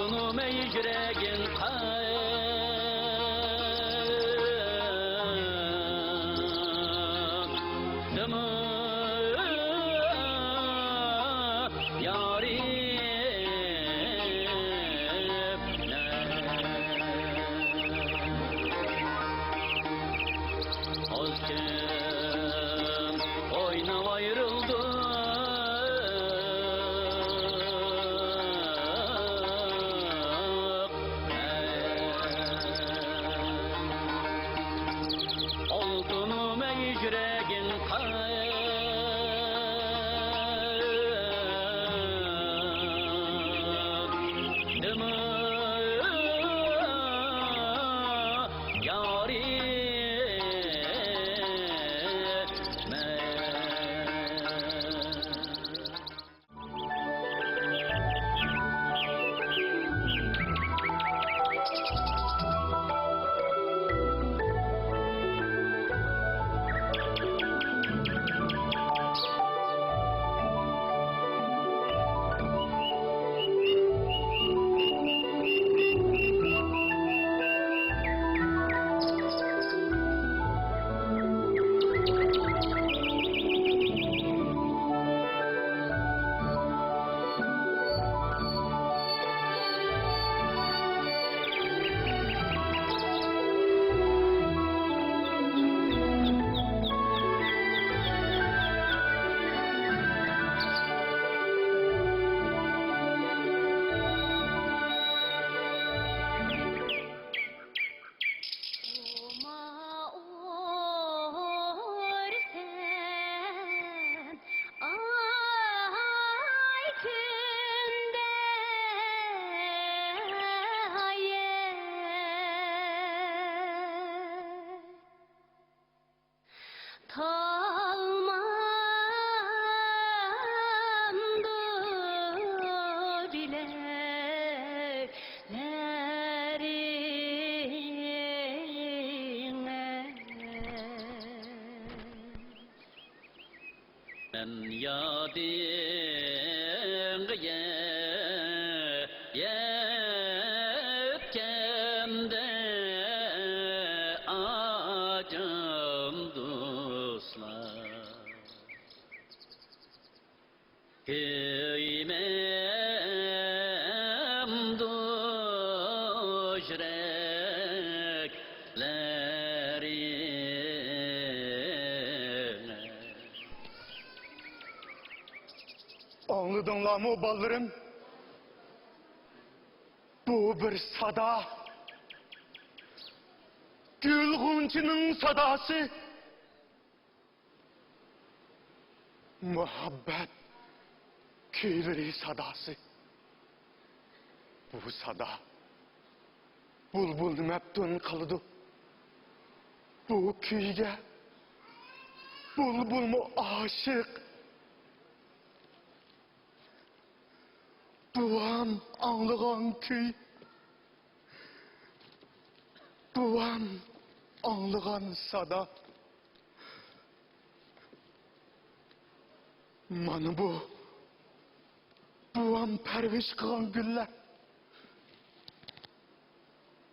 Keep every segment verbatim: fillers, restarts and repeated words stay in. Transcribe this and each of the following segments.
تونۇماي يۈرەكىڭ قايتىمۇ يارىم. ئاز كۈن ئويناپ ئايرىلدۇق. ئالتۇنۇم، يۈرەكىڭ قايتىمۇ يارىم. ئۇرسەن ئاي كۈندە ھايە. تالمامدۇ بىلەكلىرىڭ. مەن يادىڭغا يەتكەندە ئاجىم دوستلار، كۆيمەمدۇ يۈرەكلىرىڭ. ئاڭلىدىڭلارمۇ، بالىلىرىم؟ بۇ بىر سادا. گۈل غۇنچىنىڭ ساداسى. مۇھەببەت كۈيلىرى ساداسى. بۇ سادا بۇلبۇلنى مەپتۇن قىلىدۇ. بۇ كۈيگە بۇلبۇلمۇ ئاشىق. بوۋام ئاڭلىغان كۈي، بوۋام ئاڭلىغان سادا. مانا بۇ بوۋام پەرۋىش قىلغان گۈللەر.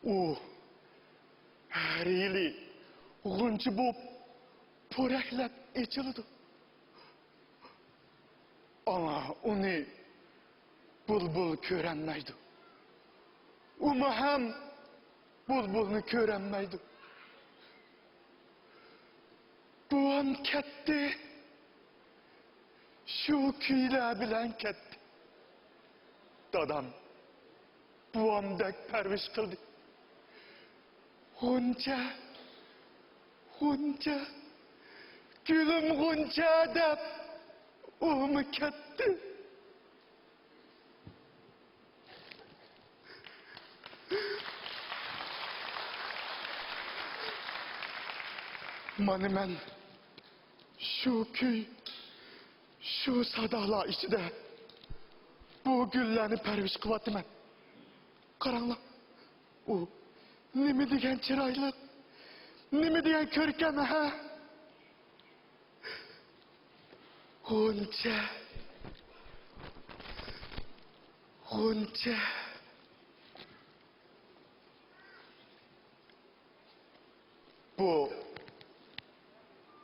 ئۇ ھەر يىلى غۇنچە بولۇپ پورەكلەپ ئېچىلىدۇ. ئەمما ئۇنى بۇلبۇل كۆرەلمەيدۇ. ئۇمۇ ھەم بۇلبۇلنى كۆرەلمەيدۇ. بوۋام كەتتى. شۇ كۈيلەر بىلەن كەتتى. دادام بوۋامدەك پەرۋىش قىلدى. غۇنچە، غۇنچە، گۈلۈم غۇنچە دەپ ئۇمۇ كەتتى. مانا مەن شۇ كۈي، شۇ سادالار ئىچىدە بۇ گۈللەرنى پەرۋىش قىلىۋاتىمەن. قاراڭلار، ئۇ نېمە دېگەن چىرايلىق، نېمە دېگەن كۆركەم، ھە؟ غۇنچە، غۇنچە. بۇ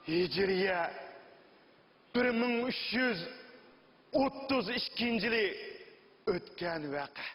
ھىجرىيە بىر مىڭ ئۈچ يۈز ئوتتۇز ئىككىنچى يىلى ئۆتكەن ۋەقە.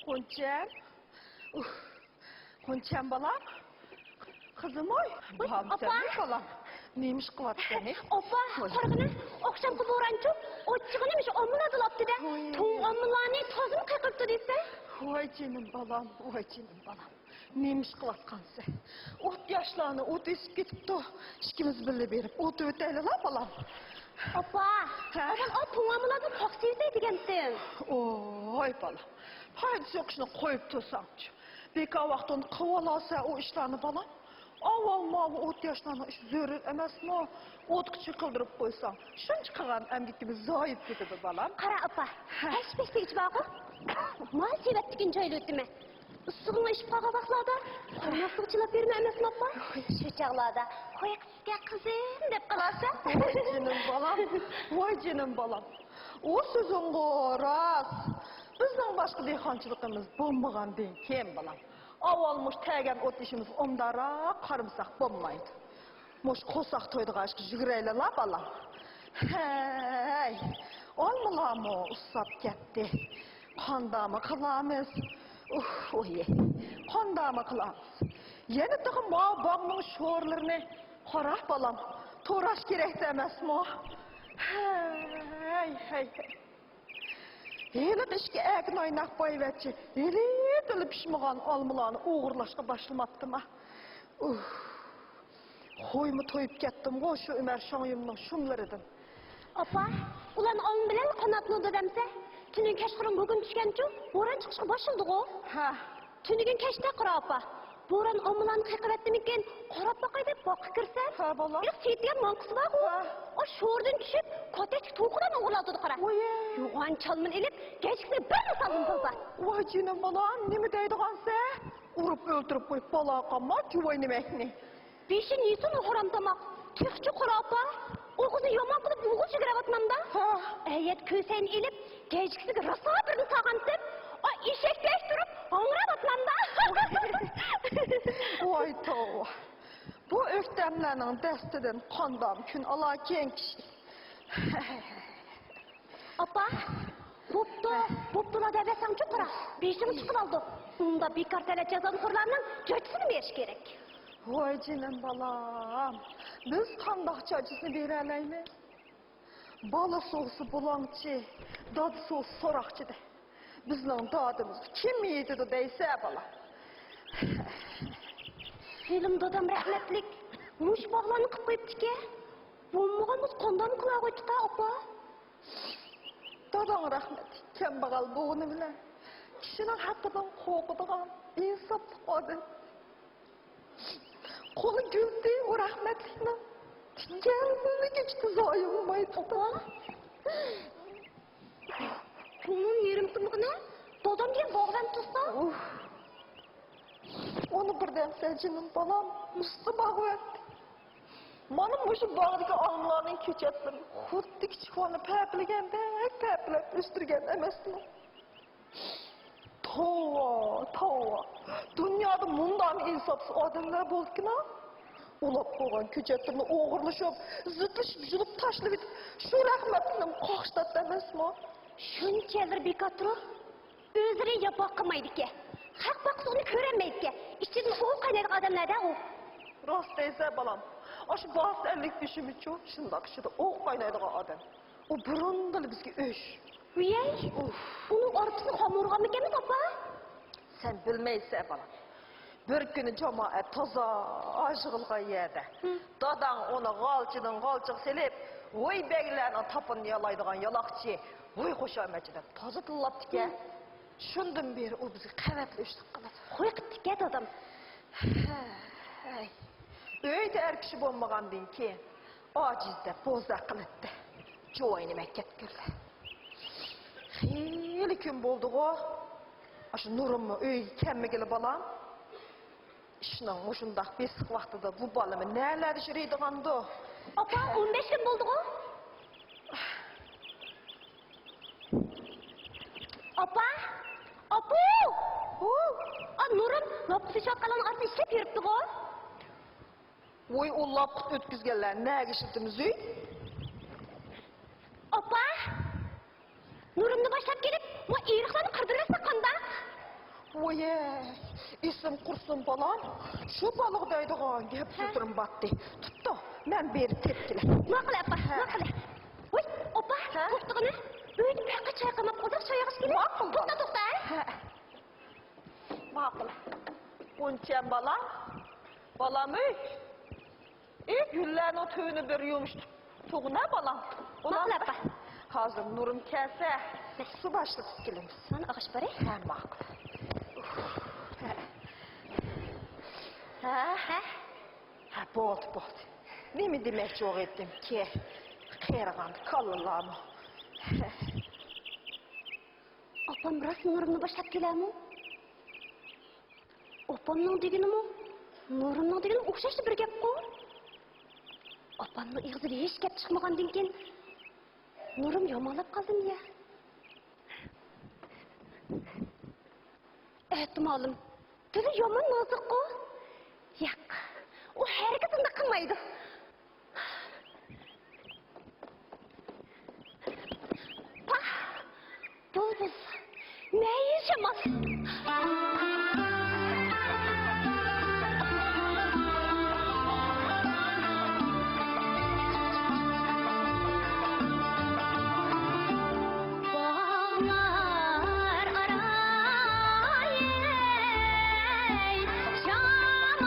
غۇنچەم. ئۇھ. غۇنچەم بالام. قىزىمۇي. ۋوي، بامسەن ئاپا. بالام. نېمە ئىش قىلىۋاتىسەن، ھە؟ ئاپا، ۋوي. قارىغىنا، ئاخشامقى بورانچۇ ئوچىقىنى مۇشۇ ئالمىلاردا لاپتىدە. ۋوي. تۇڭ ئالمىلارنى تازىمۇ قېقىپتۇ دېسە. ۋاي جېنىم بالام، ۋاي جېنىم بالام. نېمە ئىش قىلىۋاتقانسەن؟ ئوت ياشلارنى ئوت ئېسىپ كېتىپتۇ. ئىككىمىز بىللە بېرىپ ئوت ئۆتەيلىلا، بالام. ئاپا، ھە؟ مەن ئا تۇڭ ئالمىلاردىن پاختا ئېتەي دېگەنتىم. ئوي، بالام. پايدىسى يوق ئىشنى قويۇپ تۇرساڭچۇ. بىكار ۋاقتىڭنى قىلىۋالارسەن ئۇ ئىشلارنى، بالام. ئاۋۋال ماۋۇ ئوت ياشلارنىڭ ئىشى زۆرۈر ئەمەسمۇ؟ ئوتقا چېقىلدۇرۇپ قويساڭ، شۇنچە قىلغان ئەمگىكىمىز زايە كېتىدۇ، بالام. قارا، ئاپا، ھە. پەش-پەشتىكىچە بارغۇ. مانا سېۋەتتىكىنى چايلىۋېتىمەن. ئىسسىقىڭ ئېشىپ قالغان ۋاقىتلاردا قايناقلىق چىلاپ بېرىمەن ئەمەسمۇ، ئاپا؟ شۇ چاغلاردا «خويا قىزىكەن قىزىم» دەپ قالارسەن. ۋاي جېنىم بالام، ۋاي جېنىم بالام. ئۇ سۆزۈڭغۇ راست. بىزنىڭ باشقا دېھقانچىلىقىمىز بولمىغاندىن كېيىن، بالام، ئاۋۋال مۇشۇ تەگەن ئوت ئېشىمىزغا ئوبدانراق قارىمىساق بولمايدۇ. مۇشۇ قورساق تويىدىغان ئىشقا يۈگۈرەيلىلا، بالام. ھەي، ئالمىلارمۇ ئۇسساپ كەتتى. قانداقمۇ قىلارمىز؟ ئۇھ، ئۇي، قانداقمۇ قىلارمىز؟ يەنە تېخى ماۋۇ باغنىڭ شورىلىرىنى قارا، بالام. توراش كېرەكتە ئەمەسمۇ؟ ھەي، ھەي، ھەي. ھېلىقى ئىككى ئەركىن ئايناق بايۋەچچە ھېلىدىلا پىشمىغان ئالمىلارنى ئوغرىلاشقا باشلىماپتىما؟ ئۇھ. خويمۇ تويۇپ كەتتىمغۇ شۇ ئۆمەر شاڭيۈمنىڭ شۇملىرىدىن. ئاپا، ئۇلارنى ئالما بىلەن قاناتلىنىدۇ دەمسە؟ تۈنۈگۈن كەچقۇرۇن بۇرۇن چۈشكەنچۇ، بوران چىقىشقا باشلىدىغۇ. ھە. تۈنۈگۈن كەچتە قارا ئاپا، بوران ئالمىلارنى قېقىۋەتتىمىكىن، قاراپ باقاي دەپ باغقا كىرسەم، ھە، بالا. ھېلىقى سېيىت دېگەن ماڭقىسى بارغۇ. ھە. ئۇ شورىدىن چۈشۈپ، كوتەكتىكى توخۇلارنى ئوغرىلاپتۇ قارا. ۋوي. يوغان چالمىنى ئېلىپ، گەجگىسىگە بىرلا سالدىم بالىلار. ۋاي جېنىم بالام، نېمە دەيدىغانسەن؟ ئۇرۇپ ئۆلتۈرۈپ قويۇپ بالا قالما، جۇۋاي نېمەكنى. بېشىنى يېسۇن ئۇ ھارام تاماق. تېخىچە قارا ئاپا، ئوغۇزنى يامان قىلىپ ئوغۇز يۈگۈرۈۋاتمامدا. ھە. ئەيەت كۆسەينى ئېلىپ، گەجگىسىگە راسا بىرنى سالغانتىم. ئا، ئېشەكتەك تۇرۇپ ھاڭراۋاتمامدا. ۋاي توۋا. بۇ ئۆكتەملەرنىڭ دەستىدىن قانداق كۈن ئالاركىن كىشى. ئاپا، بوپتۇ، بوپتۇ. دەۋەتسەڭچۇ قارا، بېشىڭ چىقىۋالىدۇ. ئۇندا بىكار تەلەت جازانخورلارنىڭ جاجىسىنى بېرىش كېرەك. ۋاي جېنىم بالام، بىز قانداق جاجىسىنى بېرەلەيمىز؟ بالا سوغسا بۇلاڭچى، دادا سوغسا سوراقچى دە. بىزنىڭ دادىمىزغا كىم يېتىدۇ دەيسە بالا. ھېلىمۇ دادام رەھمەتلىك مۇشۇ باغلارنى قىلىپ قويۇپتىكەن. بولمىغان بولسا قانداقمۇ قىلاغۇيتتۇق ئاپا؟ داداڭ رەھمەتلىك كەمبەغەل بولغىنى بىلەن كىشىنىڭ ھەققىدىن قورقىدىغان ئىنساپلىق ئادەم. قولى گۈلدى ئۇ رەھمەتلىكنىڭ، تىكەنلىكىچە زايە بولمايدۇ. ئاپا، كۆڭلۈم يېرىم تۇرمىغىنى دادام دېگەن باغۋەن تۇرسا. ئۇنى بىردەمسە جېنىم بالام، ئۇستا باغۋەن. مانا مۇشۇ باغدىكى ئالمىلارنىڭ كۆچەتلىرىنى خۇددى كىچىك بالىنى پەپىلىگەندەك پەپىلەپ ئۆستۈرگەن ئەمەسمۇ؟ توۋا، توۋا. دۇنيادا مۇنداقمۇ ئىنساپسىز ئادەملەر بولىدىكىنا؟ ئۇلاپ قويغان كۆچەتلىرىنى ئوغرىلىشىپ، زىتلىشىپ، يۇلۇپ تاشلىۋېتىپ، شۇ رەھمەتلىكنىمۇ قاقشىتاتتى ئەمەسمۇ؟ شۇنچە يىللار بىكار تۇرۇپ، ئۆزلىرى ياپا قىلمايدىكەن. خەق باققۇسى ئۇنى كۆرەلمەيدىكەن. ئىچىدىن ئوۋ قاينايدىغان ئادەملەردە ئۇ. راست دەيسەن بالام. ئاشۇ باسا ئەللىك بېشىمىچۇ، شۇنداق ئىچىدە ئوۋ قاينايدىغان ئادەم. ئۇ بۇرۇندىلا بىزگە ئۆچ. ۋىيەي، ئۇف. ئۇنىڭ ئارپىسىنى خام ئۇرغانمىكەنمىز ئاپا؟ سەن بىلمەيسەن بالام. بىر كۈنى جامائەت تازا يىغىلغان يەردە، ھە، داداڭ ئۇنى غالچىدىن غالچىغا سېلىپ، ۋوي بەگلەرنىڭ تاپىنىنى يالايدىغان يالاقچى، ۋوي خۇشامەتچى دەپ تازا تىللاپتىكەن. ھە. شۇندىن بېرى ئۇ بىزگە قەۋەتلا ئۆچلۈك قىلىدۇ. قوي قىپتىكەن دادام. ھەي. ئۆيدە ئەر كىشى بولمىغاندىن كېيىن ئاجىز دەپ بوزەك قىلاتتى. جۇۋاينى مەككەتكىرلە. خېلى كۈن بولدىغۇ. ئاشۇ نۇرۇممۇ ئۆيگە كەلمىگىلى بالام. ئىشنىڭ مۇشۇنداق بېسىق ۋاقتىدا بۇ بالىمۇ نەلەردە يۈرىدىغاندۇ؟ ئاپا، ئون بەش كۈن بولدىغۇ. ئاپا! ئاپا! ھۇ! ئا، نۇرۇم لاپقا سېچىۋاتقانلارنىڭ ئارىسىدا ئىشلەپ يۈرۈپتىغۇ. ۋوي، ئۇ لاپقا ئۆتكۈزگەنلەر نەگە ئىشلىتىمىز ئۆي؟ ئاپا! نۇرۇمنى باشلاپ كېلىپ، مۇ ئېرىقلارنى قىردۇرۇۋەتسە قانداق؟ ۋويەي، ئېسىم قۇرسۇن بالام، شۇ بالىغا دەيدىغان گەپ سۆزلىرىم باتتى. تۇتتۇ، مەن بېرىپ تېپىپ كېلەي. ماقۇل ئاپا، ھە، ماقۇل. ۋوي، ئاپا، ھە؟ توختىغىنە. ئۆيدە بەكلا چايقىماپ قالدۇق، چاي ئېغىش كېلىپ. ماقۇل، توختا، بالام، توختا. ھە. ماقۇل. ئۇنچەم بالام. بالام ئۆي. ئى، گۈللەرنىڭ تۈۋىنى بىر يۇمشىتىپ تۇغىنا بالام. ماقۇل ئاپا. ھازىر نۇرۇم كەلسە، سۇ باشلىتىپ كېلىمىز. مانا ئاغاچ بارى. ھە، ماقۇل. ھە. ھە؟ ھە؟ ھە، بولدى، بولدى. نېمە دېمەكچى بولغىيتتىمكى؟ قېرىغاندا كاللىلارمۇ. ئاپام راست نۇرۇمنى باشلاپ كېلەرمۇ؟ ئاپامنىڭ دېگىنىمۇ، نۇرۇمنىڭ دېگىنىمۇ ئوخشاشلا بىر گەپقۇ. ئاپامنىڭ ئېغىزىدىن ھېچ گەپ چىقمىغاندىن كېيىن، نۇرۇم يامانلاپ قالدىمۇ يا؟ ئەتىمالىم، تىلى يامان نازۇكقۇ. ياق، ئۇ ھەرگىز ئۇنداق قىلمايدۇ. پاھ! بۇلبۇل! مەيىن شامال! باغلار ئارا، ئەي، شامال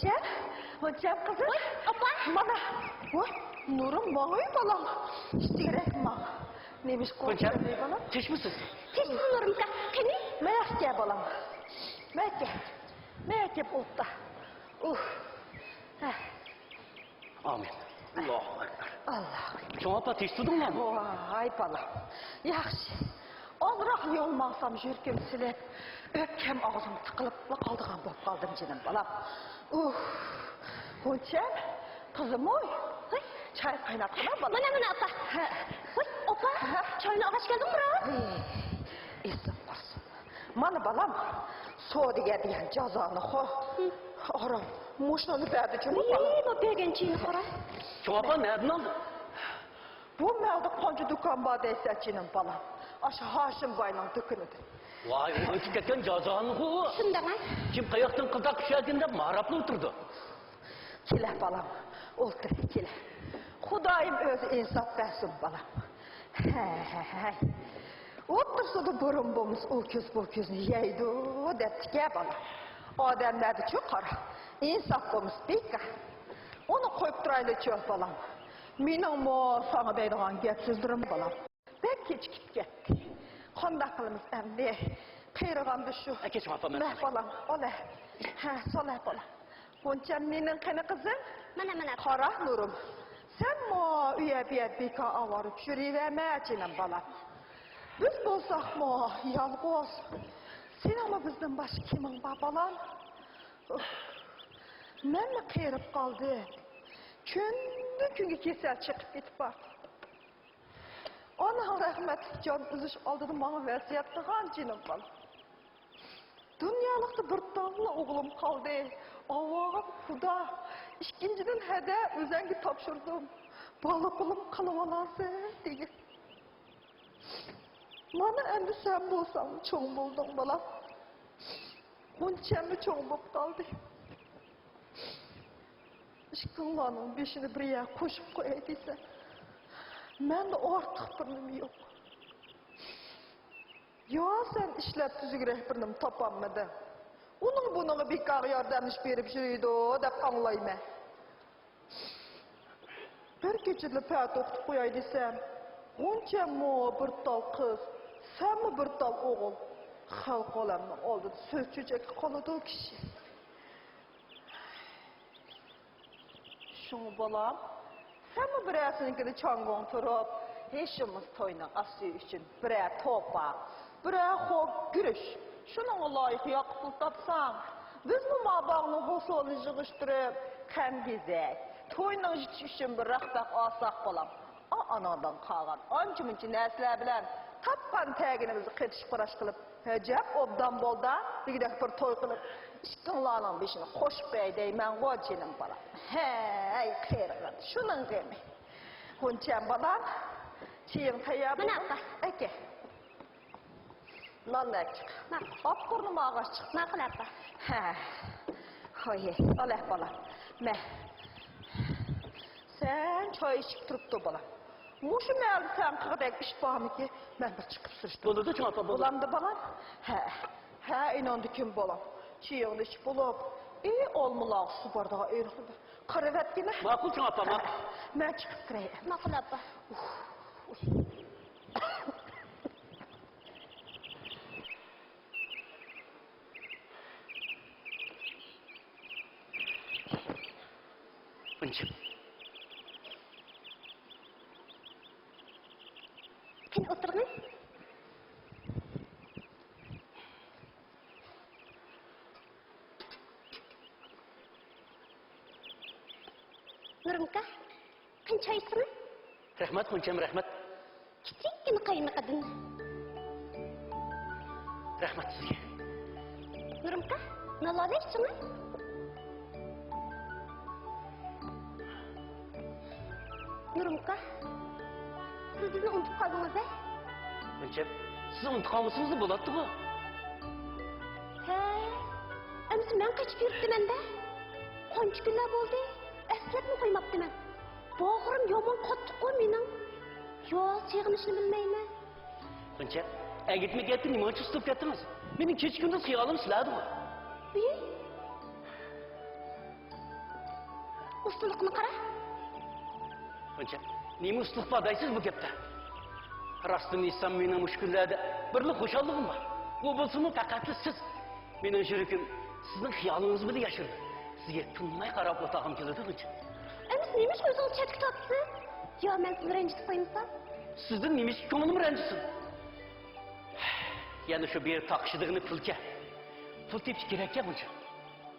غۇنچەم قىزىم. ۋاي، ئاپا. مانا. ۋاي، نۇرۇم ماڭاي بالام. ئىشتىگرەك ماڭ. نېمىش غۇنچەم، قورقۇپ بالام؟ تىنچمۇسىز؟ تىنچمۇ نۇرۇمكا؟ قېنى؟ مەيەخكە بالام. مەكە. مەكە بولتا. ئۇھ. ھە. ئامىن. ئاللاھۇ ئەكبەر. ئاللاھۇ ئەكبەر. چوڭ ئاپا، تىنچ تۇردۇڭلارمۇ؟ ۋاي بالام. ياخشى. ئازراق يول ماڭسام يۈرىكىم سېلىپ، ئۆپكەم ئاغزىمغا تىقىلىپلا قالىدىغان بولۇپ قالدىم جېنىم بالام. ئۇھ. غۇنچەم، قىزىمۇي. ھاي. چاي قايناتقىنا بالام. مانا، مانا ئاپا. ھە. ۋاي، ئاپا، ھە؟ چاينى ئالغاچ كەلدىڭمۇ راست؟ ھەي، ئېسىم قۇرسۇن. مانا بالام، سودىگەر دېگەن جازانى خو. ھە. ئارام، مۇشۇنى بەردى جۇمۇ بالام. ۋىي، بۇ بەرگەن چېيىنى قارا. چوڭ ئاپا، نەدىن ئالدىڭ؟ بۇ مەلدە قانچە دۇكان بار دەيسەن جېنىم بالام. ئاشۇ ھاشىم باينىڭ دۇكىنىدىن. ۋاي، ئۇ ئۆتۈپ كەتكەن جازانى خو. شۇنداق ھە؟ كىم قاياقتىن قىزاق چۈشەركىن دەپ ماراپلا ئولتۇرىدۇ. كېلە بالام، ئولتۇر، كېلە. خۇدايىم ئۆزى ئىنساپ بەرسۇن بالام. ھەي، ھەي، ھەي. ئوتتۇرىسىدا بۇرۇن بولمىسا ئۇ كۆز بۇ كۆزنى يەيدۇ دەپتىكەن بالام. ئادەملەردىچۇ قارا، ئىنساپ بولمىسا بىكار. ئۇنى قويۇپ تۇرايلىچۇ بالام. مېنىڭمۇ ساڭا دەيدىغان گەپ سۆزلىرىم بالام. بەك كېچىكىپ كەتتى. قانداق قىلىمىز ئەمدى؟ قېرىغاندا شۇ. ئەكەچ ئاپا، مەن مەھ سالىمەن. بالام، ئالە. ھە، سالە بالام. غۇنچەم، نېنىڭ قېنى قىزىم؟ مانا، مانا. قارا نۇرۇم. سەنمۇ ئۇيە بۇيە بىكار ئاۋارە يۈرۈۋەرمە جېنىم بالام. بىز بولساقمۇ يالغۇز. سېنىڭمۇ بىزدىن باشقا كىمىڭ بار بالام؟ ئۇھ. مەنمۇ قېرىپ قالدىم. كۈندىن كۈنگە كېسەل چېقىپ كېتىپ بارىدۇ. ئاناڭ رەھمەتلىك جان ئۈزۈش ئالدىدا ماڭا ۋەسىيەت قىلغان جېنىم بالام. دۇنيالىقتا بىر تاللا ئوغلۇم قالدى. ئاۋۋال خۇدا، ئىككىنچىدىن ھەدە ئۆزەڭگە تاپشۇردۇم. بالا قۇلۇم قىلىۋالارسەن دېگەن. مانا ئەمدى سەن بولساڭ چوڭ بولدۇڭ بالام. غۇنچەممۇ چوڭ بولۇپ قالدى. ئىككىڭلارنىڭ بېشىنى بىر يەرگە قوشۇپ قوياي دېسەم، مەندە ئارتۇق بىر نېمە يوق. يا سەن ئىشلەپ تۈزۈكرەك بىر نېمە تاپالمىدىڭ؟ ئۇنىڭ بۇنىڭغا بىكارغا ياردەملىشىپ بېرىپ يۈرىدۇ دەپ ئاڭلايمەن. بىر كېچىدىلا پەتە ئوقۇتۇپ قوياي دېسەم، غۇنچەممۇ بىر تال قىز، سەنمۇ بىر تال ئوغۇل. خەلق ئالەمنىڭ ئالدىدا سۆز چۆچەككە قالىدۇ كىشى. شۇڭا بالام، سەنمۇ بىرەرسىنىڭكىدە چاڭگۇڭ تۇرۇپ، ھېچ بولمىسا توينىڭ ئاستى ئۈچۈن بىرەر توپا، بىرەر خوك گۈرۈچ، شۇنىڭغا لايىق ياققا پۇل تاپساڭ، بىزمۇ ما باغنىڭ ھوسۇلىنى يىغىشتۇرۇپ، خەمگېزەك، توينىڭ يېتىشى ئۈچۈن بىر رەخپەق ئالساق بالام. ئا-، ئاناڭدىن قالغان ئانچە-مۇنچە نەرسىلەر بىلەن تاپقان تەگىنىمىزنى قېتىش-قۇراش قىلىپ، ئەجەب ئوبدان بولدى، دېگۈدەك بىر توي قىلىپ، ئىككىڭلارنىڭ بېشىنى قوشۇپ بېرەي دەيمەنغۇ، جېنىم بالام. ھەي، قېرىغان، شۇنىڭ غېمى. غۇنچەم بالام، چېيىڭ تەييار بولدى. مانا، ئاپا. ئەكە. نان ئەپ چىق. ماقۇل. پاپكورنىمۇ ئالغاچ چىق. ماقۇل، ئاپا. ھە. ھوي، ئالە بالام. مە. سەن چاي ئىچىپ تۇرۇپ تۇر، بالام. مۇشۇ مەھەلدە سەن قىلغۇدەك ئىش بارمىكى؟ مەن بىر چىقىپ سۈرۈشتۈرۈپ. بولىدۇ، چوڭ ئاپا، بولىدۇ. بولامدۇ، بالام؟ ھە. ھە، ئېنىڭدىكىن، بالام. چېيىڭنى ئىچىپ بولۇپ، ئى، ئالمىلارغا سۇ بارىدىغان ئېرىقنى بىر قارىۋەتكىنە. ماقۇل، چوڭ ئاپا، ماقۇل. مەن چىقىپ كىرەي. ماقۇل، ئاپا. غۇنچەم. قېنى ئولتۇرغىن. نۇرۇمكا، قېنى چاي ئىچسىڭە. رەھمەت، غۇنچەم، رەھمەت. كىچىككىنە قاينىقىدىن. رەھمەت سىزگە. نۇرۇمكا، نانلارنى ئىچىڭە. نۇرۇمكا، سىز بىزنى ئۇنتۇپ قالدىڭىز ھە؟ غۇنچەم، سىز ئۇنتۇپ قالمىسىڭىزمۇ بولاتتىغۇ. ھە، ئەمىسە مەن قېچىپ يۈرۈپتىمەن-دە. قانچە كۈنلەر بولدى، ئەسلەپمۇ قويماپتىمەن. باغرىم يامان قاتتىققۇ مېنىڭ. يا سېغىنىشنى بىلمەيمەن. غۇنچە، ئەگىتمە گەپتە نېمە ئۈچۈن سۇسۇپ كەتتىڭىز؟ مېنىڭ كېچە-كۈندۈز خىيالىم سىلەردىغۇ. ئى؟ ئۇستىلىقىنى قارا. غۇنچە، نېمە ئۇستىلىق بار دەيسىز بۇ گەپتە؟ راستىنى ئېيتسام، مېنىڭ مۇشۇ كۈنلەردە بىرلا خۇشاللىقىم بار. ئۇ بولسىمۇ پەقەتلا سىز. مېنىڭ يۈرىكىم سىزنىڭ خىيالىڭىز بىلەن ياشىرىدۇ. سىزگە تىنماي قاراپ ئولتۇرغۇم كېلىدۇ، غۇنچە. ئەمىسە نېمە ئىش ئۆزىڭىز چەتكە تارتىسىز؟ يا مەن سىزنى رەنجىتىپ قويمىسام؟ سىزدىن نېمە ئىش كۆڭلۈم رەنجىسۇن؟ يەنە شۇ بېرىپ تاقىشىدىغىنى پۇلكەن. پۇل تېپىش كېرەككەن، غۇنچە.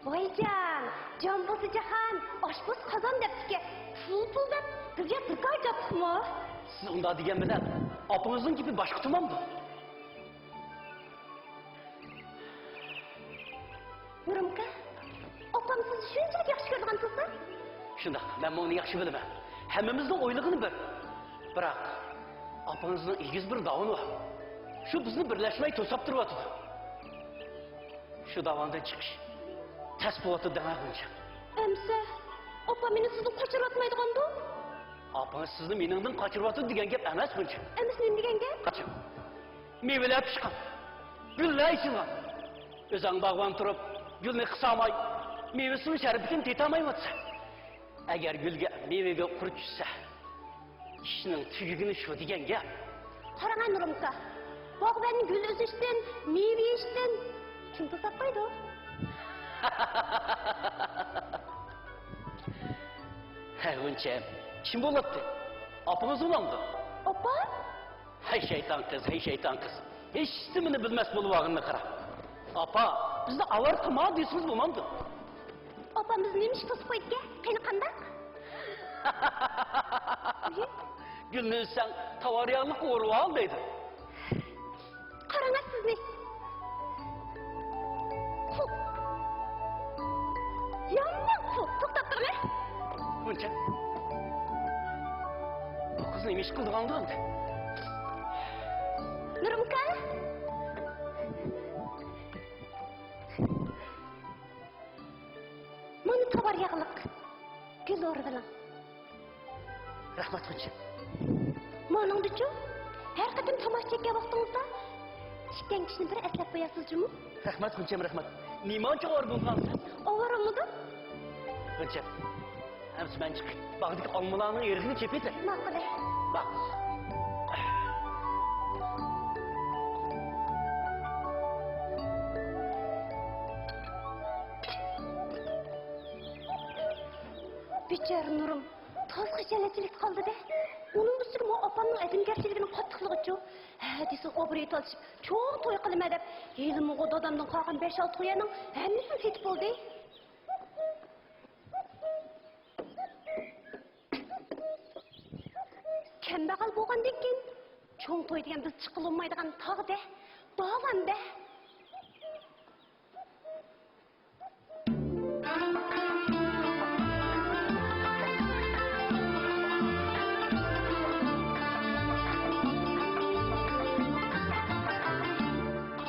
ۋايجان، جان بولسا جاھان، ئاش بولسا قازان دەپتىكەن. پۇل، پۇل دەپ بىزگە بىكار گەپ قىلما. سىز ئۇنداق دېگەن بىلەن ئاپىڭىزنىڭ گېپى باشقا تۇمامدۇ؟ نۇرۇمكا، ئاپام سىزنى شۇنچىلىك ياخشى كۆرىدىغان تۇرسا؟ شۇنداق، مەنمۇ ئۇنى ياخشى بىلىمەن. ھەممىمىزنىڭ ئويلىغىنى بىر. بىراق، ئاپىڭىزنىڭ ئېگىز بىر داۋانى بار. شۇ بىزنى بىرلەشمەي توساپ تۇرۇۋاتىدۇ. شۇ داۋاندىن چىقىش تەس بولۇۋاتىدۇ دەڭە، غۇنچە. ئەمسە، ئاپام مېنى سىزدىن قاچۇرۇۋاتمايدىغاندۇ؟ ئاپىڭىز سىزنى مېنىڭدىن قاچۇرۇۋاتىدۇ دېگەن گەپ ئەمەس، غۇنچە. ئەمسە نېمە دېگەن گەپ؟ قاچان مېۋىلەر پىشقان، گۈللەر ئېچىلغان، ئۆزۈڭ باغۋەن تۇرۇپ، گۈلنى قىسالماي، مېۋىسىنىڭ شەربىتىنى تېتىيالمايۋاتىسەن. ئەگەر گۈلگە، مېۋىگە قۇرت چۈشسە، ئىشنىڭ تۈگىگىنى شۇ دېگەن گەپ. قاراڭە نۇرۇمكا، باغۋەننى گۈل ئۈزۈشتىن، مېۋە يېيىشتىن كىم توساپ قويىدۇ؟ ھە، غۇنچە، كىم بولاتتى؟ ئاپىڭىز بولامدۇ؟ ئاپام؟ ھەي شەيتان قىز، ھەي شەيتان قىز. ھېچنېمىنى بىلمەس بولۇۋالغىنىنى قارا. ئاپا، بىزنى ئاۋارە قىلما دېسىڭىز بولامدۇ؟ ئاپام بىزنى نېمە ئىش توسۇپ قويدىكەن؟ قېنى قانداق؟ گۈلنى ئۈزسەڭ، تاۋار ياغلىققا ئورىۋال دەيدۇ. قاراڭە سىزنى. قۇ. يامان قۇ. توختاپ تۇرۇڭە. غۇنچە. بۇ قىز نېمە ئىش قىلىدىغاندۇ ئەمدى؟ نۇرۇمكا. مانا تاۋار ياغلىق. گۈل ئورىۋېلىڭ. رەھمەت، غۇنچە. مانىڭدىچۇ؟ ھەر قېتىم تاماشا چەككەن ۋاقتىڭىزدا ئىككەن كىشىنى بىر ئەسلەپ قوياسىز جۇمۇ. رەھمەت، غۇنچەم، رەھمەت. نېمانچە ئاۋارە بولغانسىز؟ ئاۋارە بولدۇم. غۇنچەم، ئەمسە مەن چىقىپ، باغدىكى ئالمىلارنىڭ ئېرىقىنى چېپىۋېتەي. ماقۇل. ماقۇل. بىچارە نۇرۇم. تازا خىجالەتچىلىكتە قالدى-دە. ئۇنىڭ ئۈستىگە ماۋۇ ئاپامنىڭ ئادەمگەرچىلىكىنىڭ قاتتىقلىقىچۇ. ھە دېسە ئابرۇيى تالىشىپ، چوڭ توي قىلىمەن دەپ، ھېلىمۇغۇ دادامدىن قالغان بەش-ئالتە قوينىڭ ھەممىسىنى سېتىپ بولدى. كەمبەغەل بولغاندىن كېيىن، چوڭ توي دېگەن بىز چىققىلى بولمايدىغان تاغ-دە، داۋان-دە.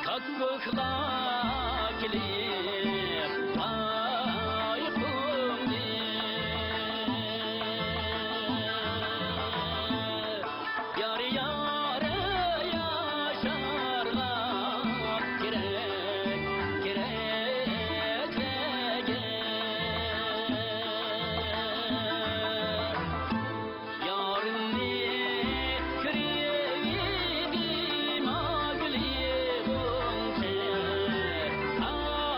كاككۇكلار كېلىپ قايقۇمنى يار يار ياشارغا كېرەك، كېرەكلىكى. يارنى كۆرۈۋىدىم گۈل يېغىنچە، ساڭا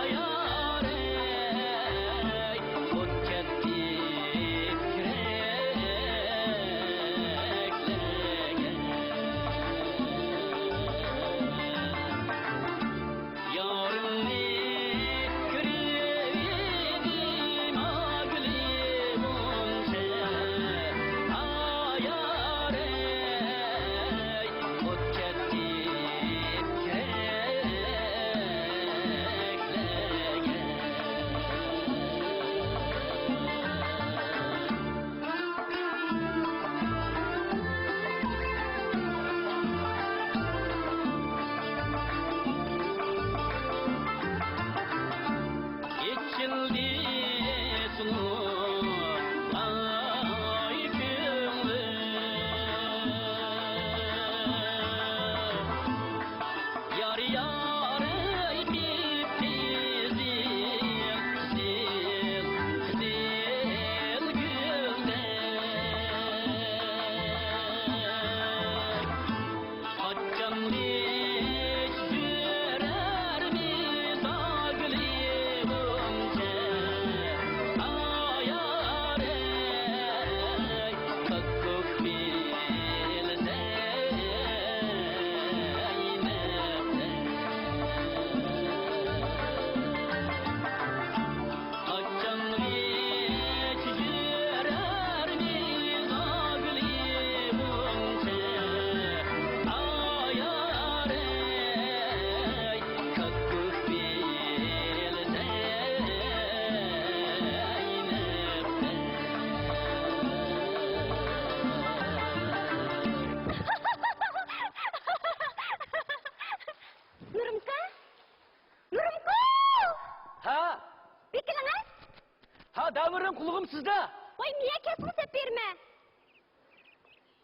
دەۋرىم قۇلىقىم سىزدە. ۋاي، مېنىڭ كەسىمنى سېلىپ بېرىمەن.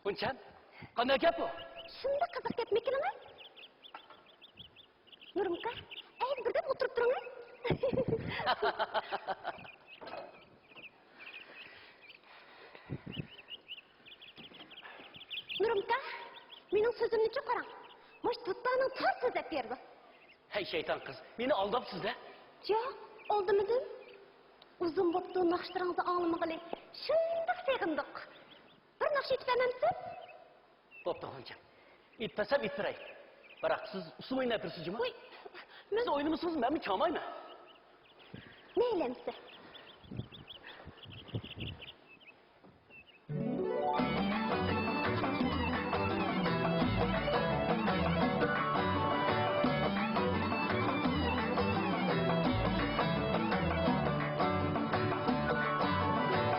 غۇنچەم، قانداق گەپ بۇ؟ شۇنداق قىزىق گەپمىكىنىڭىز؟ نۇرۇمكا، ئەينى بىردەم ئولتۇرۇپ تۇرۇڭ. نۇرۇمكا، مېنىڭ سۆزۈمنى چوقۇراڭ. مۇشۇ دۇتارنىڭ تار سۆزلەپ بېرىدۇ. ھەي شەيتان قىز، مېنى ئالداپسىز-دە. ياق، ئالدىمىدىم. ئۇزۇن بوپتۇ ناخشىلىرىڭىزنى ئاڭلىمىغىلى. شۇنداق سېغىندۇق. بىر ناخشا ئېيتىپ بەرمەمسىز؟ بوپتۇ غۇنچەم. ئېيتىپ بەرسەم ئېيتىپ بېرەي. بىراق سىز ئۇسسۇل ئويناپ بېرىسىز جۇمۇ. ۋوي، مەن سىز ئوينىمىسىڭىز مەنمۇ چالمايمەن. مەيلى ئەمىسە.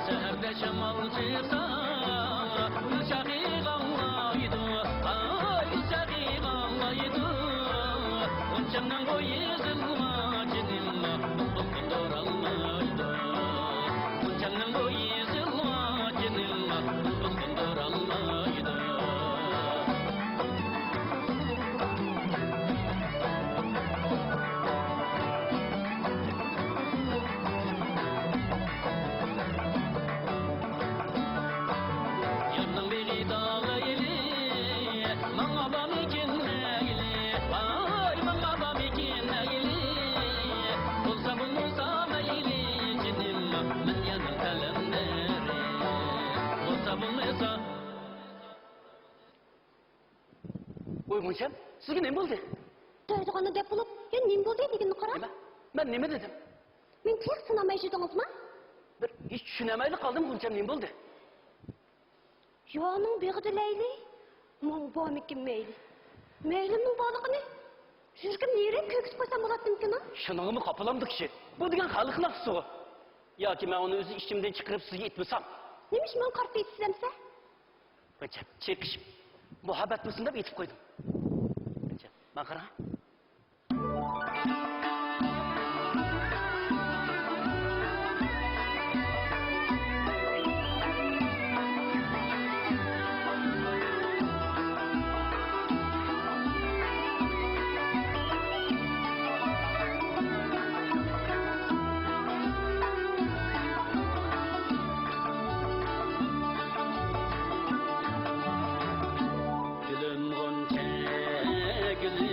سەھەردە شامال چىقسا، گۈل شاخى غاڭلايدۇ، ئاي، گۈل شاخى غاڭلايدۇ. غۇنچەمنىڭ بويى ئېزىلغان جېنىمغا بۇلبۇل قوندۇرالمايدۇ. غۇنچەمنىڭ بويى ئېزىلغان جېنىمغا بۇلبۇل قوندۇرالمايدۇ. يارنىڭ بېغىدا لەيلى، ماڭا بارمىكىن مەيلى، ۋاي، ماڭا بارمىكىن مەيلى، بولسا بولمىسا مەيلى، جېنىم، مەن يەنە قەلەملىرى، بولسا بولمىسا. ۋوي غۇنچەم، سىزگە نېمە بولدى؟ دەيدىغاننى دەپ بولۇپ، يەنە نېمە بولدى دېگىنىنى قارا. نېمە؟ مەن نېمە دېدىم؟ مېنى تېخى سىناماي يۈردىڭىزمۇ؟ بىر ھېچ چۈشىنەلمەيلا قالدىم غۇنچەم، نېمە بولدى؟ يارنىڭ بېغىدا لەيلى، ماڭا بارمىكىن مەيلى. مەيلىمنىڭ بارلىقىنى يۈرىكىمنى يېرىپ كۆرگۈزۈپ قويسام بولاتتىمىكىنۇ؟ شۇنىڭغىمۇ خاپىلامدۇ كىشى؟ بۇ دېگەن خەلق ناخشىسىغۇ. ياكى مەن ئۇنى ئۆز ئىچىمدىن چىقىرىپ سىزگە ئېيتمىسام؟ نېمە ئىش ماڭا قارىتىۋېتىسىز ئەمىسە؟ غۇنچەم، چېقىشىپ، مۇھەببەت بولسۇن دەپ ئېيتىپ قويدۇم. غۇنچەم، ماڭا قاراڭ. گۈلۈم غۇنچە گۈلى،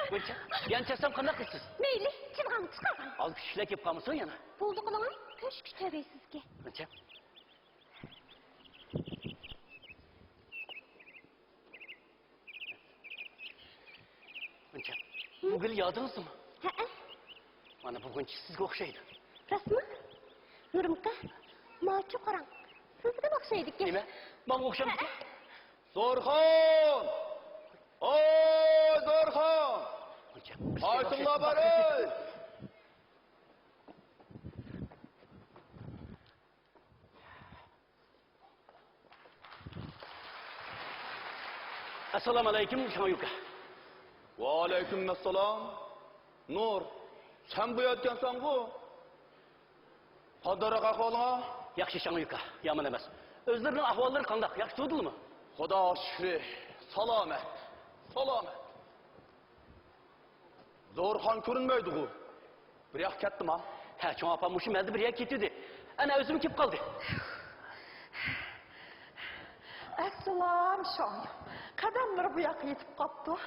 غۇنچە، يەنە چەكسەم قانداق قىلىسىز؟ مەيلى، چىلغاڭ چىقارغان. ئالدى كۈچلۈك كېلىپ قالمىسۇن يەنە. بولدى قىلىڭ، كۆشكە چۈشەرسىزكى. غۇنچە. غۇنچە، بۇ گۈل يادىڭىزدىمۇ؟ ھەئە. مانا بۇ غۇنچە سىزگە ئوخشايدۇ. راستمۇ؟ نۇرمۇكا، ماچۇ قاراڭ. سىزگە ئوخشايدىكەن. نېمە؟ ماڭا ئوخشامدىكەن؟ ھەئە. زورخان! ئوي، زورخان! غۇنچە، قايسىڭلار بارىي؟ ئەسسالامۇ ئەلەيكۇم، شاڭيۈكا. ۋەئەلەيكۇم ئەسسالام. نۇر، سەن بۇ يەركەنسەنغۇ؟ قانداقراق ئەھۋالىڭ؟ ياخشى، شاڭيۈكا، يامان ئەمەس. ئۆزلىرىنىڭ ئەھۋاللىرى قانداق؟ ياخشى تۇردىلىمۇ؟ خۇدا شۈكرى، سالامەت، سالامەت. زورخان كۆرۈنمەيدىغۇ؟ بىر ياققا كەتتىما؟ ھە، چوڭ ئاپام مۇشۇ مەزگىلدە بىر يەرگە كېتىۋىدى. ئەنە، ئۆزىمۇ كېلىپ قالدى. ئەسسالام، شاڭيۈ. قەدەملىرى بۇ ياققا يېتىپ قاپتۇ.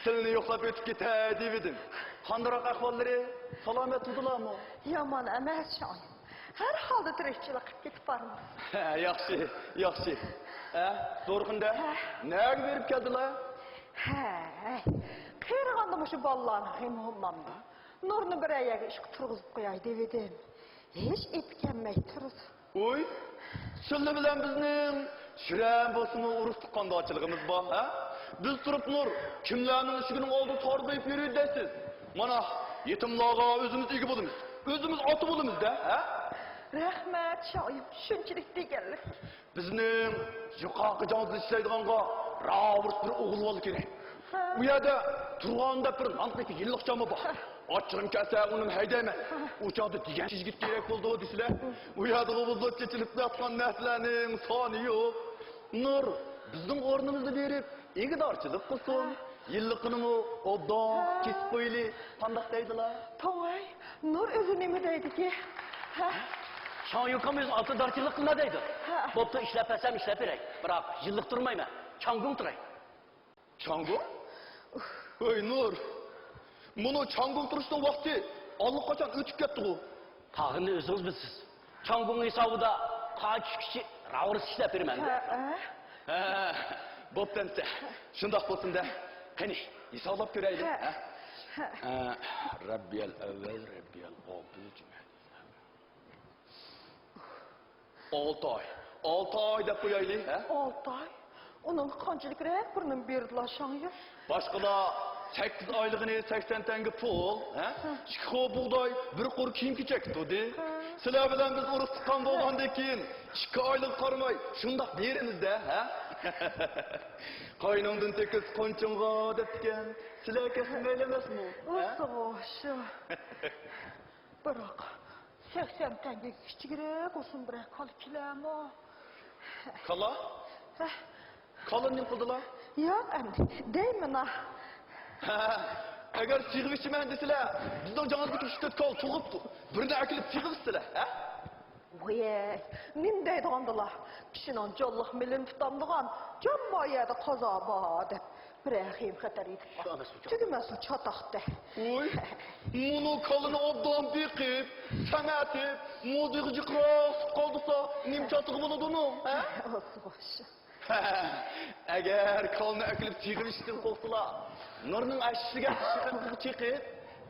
سىلىنى يوقلاپ ئۆتۈپ كېتەي دېۋىدىم. قانداقراق ئەھۋاللىرى؟ سالامەت تۇردىلارمۇ؟ يامان ئەمەس، شاڭيۈ. ھەر ھالدا تىرىكچىلىك قىلىپ كېتىپ بارىمىز. ھە، ياخشى، ياخشى. ھە، زورخان دە؟ ھە. نەگە بېرىپ كەلدىلا؟ ھە، قېرىغاندا مۇشۇ بالىلارنىڭ غېمى ھومامدا. نۇرنى بىرەر يەرگە ئىشقا تۇرغۇزۇپ قوياي دېۋىدىم. ھېچ ئېپى كەلمەي تۇرىدۇ. ئۇي، سىلى بىلەن بىزنىڭ شىرەن بولسىمۇ ئۇرۇق تۇغقاندارچىلىقىمىز بار، ھە؟ بىز تۇرۇپ نۇر، كىملەرنىڭ ئىشىكىنىڭ ئالدىدا تاربىيىپ يۈرىدۇ دەيسىز؟ مانا، يېتىملارغا ئۆزىمىز ئىگە بولىمىز، ئۆزىمىز ئاتا بولىمىز-دە، ھە؟ رەھمەت، شايىم، شۇنچىلىك دېگەنلىك. بىزنىڭ يۇقىرىقى جاڭزىدا ئىشلەيدىغانغا راۋۇرۇس بىر ئوغۇل بالا كېرەك. ھە. ئۇ يەردە تۇرغان دەپ بىر نان قېتى يىللىق جامى بار. ھە. ئاچچىقىم كەلسە ئۇنىمۇ ھەيدەيمەن. ھە. ئۇ چاغدا دېگەن يىگىت كېرەك بولىدۇ دېسىلە، ئۇ يەردىغۇ بۇزۇلۇپ چېچىلىپ ياتقان نەرسىلەرنىڭ سانى يوق. نۇر بىزنىڭ ئورنىمىزدا بېرىپ ئىگىدارچىلىق قىلسۇن. ھە. يىللىقىنىمۇ ئوبدان ھە. كېسىپ قويىلى. قانداق دەيدىلا؟ توڭاي، نۇر ئۆزى نېمە دەيدىكى؟ ھە؟ شاڭ يۇكام ئۆزى ئاتىدارچىلىق قىلما دەيدۇ. ھە. بوپتۇ، ئىشلەپ بەرسەم ئىشلەپ بېرەي. بىراق، يىللىق تۇرمايمەن. چاڭگۇڭ تۇراي. چاڭگۇڭ؟ ھۆي، نۇر! مۇنۇ چاڭگۇڭ تۇرۇشنىڭ ۋاقتى ئاللىقاچان ئۆتۈپ كەتتىغۇ. تاغىننى ئۆزىڭىز بىلىسىز. چاڭگۇڭ ھېسابىدا قاچا چۈشكۈچى راۋۇرۇس ئىشلەپ بېرىمەن. ھە، ھە. ھە، بوپتۇ ئەمسە. شۇنداق بولسۇن-دە. قېنى، ھېسابلاپ كۆرەيلى، ھە. ھە؟ ھە. ھە، رەببىيەل ئەۋۋەل، رەببىيەل ئاخىر، جۈمە. ئالتە ئاي. ئالتە ئاي دەپ قويايلى، ھە؟ ئالتە ئاي؟ ئۇنىڭغا قانچىلىكرەك بىر نېمە بېرىدىلا، شاڭيۈ؟ باشقىلار سەككىز ئايلىقىنى سەكسەن تەڭگە پۇل، ھە؟ ھە. ئىككى خو بۇغداي، بىر قۇر كىيىم-كېچەك تۇردى. ھە. سىلەر بىلەن بىز ئۇرۇق تۇغقان بولغاندىن كېيىن، ئىككى ئايلىققا قارىماي، شۇنداق بېرىمىز-دە، ھە؟ قاينىڭدىن تېكىس قونچۇڭغا دەپتىكەن. سىلەر كەلسە مەيلى ئەمەسمۇ، ھە؟ ئۇسسۇغۇ شۇ. بىراق، سەكسەن تەڭگىگە كىچىكرەك بولسۇن بىرەر كالا كېلەرمۇ؟ كالا؟ ھە. كالا نېمە قىلدىلا؟ ياق ئەمدى، دەيمەن ھا. ھە، ئەگەر سېغىۋېچىمەن دېسىلە، بىزنىڭ جاڭىدىكى ئۈچ تۆت كالا تۇغۇپتۇ. بىرنى ئەكېلىپ سېغىۋېتسىلە، ھە؟ ۋەي، نېمە دەيدىغاندىلا، كىشىنىڭ جانلىق مېلىنى تۇتامدىغان جان بار يەردە قازا بار دەپ، بىرەر خېيىم خەتەر يېتىپ قالسا، تۈگىمەسمۇ چاتاقتا. ۋوي، مۇنۇ كالىنى ئوبدان بېقىپ، سەمەتىپ، مۇزىغا جىقراق سۇپ قالدۇرسا، نېمە چاتىقى بولىدۇ ئۇنىڭ، ھە؟ ئالسا باشا. ئەگەر كالىنى ئەكېلىپ چېقىۋېتىشتىن قورقسىلا، نۇرنىڭ ئەشىسىگە چېقىپ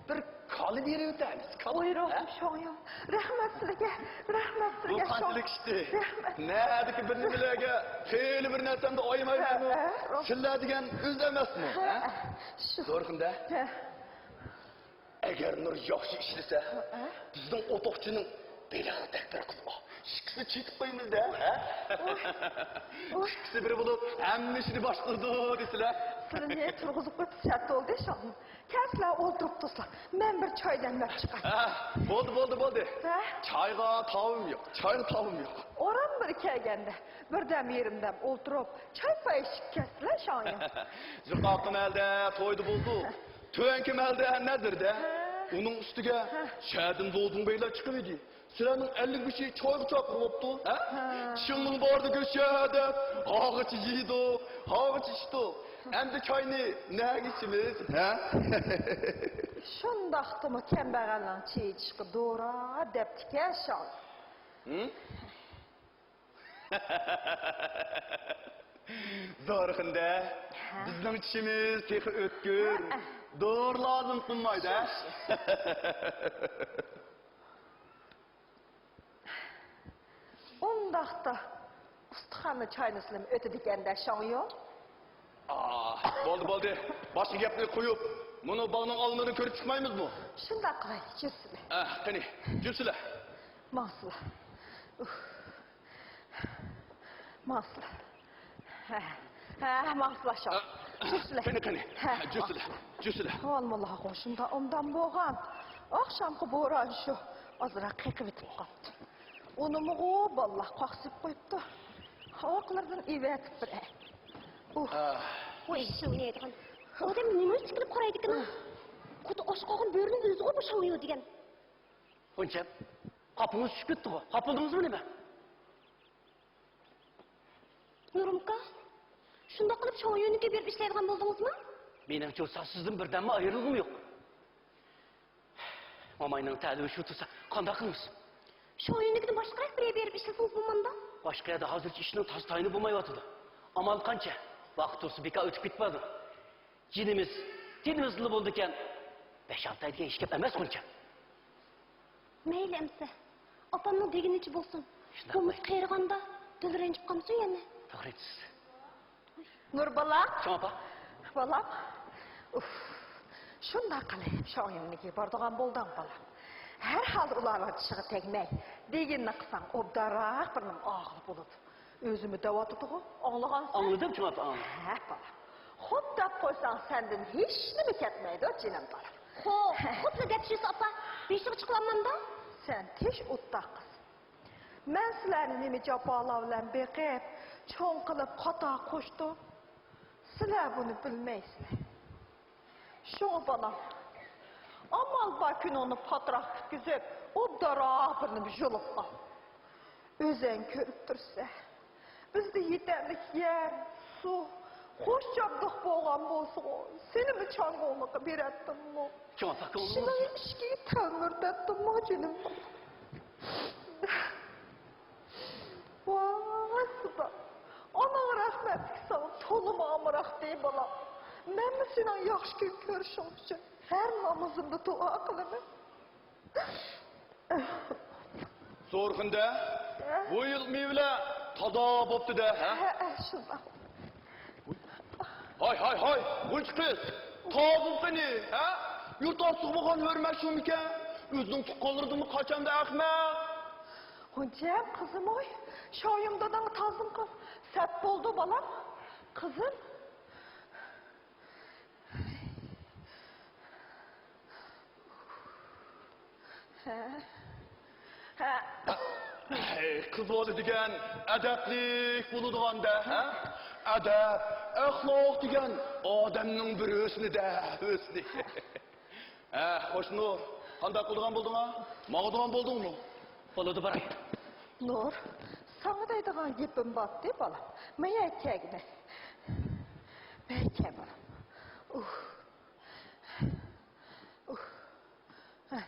بىر كالا بېرىۋېتەيمىز. كالا. بۇيرۇڭ، ھە؟ شاڭيۈەن. رەھمەت سىلىگە، رەھمەت بۇ سىلىگە، قانچىلىك ئىشتى؟ رەھمەت. نەدىكى بىر نېمىلەرگە خېلى بىر نەرسەمدە ئايىمايمەنمۇ؟ ھە، ھە. سىلەر دېگەن ئۆز ئەمەسمۇ؟ ھە؟ ھە؟ شۇ. دورىخىندا. ھە. ئەگەر نۇر ياخشى ئىشلىسە، ھە؟ بىزنىڭ ئوتۇقچىنىڭ بېلىغىدەك بىر قىز بار. ئىككىسىنى چېتىپ قويىمىز-دە، ھە؟ ئۇھ. ئۇھ. ئىككىسى بىر بولۇپ، ھەممە ئىشنى باشقۇرىدۇ دېسىلە. سىلىنى تۇرغۇزۇپ قويۇپ سەت بولدى، شاڭ. كەلسىلە ئولتۇرۇپ تۇرسىلا. مەن بىر چاي دەملەپ چىقاي. ھە، بولدى، بولدى، بولدى. ھە؟ چايغا تاۋىم يوق، چايغا تاۋىم يوق. ئورام بىر كەلگەندە، بىردەم يېرىمدەم ئولتۇرۇپ، چاي-پاي ئىچىپ كەتسىلە، شاڭ. يۇقىرىقى مەھەلدە تويدا بولدۇق. تۆۋەنكى مەھەلدە نەزىردە. ھە. ئۇنىڭ ئۈستىگە ھە. شەھەردىن زوزۇڭ بەگلەر چىقىۋىدى. سىلەرنىڭ ئەللىك بېشى چايغا چاقىرىۋاپتۇ، ھە؟ ھە. چىڭنىڭ بارىدۇ گۆشە دەپ، ھاغىچە يېيىدۇ، ھاغىچە ئىچىدۇ. ئەمدى چاينى نەگە ئىچىمىز، ھە؟ شۇنداقتىمۇ كەمبەغەلنىڭ چېيى ئىچىشقا دورا دەپتىكەن شاڭ. ھىم؟ دورىخىندا، ھە؟ بىزنىڭ چىشىمىز تېخى ئۆتكۈر. ھە. دورا لازىم قىلمايدۇ، ھە؟ شۇ، شۇ. ئۇنداقتا ئۇستىخاننى چاينىسىلىمۇ ئۆتىدىكەن-دە، شاڭيۇ. ئا، بولدى، بولدى. باشقا گەپنى قويۇپ، مۇنۇ باغنىڭ ئالمىلىرىنى كۆرۈپ چىقمايمىزمۇ؟ شۇنداق قىلايلى، جۈرسىلە. ئە، قېنى، جۈرسىلە. ماڭسىلا. ئۇھ. ماڭسىلا. ھە، ھە، ماڭسىلا شۇ. ئە، جۈرسىلە. قېنى، قېنى. ھە، جۈرسىلە، ماڭسىلا. جۈرسىلە. ۋالمۇللاغۇ شۇنداق ئوبدان بولغان. ئاخشامقى بوران شۇ. ئازراق قېقىۋېتىپ قاپتۇ. ئۇنىمۇغۇ بالىلار قاقسىپ قويۇپتۇ. ئاۋاقلىرىدىن ئېۋەتىپ بېرەي. ئۇھ. ئاھ. ۋاي، شاڭيۇ دېگەن. ئادەم نېمە ئۈچ قىلىپ قارايدىكىن؟ قۇتى ئاچ قالغان بۆرىنىڭ ئۆزىغۇ بۇ شاڭيۇ دېگەن. غۇنچەم، قاپىڭىز چۈشۈپ كەتتىغۇ. قاپلىدىڭىزمۇ نېمە؟ نۇرۇمكا، شۇنداق قىلىپ شاڭيۇنىڭكىگە بېرىپ ئىشلەيدىغان بولدىڭىزمۇ؟ مېنىڭچە، ئۇ سىزدىن بىردەممۇ ئايرىلغۇم يوق. موماينىڭ تەلىپى شۇ تۇرسا، قانداق قىلىمىز؟ شاڭيۇنىڭكىدىن باشقىراق بىر يەرگە بېرىپ ئىشلىسىڭىز بولمامدۇ؟ باشقا يەردە ھازىرچە ئىشنىڭ تاس-تايىنى بولمايۋاتىدۇ. ئامال قانچە؟ ۋاقىت تۇرسا بىكار ئۆتۈپ كېتىپ بارىدۇ. جېنىمىز، تېنىمىزلا بولىدىكەن. بەش-ئالتە ئاي دېگەن ئىش گەپ ئەمەس، غۇنچەم. مەيلى ئەمىسە. ئاپامنىڭ دېگىنىچە بولسۇن. شۇنداق. بولمىسا قېرىغاندا دىلى رەنجىپ قالمىسۇن يەنە. توغرا ئېيتىسىز. نۇر بالا. چوڭ ئاپا. بالام. ئۇف. شۇنداق قىلىپ، شاڭيۇنىڭكىگە بارىدىغان بولدۇڭ، بالام. ھەر ھالدا ئۇلارنىڭ چىشىغا تەگمەي، دېگىنىنى قىلساڭ، ئوبدانراق بىر نېمە ئاغىلى بولىدۇ. ئۆزىمۇ دەۋاتىدىغۇ، ئاڭلىغانسەن. ئاڭلىدىم، چوڭ ئاپا، ئاڭلىدىم. ھە، بالام. خوپ دەپ قويساڭ، سەندىن ھېچنېمە كەتمەيدۇ، جېنىم بالام. خو، خوپلا دەپ يۈرسە، ئاپا، بېشىغا چىقىۋالمامدۇ؟ سەن تېش ئوتتاق قىز. مەن سىلەرنى نېمە جاپالار بىلەن بېقىپ، چوڭ قىلىپ، قاتار قوشتۇم. سىلەر بۇنى بىلمەيسىلەر. شۇڭا بالام، ئامال بار كۈنۈڭنى پاتراق پۈتكۈزۈپ، ئوبدانراق بىر نېمە يولۇپ ئال. ئۆزەڭ كۆرۈپ تۇرسەن، بىزدە يېتەرلىك يەر، سۇ، خوش جابدۇق بولغان بولسىغۇ، سېنىمۇ چاڭگىلىققا بېرەتتىممۇ؟ چوڭ ئاپا، كۆڭلىڭىز كىشىنىڭ ئىشىكىگە تەلمۈرتەتتىممۇ، جېنىم بالام؟ ۋاي خۇدا، ئاناڭ رەھمەتلىك ساڭا تولىمۇ ئامراق دەي، بالام. مەنمۇ سېنىڭ ياخشى كۈن كۆرۈشۈڭ ئۈچۈن ھەر نامىزىمدا دۇئا قىلىمەن. زورخۇندە، ھە؟ بۇ يىل مېۋىلەر تازا بوپتۇ-دە، ھە؟ ھە، ھە، شۇنداق. ھاي، ھاي، ھاي، غۇنچە قىز، تازىلىق قېنى، ھە؟ يۇرت ئاستىغا بولغان ھۆرمەت شۇمىكەن؟ ئۆزىنىڭ تۇغقانلىرىدىنمۇ قاچامدۇ ئەخمەق؟ غۇنچەم، قىزىم، ئوي، شايىم داداڭغا تازىلىق قىل. سەت بولدى، بالام. قىزىم. ھە؟ ھە؟ قىز بالا دېگەن ئەدەپلىك بولىدىغان-دە، ھە؟ ئەدەپ، ئەخلاق دېگەن ئادەمنىڭ بىر ھۆسنى-دە، ھۆسنى. ھە، خوش نۇر، قانداق قىلىدىغان بولدۇڭ-ھە؟ ماڭىدىغان بولدۇڭمۇ؟ بولىدۇ، باراي. نۇر، ساڭا دەيدىغان گېپىم بارتى، بالام. مەيە كەگىنە. مەيە كە، بالام. ئۇھ. ئۇھ. ھە.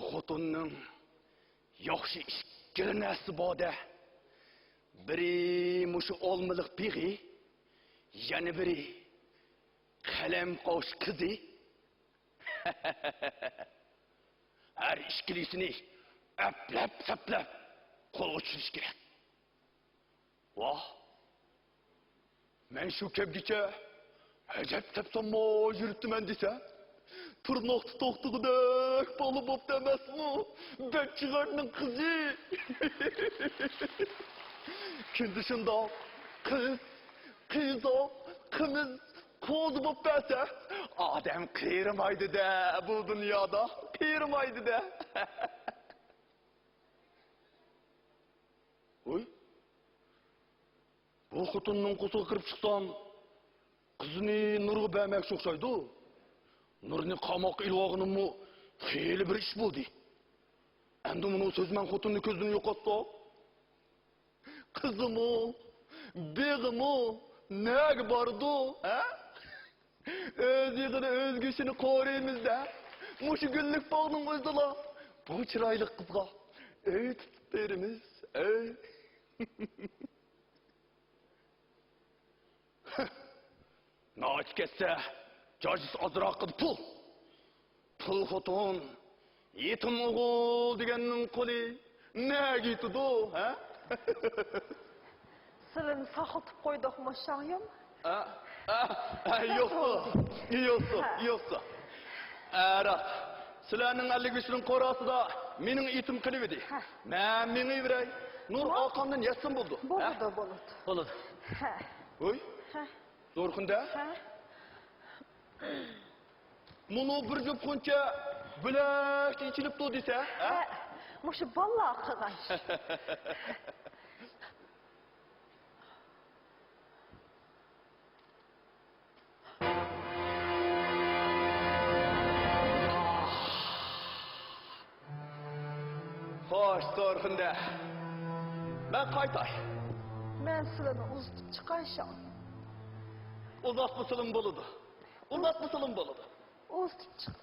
خوتۇننىڭ ياخشى ئىككىلا نەرسىسى بار-دە. بىرى مۇشۇ ئالمىلىق بېغى، يەنە بىرى قەلەم قاش قىزى. ھەر ئىككىلىسىنى ئەپلەپ-سەپلەپ قولغا چۈشۈرۈش كېرەك. ۋاھ، مەن شۇ كەمگىچە ئەجەب سەپسانما يۈرۈپتىمەن دېسە، تىرناقتا توختىغۇدەك بالا بوپتۇ ئەمەسمۇ؟ بەچچىغارنىڭ قىزى. كۈندە شۇنداق قىز، قىزا، قىمىز، قوزا بوپ بەرسە، ئادەم قېرىمايدۇ-دە، بۇ دۇنيادا قېرىمايدۇ-دە. ۋوي، بۇ خوتۇننىڭ قورسىقىغا كىرىپ چىقسام، قىزىنى نۇرغا بەرمەكچى ئوخشايدۇ. نۇرنى قاماققا ئېلىۋالغىنىممۇ خېلى بىر ئىش بولدى. ئەمدى مۇنۇ سۆزمەن خوتۇننى كۆزدىن يوقاتساق، قىزىمۇ، بېغىمۇ نەگە بارىدۇ، ھە؟ ئۆز يېغىنى، ئۆز گۆشىنى قورۇيمىز-دە. مۇشۇ گۈللۈك باغنىڭ ئۆزىدىلا بۇ چىرايلىق قىزغا ئۆي تۇتۇپ بېرىمىز، ئۆي. ناچى كەتسە، جاجىسى ئازراق قىلىپ پۇل. پۇل خوتۇن، يېتىم ئوغۇل دېگەننىڭ قولى نەگە يېتىدۇ، ھە؟ سىلىنى ساقلىتىپ قويدۇقمۇ، شاڭيۇم؟ ئە، ئە، ئە، يوقسا، يوقسا، ھە. يوقسا. ئە، راست. سىلەرنىڭ ئەللىك بېشىنىڭ قوراسىدا مېنىڭ ئېتىم قېلىۋىدى. ھە. مەن مېڭىۋېرەي. نۇر ھە. ئاقامدىن يەتسۇن بولدى. ھە؟ بولىدۇ، بولىدۇ. بولىدۇ. ھە. ھوي. ھە. زورخۇندە. ھە. مۇنۇ بىر جۈپ غۇنچە بۆلەكچە ئېچىلىپتۇ دېسە، ھە؟ ھە، مۇشۇ بالىلار قىلغان ئىش. خوش، زورخۇندە. مەن قايتاي. مەن سىلىنى ئۇزىتىپ چىقاي، شاڭ. ئۇزاتمىسىلىمۇ بولىدۇ. ئۇزاتمىسىلىمۇ بولىدۇ. ئۇزىتىپ چىق.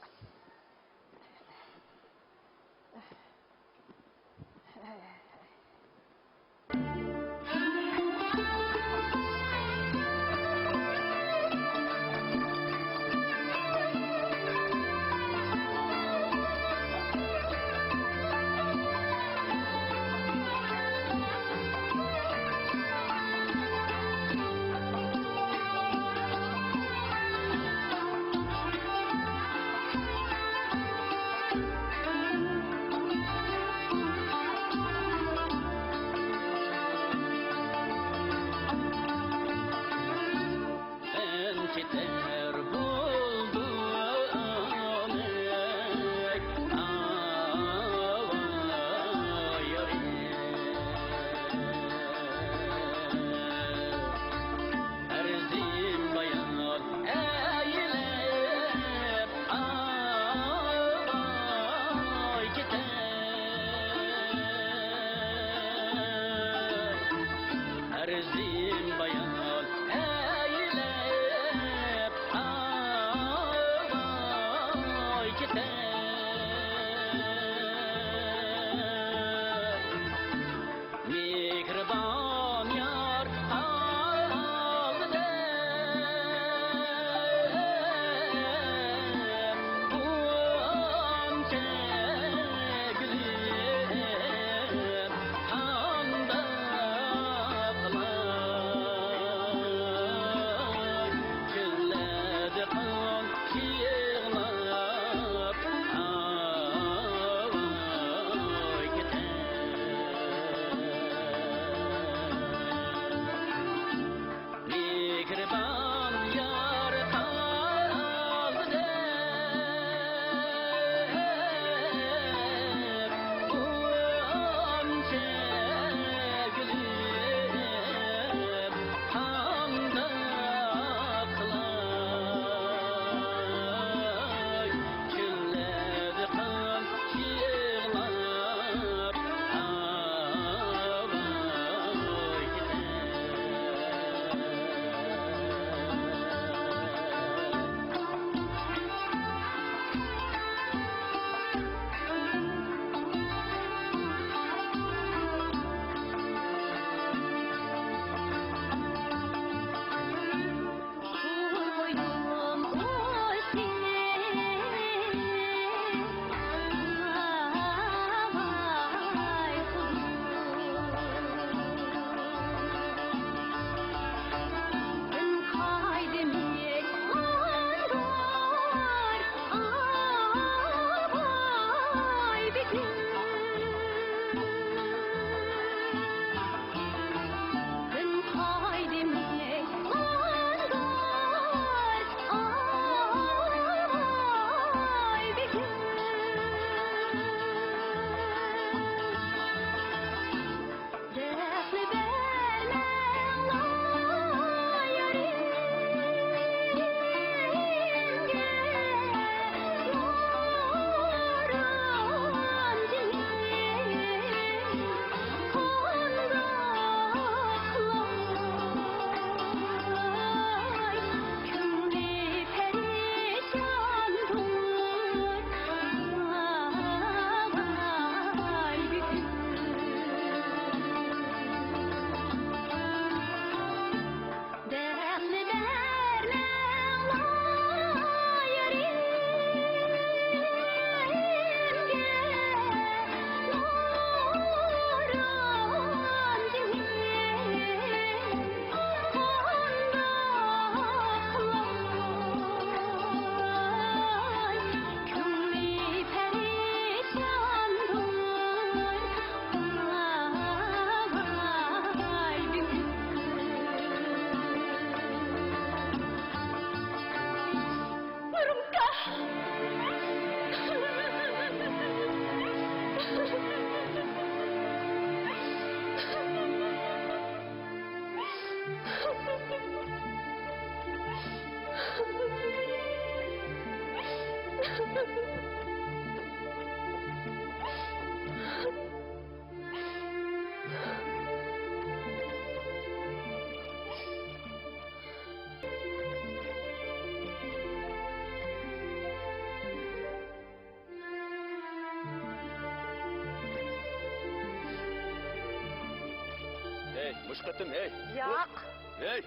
ھەي، مۇشۇ قېتىم، ھەي. ياق. ھەي،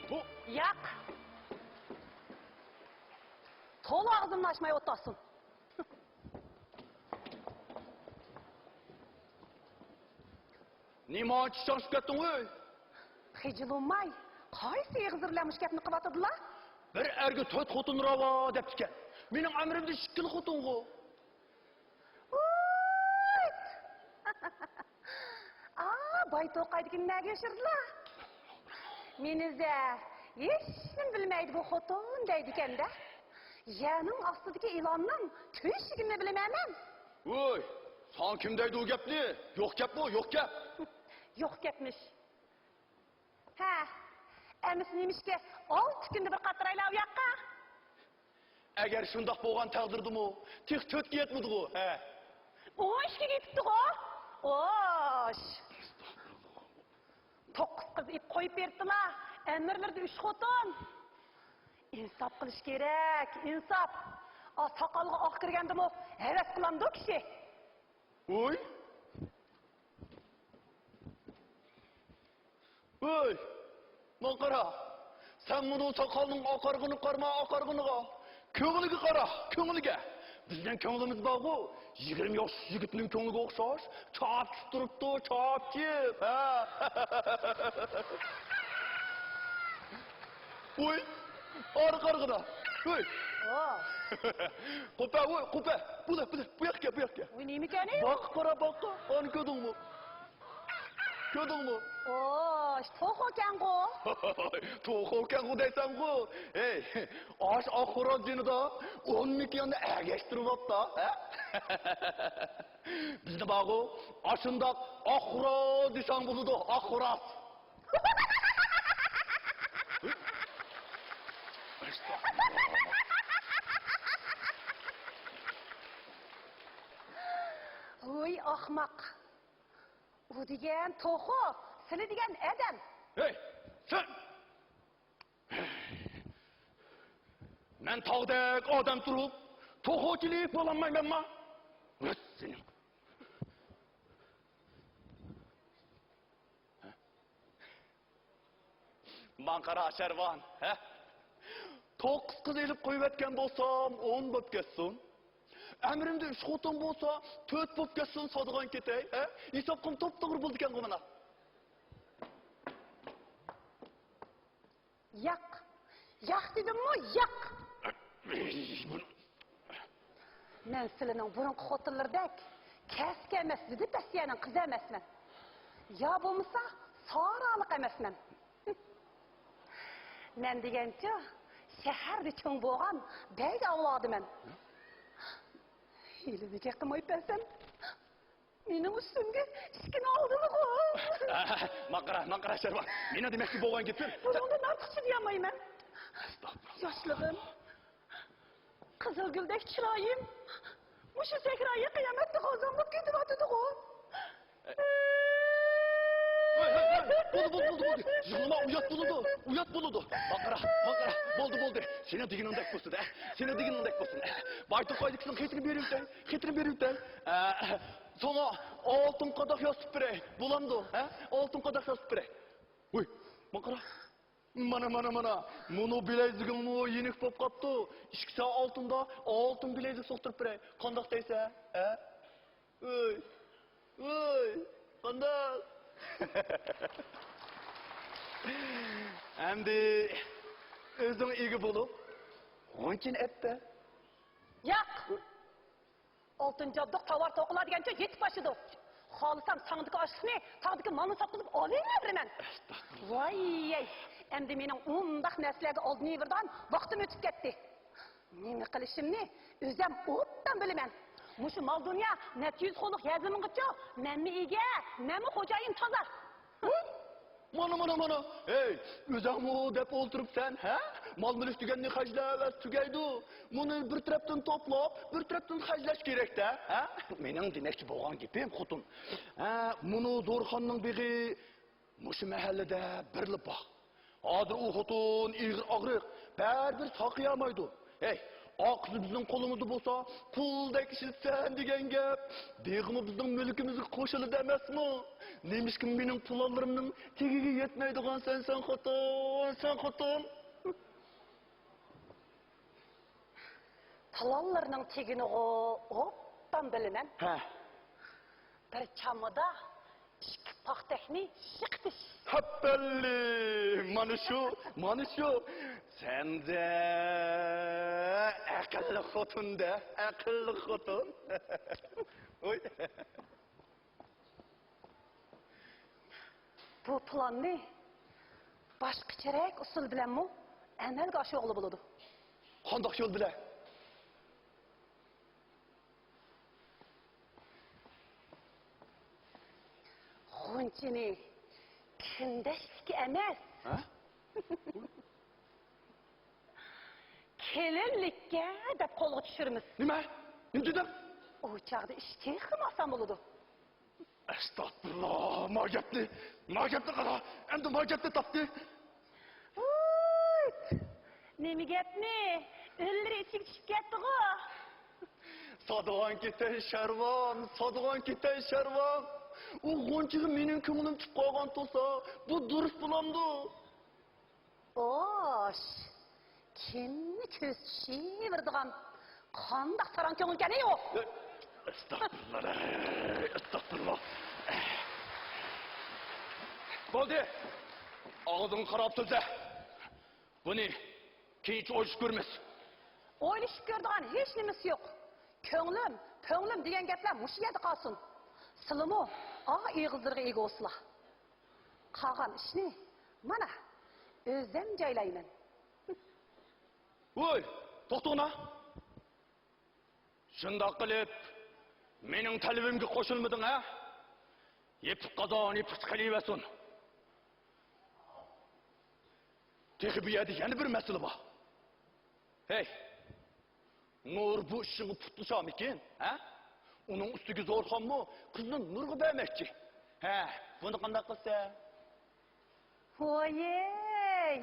بۇ. ياق. تولا ئاغزىمنى ئاچماي ئولتۇرسۇن. نېمانچە چاڭشىپ كەتتىڭ، ھەي؟ خىجىل بولماي، قايسى ئېغىزلىرى بىلەن مۇشۇ گەپنى قىلىۋاتىدىلا؟ بىر ئەرگە تۆت خوتۇن راۋا دەپتىكەن. مېنىڭ ئەمرىمدە ئىككىلا خوتۇنغۇ. ۋوي! ئا، باي توقايدىكىنى نەگە يوشۇردىلا؟ مېنى زە، ھېچنېمە بىلمەيدىغۇ خوتۇن دەيدىكەن-دە. يەرنىڭ ئاستىدىكى ئىلاننىڭ تۆشۈكىنى بىلىمەن مەن. ۋوي، ساڭا كىم دەيدۇ ئۇ گەپنى؟ يوق گەپ بۇ، يوق گەپ. يوق گەپمىش. ھە، ئەمىسە نېمىشقا ئالتە كۈندە بىر قاترايلا ئۇ ياققا؟ ئەگەر شۇنداق بولغان تەقدىردىمۇ، تېخى تۆتكە يەتمىدىغۇ، ھە؟ ئون ئىككىگە يېتىپتىغۇ؟ ئوش! توققۇز قىز ئېلىپ قويۇپ بېرىپتىلا، ئەمىرلىرىدە ئۈچ خوتۇن. ئىنساپ قىلىش كېرەك، ئىنساپ. ئا، ساقالغا ئاق كىرگەندىمۇ ھەۋەس قىلامدۇ كىشى؟ ۋوي! ۋوي! ماڭا قارا! سەن مۇنۇ ساقالنىڭ ئاقارغىنىغا قارىما، ئاقارغىنىغا! كۆڭلىگە قارا، كۆڭلىگە! بىزنىڭ كۆڭلىمىز بارغۇ، يىگىرمە ياش يىگىتنىڭ كۆڭلىگە ئوخشاش، چاپچىپ تۇرۇپتۇ، چاپچىپ! ھە! ۋوي! ئارا قارىغىنا! ۋوي! ئو! قوپە، ۋوي، قوپە! بۇلا، بۇلا، بۇ ياققا، بۇ ياققا! ۋوي، نېمىكەن ئۇ؟ باققا قارا، باققا! ئانى كۆردۈڭمۇ؟ كۆردۈڭمۇ؟ ئو، توخۇكەنغۇ! توخۇكەنغۇ دەيسەنغۇ! ھەي، ئاش ئاخۇرات جېنىدا ئون مىكياننى ئەگەشتۈرۈۋاپتا، ھە؟ بىزدە بارغۇ، ئاشۇنداق ئاخۇرات دېسەڭ بولىدۇ، ئاخۇرات! ھوي، ئاخماق! ئۇ دېگەن توخۇ، سىلى دېگەن ئادەم. ھەي، سەن! مەن تاغدەك ئادەم تۇرۇپ، توخۇچىلىق بولالمايمەنما؟ ۋىت سېنىڭ! ماڭا قارا، شەرۋان، ھە؟ توققۇز قىز ئېلىپ قويۇۋەتكەن بولسام، ئون بولۇپ كەتسۇن. ئەمرىمدە ئۈچ خوتۇن بولسا، تۆت بولۇپ كەتسۇن، سادىغان كېتەي، ھە؟ ھېسابقىم توپتوغرا بولىدىكەنغۇ مانا. ياق! ياق دېدىممۇ، ياق! مەن سىلىنىڭ بۇرۇنقى خوتۇنلىرىدەك كەسكە ئەمەس، دىدى پەسىيەنىڭ قىزى ئەمەسمەن. يا بولمىسا، سارالىق ئەمەسمەن. مەن دېگەنچۇ، شەھەردە چوڭ بولغان بەگ ئاۋلادىمەن. ھېلى بىكەر قىلماي بەرسەم، مېنىڭ ئۈستۈمگە ئىشىكنى ئالدىلىغۇ. ماڭا قارا، ماڭا قارا، شەرۋان. مېنىڭ دېمەكچى بولغان گېپىم. بۇنىڭدىن ئارتۇقچە دېيەلمەيمەن. ئەستەغپۇرۇللا. ياشلىقىم، قىزىلگۈلدەك چىرايىم مۇشۇ سەھرايى قىيامەتتە غازاڭلاپ كېتىۋاتىدىغۇ. ھەي، ھەي، ھەي، بولدى، بولدى، بولدى، بولدى. يىغلىما، ئۇيات بولىدۇ، ئۇيات بولىدۇ. ماڭا قارا، ماڭا قارا. بولدى، بولدى. سېنىڭ دېگىنىڭدەك بولسۇن، ھە؟ سېنىڭ دېگىنىڭدەك بولسۇن. باي توقايدىكىسىنىڭ خېتىنى بېرىۋېتەي، خېتىنى بېرىۋېتەي. ئە، ساڭا ئالتۇن قاداق ياسىتىپ بېرەي، بولامدۇ، ھە؟ ئالتۇن قاداق ياسىتىپ بېرەي. ۋوي، ماڭا قارا. مانا، مانا، مانا. مۇنۇ بىلەيزۈكۈڭمۇ يېنىك بولۇپ قاپتۇ. ئىككى سائەت ئالتۇندا ئالتۇن بىلەيزۈك سوقتۇرۇپ بېرەي. قانداق دەيسەن، ھە؟ ۋوي، ۋوي، قانداق؟ ئەمدى ئۆزۈڭ ئىگە بولۇپ، غۇنچىنى ئەتتە. ياق! ئالتۇن جابدۇق تاۋار توقۇلار دېگەنچە يېتىپ ئاشىدۇ. خالىسام تاڭدىكى ئاشلىقنى تاغدىكى مالنى ساتقۇزۇپ ئالىۋېرىمەن. ۋاي، ئەمدى مېنىڭ ئۇنداق نەرسىلەرگە ئالدىنىۋېرىدىغان ۋاقتىم ئۆتۈپ كەتتى. نېمە قىلىشىمنى ئۆزۈم ئوبدان بىلىمەن. مۇشۇ مال-دۇنيا نەچچە يۈز خولۇق يەر زېمىنغىچۇ مەنمۇ ئىگە، مەنمۇ خوجايىن تازا. مانا، مانا، مانا. ھەي، ئۆزۈڭمۇ دەپ ئولتۇرۇپسەن، ھە؟ مال-مۈلۈك دېگەننى خەجلەۋەرسە تۈگەيدۇ. مۇنى بىر تەرەپتىن توپلاپ، بىر تەرەپتىن خەجلەش كېرەك-دە، ھە؟ مېنىڭ دېمەكچى بولغان گېپىم، خوتۇن. ھە، مۇنۇ دورىخانىنىڭ بېغى مۇشۇ مەھەللىدە بىرلا باغ. ھازىر ئۇ خوتۇن ئېغىر ئاغرىق، بەرىبىر ساقىيالمايدۇ. ھەي، ئاقىسى بىزنىڭ قولىمىزدا بولسا، قۇلدەك ئىشلىتىسەن دېگەن گەپ. بېغىمۇ بىزنىڭ مۈلكىمىزگە قوشۇلىدۇ ئەمەسمۇ؟ نېمىشقا مېنىڭ پىلانلىرىمنىڭ تېگىگە يەتمەيدىغانسەن سەن خوتۇن، سەن خوتۇن؟ پىلانلىرىنىڭ تېگىنىغۇ ئوبدان بىلىمەن. ھە. بىر چامىدا ئىككى پاختەكنى يىقىتىش. ھەپپەللى! مانا شۇ، مانا شۇ. سەندە ئەقىللىق خوتۇن-دە، ئەقىللىق خوتۇن. ئۇي. بۇ پىلاننى باشقىچىرەك ئۇسۇل بىلەنمۇ ئەمەلگە ئاشۇرغىلى بولىدۇ. قانداق يول بىلەن؟ غۇنچىنى كۈندەشلىككە ئەمەس، ھە؟ كېلىنلىككە دەپ قولغا چۈشۈرىمىز. نېمە؟ نېمە دېدىڭ؟ ئۇ چاغدا ئىش تېخىمۇ ئاسان بولىدۇ. ئەستەغپۇرۇللا، ما گەپنى، ما گەپنى قارا، ئەمدى ما گەپنى تاپتى. ۋوي! نېمە گەپنى؟ ئۆللىرى ئىچىگە چۈشۈپ كەتتىغۇ. سادىغان كېتەي شەرۋام، سادىغان كېتەي شەرۋام. ئۇ غۇنچىغا مېنىڭ كۆڭلۈم چۈشۈپ قالغان تۇرسا، بۇ دۇرۇس بولامدۇ؟ خوش، كىمنى كۆز چۈشۈرىدىغان قانداق ساراڭ كۆڭۈلكەن ئۇ؟ ئەستەغپۇرۇللا، ئەستەغپۇرۇللا. بولدى، ئاغزىڭغا قاراپ سۆزلە. بۇنى كېيىنچە ئويلىشىپ كۆرىمىز. ئويلىشىپ كۆرىدىغان ھېچ نېمىسى يوق. كۆڭلۈم، پۆڭلۈم دېگەن گەپلەر مۇشۇ يەردە قالسۇن. سىلىمۇ ئا ئېغىزلىرىغا ئىگە بولسىلا. قالغان ئىشنى مانا ئۆزۈم جايلايمەن. ۋوي، توختىغىنا! شۇنداق قىلىپ، مېنىڭ تەلىپىمگە قوشۇلمىدىڭ، ھە؟ يېپىق قازان يېپىقچە قېلىۋەرسۇن. تېخى بۇ يەردە يەنە بىر مەسىلە بار. ھەي، نۇر بۇ ئىشىڭغا پۇتلىشامىكىن، ھە؟ ئۇنىڭ ئۈستىگە زورخانمۇ قىزنى نۇرغا بەرمەكچى. ھە، بۇنى قانداق قىلسا؟ ۋويەي،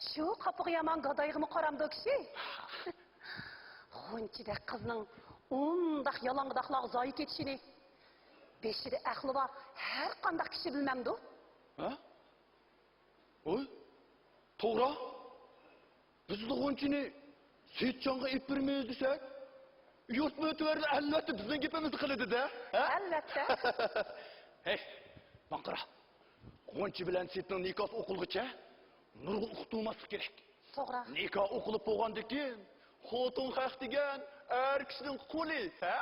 شۇ قاپىقى يامان گادايغىمۇ قارامدۇ كىشى؟ غۇنچىدەك قىزنىڭ ئۇنداق يالاڭداقلارغا زايى كېتىشىنى بېشىدا ئەقلى بار ھەر قانداق كىشى بىلمەمدۇ؟ ھە؟ ۋوي، توغرا. بىزلا غۇنچىنى سېيىتجانغا ئېلىپ بېرىمىز دېسەك، يۇرت مۆتىۋەرلىرى ئەلۋەتتە بىزنىڭ گېپىمىزنى قىلىدۇ-دە، ھە؟ ئەلۋەتتە. ھەي، ماڭا قارا. غۇنچە بىلەن سېيىتنىڭ نىكاھى ئوقۇلغۇچە نۇرغا ئۇقتۇرماسلىق كېرەك. توغرا. نىكاھ ئوقۇلۇپ بولغاندىن كېيىن، خوتۇن خەق دېگەن ئەر كىشىنىڭ قۇلى، ھە؟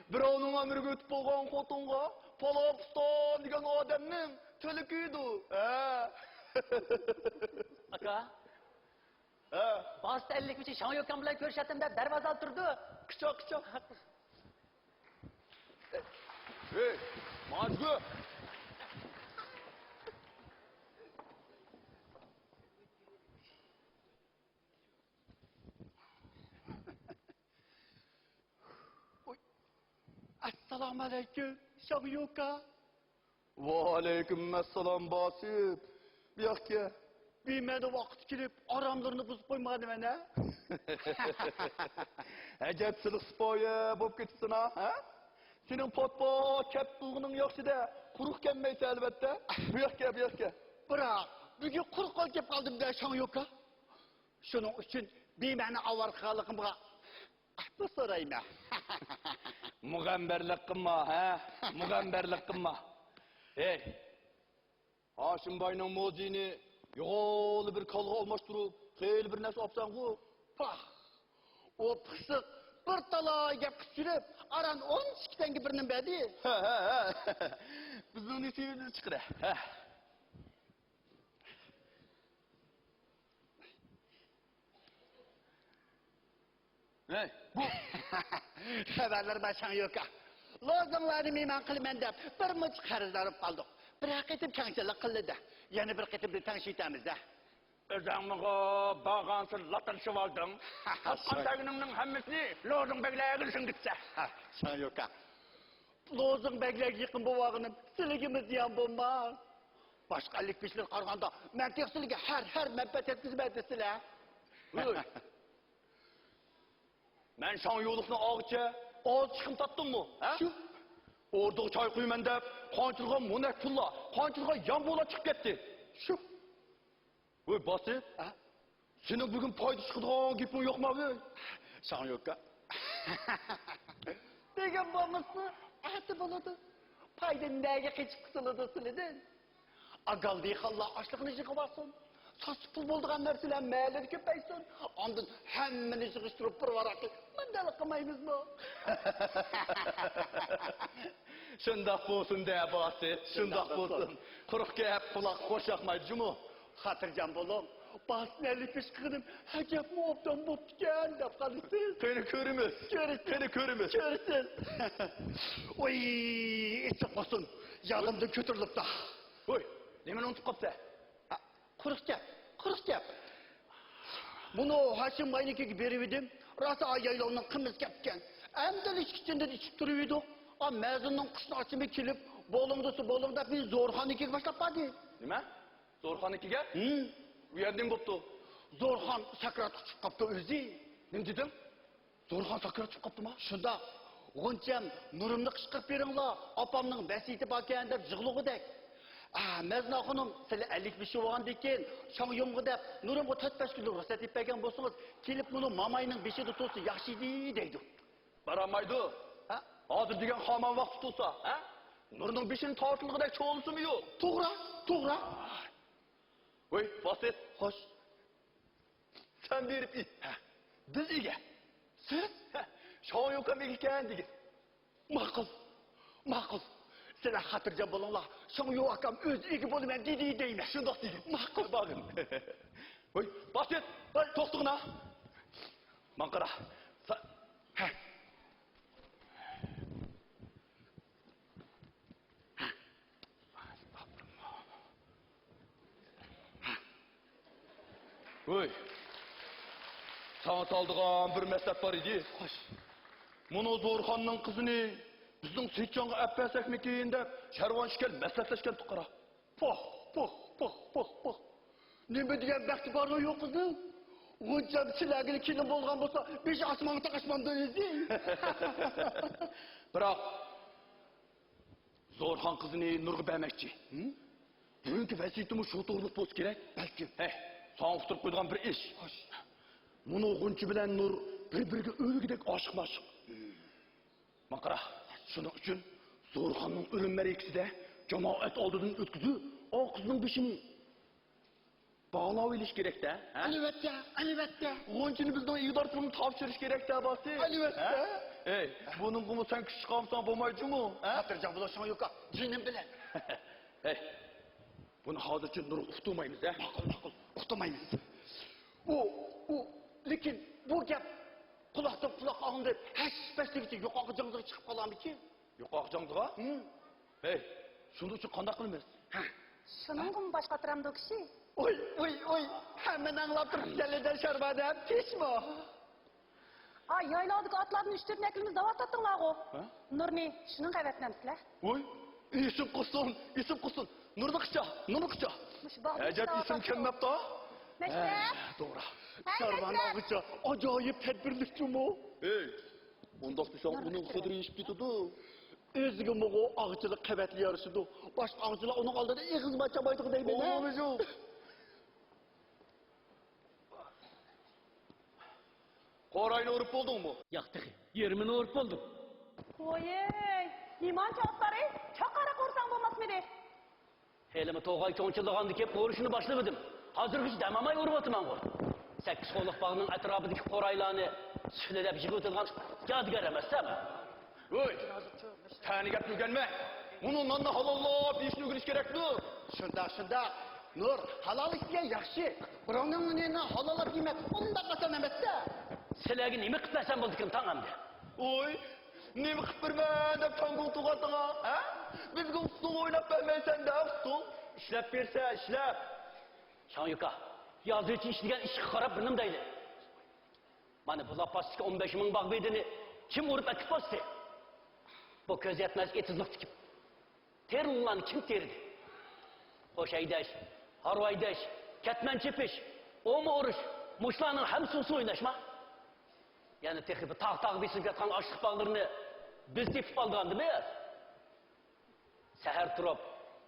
بىراۋنىڭ ئەمرىگە ئۆتۈپ بولغان خوتۇنغا پالا پۇستان دېگەن ئادەمنىڭ تىلى كۆيىدۇ، ھە؟ ئاكا. ھە. باستا ئەللىك بىچى شاڭيوكاڭ بىلەن كۆرۈشەتتىم دەپ دەرۋازا ئالدى تۇرىدۇ. قىچا، قىچا. ھەي، ماجگۇ! ئۇي. ئەسسالامۇ ئەلەيكۇم، شاڭيوكا. ۋەئەلەيكۇم ئەسسالام، باسىت. بۇياققا كەل. بىمەنە ۋاقىت كېلىپ، ئاراملىرىنى بۇزۇپ قويمىغانىمەن ھە؟ ئەجەب سىلىق سىپايە بولۇپ كېتىپسەن ھە؟ سېنىڭ پات-پات كەپ قىلغىنىڭ ياخشى-دە، قۇرۇق كەلمەيسەن ئەلۋەتتە. بۇياققا كەل، بۇياققا كەل. بىراق، بۈگۈن قۇرۇق قول كېلىپ قالدىم-دە، شاڭيوكا. شۇنىڭ ئۈچۈن بىمەنە ئاۋارە قىلغانلىقىمغا ئەپۇ سورايمەن. مۇغەمبەرلىك قىلما، ھە؟ مۇغەمبەرلىك قىلما. ھەي، ھاشىم باينىڭ مۇزېيىنى يوغانلا بىر كالىغا ئالماشتۇرۇپ، خېلى بىر نەرسە ئاپسەنغۇ؟ پاھ! ئۇ پىخسىق بىر تالاي گەپ قىلىپ يۈرۈپ، ئاران ئون ئىككى تەڭگە بىر نېمە بەردى. ھە، ھە، ھە. بىزنىڭ نېسىۋىمىزنى چىقىرە. ھە. ھەي، بۇ خەۋەرلەر بار شاڭيوكا. لوزۇڭلارنى مېھمان قىلىمەن دەپ بىر مۇنچە قەرزدار بولۇپ قالدۇق. بىرەر قېتىم كەڭچىلىك قىلدى-دە. يەنە بىر قېتىم بىز تەڭشىۋېتەمىز-دە. ئۆزۈڭمۇغۇ بارغانسېرى لاتىرىشىۋالدىڭ. تاپقان تەرگىنىڭنىڭ ھەممىسىنى لوزۇڭ بەگلەرگە سىڭدۈرسە. شاڭيوكا، لوزۇڭ بەگلەرگە يېقىن بولۇۋالغىنىم سىلىگىمۇ زىيان بولماس. باشقا ئەللىك بېشىلىرىگە قارىغاندا مەن تېخى سىلىگە ھەر، ھەر مەنپەئەت يەتكۈزىمەن دېسىلە. ھوي. مەن شاڭيۇلۇقنى ئالغۇچە ئاز چىقىم تاپتىممۇ؟ ھە؟ شۇ. ئوردىغا چاي قۇيىمەن دەپ، قانچىلىغان مونەك پۇللار، قانچىلىغان يامغۇرلار چىقىپ كەتتى. شۇ. ۋوي، باسىت. ھە؟ سېنىڭ بۈگۈن پايدا چىقىدىغان گېپىڭ يوقما، ۋوي؟ شاڭيوكا. بۈگۈن بولمىسا، ئەتە بولىدۇ. پايدا نەگە قېچىپ قۇتۇلىدۇ سىلىدىن؟ ئاگال دېھقانلار ئاشلىقىنى يىغىۋالسۇن. ساسا پۇل بولىدىغان نەرسىلەر مەھەللىدە كۆپەيسۇن. ئاندىن ھەممىنى يىغىشتۇرۇپ بىر ۋاراققا مۇنداقلا قىلمايمىزمۇ؟ شۇنداق بولسۇن دە، باسىت. شۇنداق شۇنداق بولسۇن. بولسۇن. قۇرۇق گەپ قۇلاققا خوش ياقمايدۇ جۇمۇ. خاتىرجەم بولۇڭ. باسىتنى ئەللىك بەش قىلغىنىم ئەجەبمۇ ئوبدان بوپتىكەن دەپ قالىسىز. قېنى كۆرىمىز. كۆرىسىز. قېنى كۆرىمىز. كۆرىسىز. ۋوي، ئېسىپ قالسۇن. يادىمدىن كۆتۈرۈلۈپتۇ. ۋوي، نېمىنى ئۇنتۇپ قاپسەن؟ ھە، قۇرۇق گەپ، قۇرۇق گەپ. مۇنۇ ھاشىم باينىڭكىگە بېرىۋىدىم. راسا يايلاۋنىڭ قىممىتى كەپتىكەن. ئەمدىلا ئىچكىچىندىن ئىچىپ تۇرۇۋىدۇق. ئا، مەزىننىڭ قۇشناچىمۇ كېلىپ، بولۇڭ دېسە بولۇڭ دەپ، مېنى زورخاننىڭكىگە باشلاپ باردى. نېمە؟ زورخاننىڭكىگە؟ ھىم. ئۇ يەردە نېمە بوپتۇ؟ زورخان سەكراتقا چۈشۈپ قاپتۇ ئۆزى. نېمە دېدىڭ؟ زورخان ساكرات چىقىپ قاپتىما؟ شۇنداق. غۇنچەم، نۇرۇمنى قىچقۇرۇپ بېرىڭلار، ئاپامنىڭ ۋەسىيىتى باركەن دەپ يىغلىغۇدەك. ئا، مەزنە خانىم، سىلەر ئەللىك بېشى بولغاندىن كېيىن شاڭيومغا دەپ نۇرۇمغا تۆت-بەش كۈنلۈك رۇخسەت ئېلىپ بەرگەن بولسىڭىز، كېلىپ مۇنۇ ماماينىڭ بېشىدا تۇرسا ياخشى ئىدى دەيدۇ. بارالمايدۇ. ھە؟ ھازىر دېگەن خامان ۋاقتى تۇرسا، ھە؟ نۇرنىڭ بېشىنى تارتىلغۇدەك چولىسىمۇ يوق. توغرا، توغرا. ۋوي، باسىت. خوش. سەن بېرىپ ئېيت. ھە. بىز ئىگە. سىز؟ ھە. شاڭيوكام ئىگىكەن دېگىن. ماقۇل. ماقۇل. سىلەر خاتىرجەم بولۇڭلار. شاڭيو ئاكام ئۆزى ئىگە بولىمەن دېدى دەيمەن. شۇنداق دېگىن. ماقۇل. بارغىن. ۋوي، باسىت. ۋوي، توختىغىنا. ماڭا قارا. سا-، ھە. ۋوي، ساڭا سالىدىغان بىر مەسلىھەت بار ئىدى. خوش. مۇنۇ زورخاننىڭ قىزىنى بىزنىڭ سېيىتجانغا ئەپ بەرسەكمىكىن دەپ، شەرۋان ئىكەن مەسلىھەتلەشكەنتۇق قارا. پوھ، پوھ، پوھ، پوھ، پوھ. نېمە دېگەن بەختى بارغۇ يوق قىزنىڭ؟ غۇنچەم سىلەرگىلا كېلىن بولغان بولسا، بېشى ئاسمانغا تاقاشمامدۇ ئۆزى؟ بىراق، زورخان قىزىنى نۇرغا بەرمەكچى. ھىم؟ بۈگۈنكى ۋەسىيىتىمۇ شۇ توغرىلىق بولسا كېرەك. بەلكىم. ھەي، ساڭا ئۇقتۇرۇپ قويىدىغان بىر ئىش. خوش. مۇنۇ غۇنچە بىلەن نۇر بىر-بىرىگە ئۆلگۈدەك ئاشىق-ماشىق. ماڭا قارا، شۇنىڭ ئۈچۈن زورخاننىڭ ئۆلۈم مەرىكىسىدە جامائەت ئالدىدىن ئۆتكۈزۈپ، ئا قىزنىڭ بېشىنى باغلاۋېلىش كېرەك-دە، ھە؟ ئەلۋەتتە، ئەلۋەتتە. غۇنچىنى بىزنىڭ ئىگىدارچىلىقىمىزغا تاپشۇرۇش كېرەك-دە، باسىت. ئەلۋەتتە. ھە؟ ئەي، بۇنىڭغىمۇ سەن كۈچ چىقارمىساڭ بولمايدۇ جۇمۇ، ھە؟ خاتىرجەم بولۇشۇڭ يوق، جېنىم بىلەن. ھەي، بۇنى ھازىرچە نۇرغا ئۇقتۇرمايمىز، ھە؟ ماقۇل، ماقۇل، ئۇقتۇرمايمىز. ئۇ، ئۇ، لېكىن بۇ گەپ قۇلاقتىن قۇلاققا ئاڭلىنىپ، ھەش-پەش دېگۈچە يوقارقى جاڭزىغا چىقىپ قالامىكىن؟ يوقارقى جاڭزىغا؟ ھىم. ھەي، شۇنىڭ ئۈچۈن قانداق قىلىمىز؟ ھە. شۇنىڭغىمۇ باش قاتۇرامدۇ كىشى؟ ئۇي، ئۇي، ئۇي، ھەممىنى ئاڭلاپ تۇرۇپ، جەلىدە شەربادە پىشمۇ؟ ئا، يايلاۋدىكى ئاتلاردىن ئۈچ-تۆتنى ئەكىلىمىز دەۋاتاتتىڭلارغۇ. ھە؟ نۇرنى شۇنىڭغا ئەۋەتمەمسىلەر؟ ۋوي، ئېسىم قۇرسۇن، ئېسىم قۇرسۇن. نۇرنى قىچا، نۇرنى قىچا. مۇشۇ باغدا ئەجەب ئېسىم كەلمەپتۇ. مەكتەپ. ھە، توغرا. ھەي، شارۋان مەكتەپ. ئاغىچا ئاجايىپ تەدبىرلىك جۇمۇ. ئەي، ئۇنداق دېسەڭ ئۇنىڭ خېتىرى ئېشىپ كېتىدۇ. ئۆزىگە مۇغۇ ئاغىچىلىق قەۋەتلا يارىشىدۇ. باشقا ئاغىچىلار ئۇنىڭ ئالدىدا ئېغىزمۇ ئاچالمايدىغۇ دەيمەن، ھە؟ قوراينى ئۇرۇپ بولدۇڭمۇ؟ ياق تېخى، يېرىمىنى ئۇرۇپ بولدۇم. ۋويەي، نېمانچە ئاتلار ئەي؟ چاقىراق ئۇرساڭ بولماسمىدى؟ ھېلىمۇ توغاي چوڭچىلىغاندا كېلىپ ئۇرۇشنى باشلىۋىدىم. ھازىرغىچە دەم ئالماي ئۇرۇۋاتىمەنغۇ. سەككىز قوللۇق باغنىڭ ئەتراپىدىكى قورايلارنى سۈلىلەپ يىغىۋېتىلغان يادىگەر ئەمەسسەن؟ ۋوي! تەنە گەپنى ئۆگەنمە! مۇنۇ ناننى ھالاللاپ يېيىشنى ئۆگىنىش كېرەكتۇ! شۇنداق، شۇنداق! نۇر، ھالال ئىش دېگەن ياخشى! بىراۋنىڭ نېنىنى ھالاللاپ يېمەك ئۇنداق ئاسان ئەمەس-دە! سىلەرگە نېمە قىلىپ بەرسەم بولىدىكىن تاڭ ئەمدى؟ ۋوي! نېمە قىلىپ بېرىمەن دەپ تاڭگۇڭ تۇغاتىڭا، ھە؟ بىزگە ئۇسسۇل ئويناپ بەرمەيسەن-دە، ئۇسسۇل! ئىشلەپ بېرىسەن، ئىشلەپ! شاڭيۇكا، يازىچى ئىشلىگەن ئىشقا قاراپ بىر نېمە دەيلى. مانا بۇ لاپاستىكى ئون بەش مىڭ باغ بېدىنى كىم ئۇرۇپ ئەكىپ باستى؟ بۇ كۆز يەتمەس ئېتىزلىق تىكىپ، تېرىلغاننى كىم تېرىدى؟ قوش ھەيدەش، ھارۋا ھەيدەش، كەتمەن چېپىش، ئومۇ ئۇرۇش، مۇشۇلارنىڭ ھەممىسى ئۇسسۇل ئويناشما؟ يەنە تېخى بۇ تاغ-تاغ بېسىلىپ ياتقان ئاشلىق باغلىرىنى بىز تېپىپ ئالىدىغان دېمەيۋاتىسىز. سەھەر تۇرۇپ،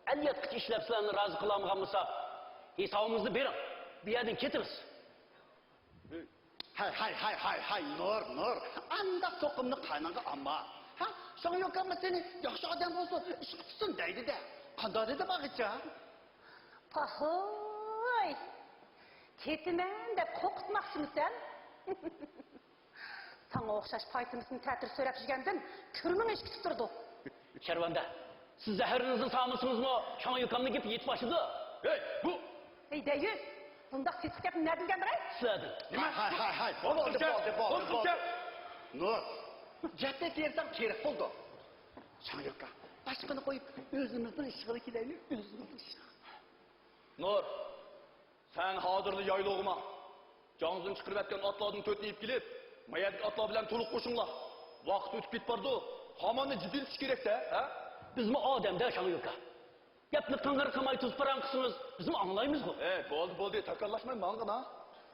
ئەل ياتقىچە ئىشلەپ سىلەرنى رازى قىلالمىغان بولساق، ھېسابىمىزنى بېرىڭ. بۇ يەردىن كېتىمىز. ھەي، ھەي، ھەي، ھەي، ھەي، نۇر، نۇر. ئانداق توقۇمنى قانىڭغا ئالما. ھە؟ شاڭيوكاممۇ سېنى ياخشى ئادەم بولسۇن، ئىشقا تۇتسۇن دەيدۇ-دە. قانداق دېدى باغىچە؟ پاھوي! كېتىمەن دەپ قورقۇتماقچىمىسەن؟ ساڭا ئوخشاش پايتىمىسىنى تەتۈر سۆرەپ يۈرگەندىن كۈرمىڭ ئېشىپ كېتىپ تۇرىدۇ. شەرۋەندە، سىز زەھىرىڭىزنى سالمىسىڭىزمۇ شاڭيوكامنى گېپى يېتىپ ئاشىدۇ. ھەي، بۇ ھەي، دەييۇس! بۇنداق سېسىق گەپنى نەدىن ئۆگەندىڭ ھەي؟ سىلەردىن. نېمە؟ ھەي، ھەي، ھەي، ھەي، بولدى، بولدى، بولدى، بولدى. نۇر، گەپنى تېرىساڭ تېرىپ بولدى. شاڭيوكا، باشقىنى قويۇپ، ئۆزىمىزنىڭ ئىشىغا كېلەيلى، ئۆزىمىزنىڭ ئىشىغا. نۇر، سەن ھازىرلا يايلىغا ماڭ. جاڭزۇن چىقىرىۋەتكەن ئاتلاردىن تۆتنى ئېلىپ كېلىپ، ما يەردىكى ئاتلار بىلەن تولۇق قوشۇڭلار. ۋاقىت ئۆتۈپ كېتىپ بارىدۇ. خاماننى جىددىيلىتىش كېرەك-دە، ھە؟ بىزمۇ ئادەم-دە، شاڭيوكا. گەپنى قىڭغىر قىلماي توسۇپ پاراڭ قىلسىڭىز، بىزمۇ ئاڭلايمىزغۇ. ئەي، بولدى، بولدى، تاكارلاشماي ماڭغىنا.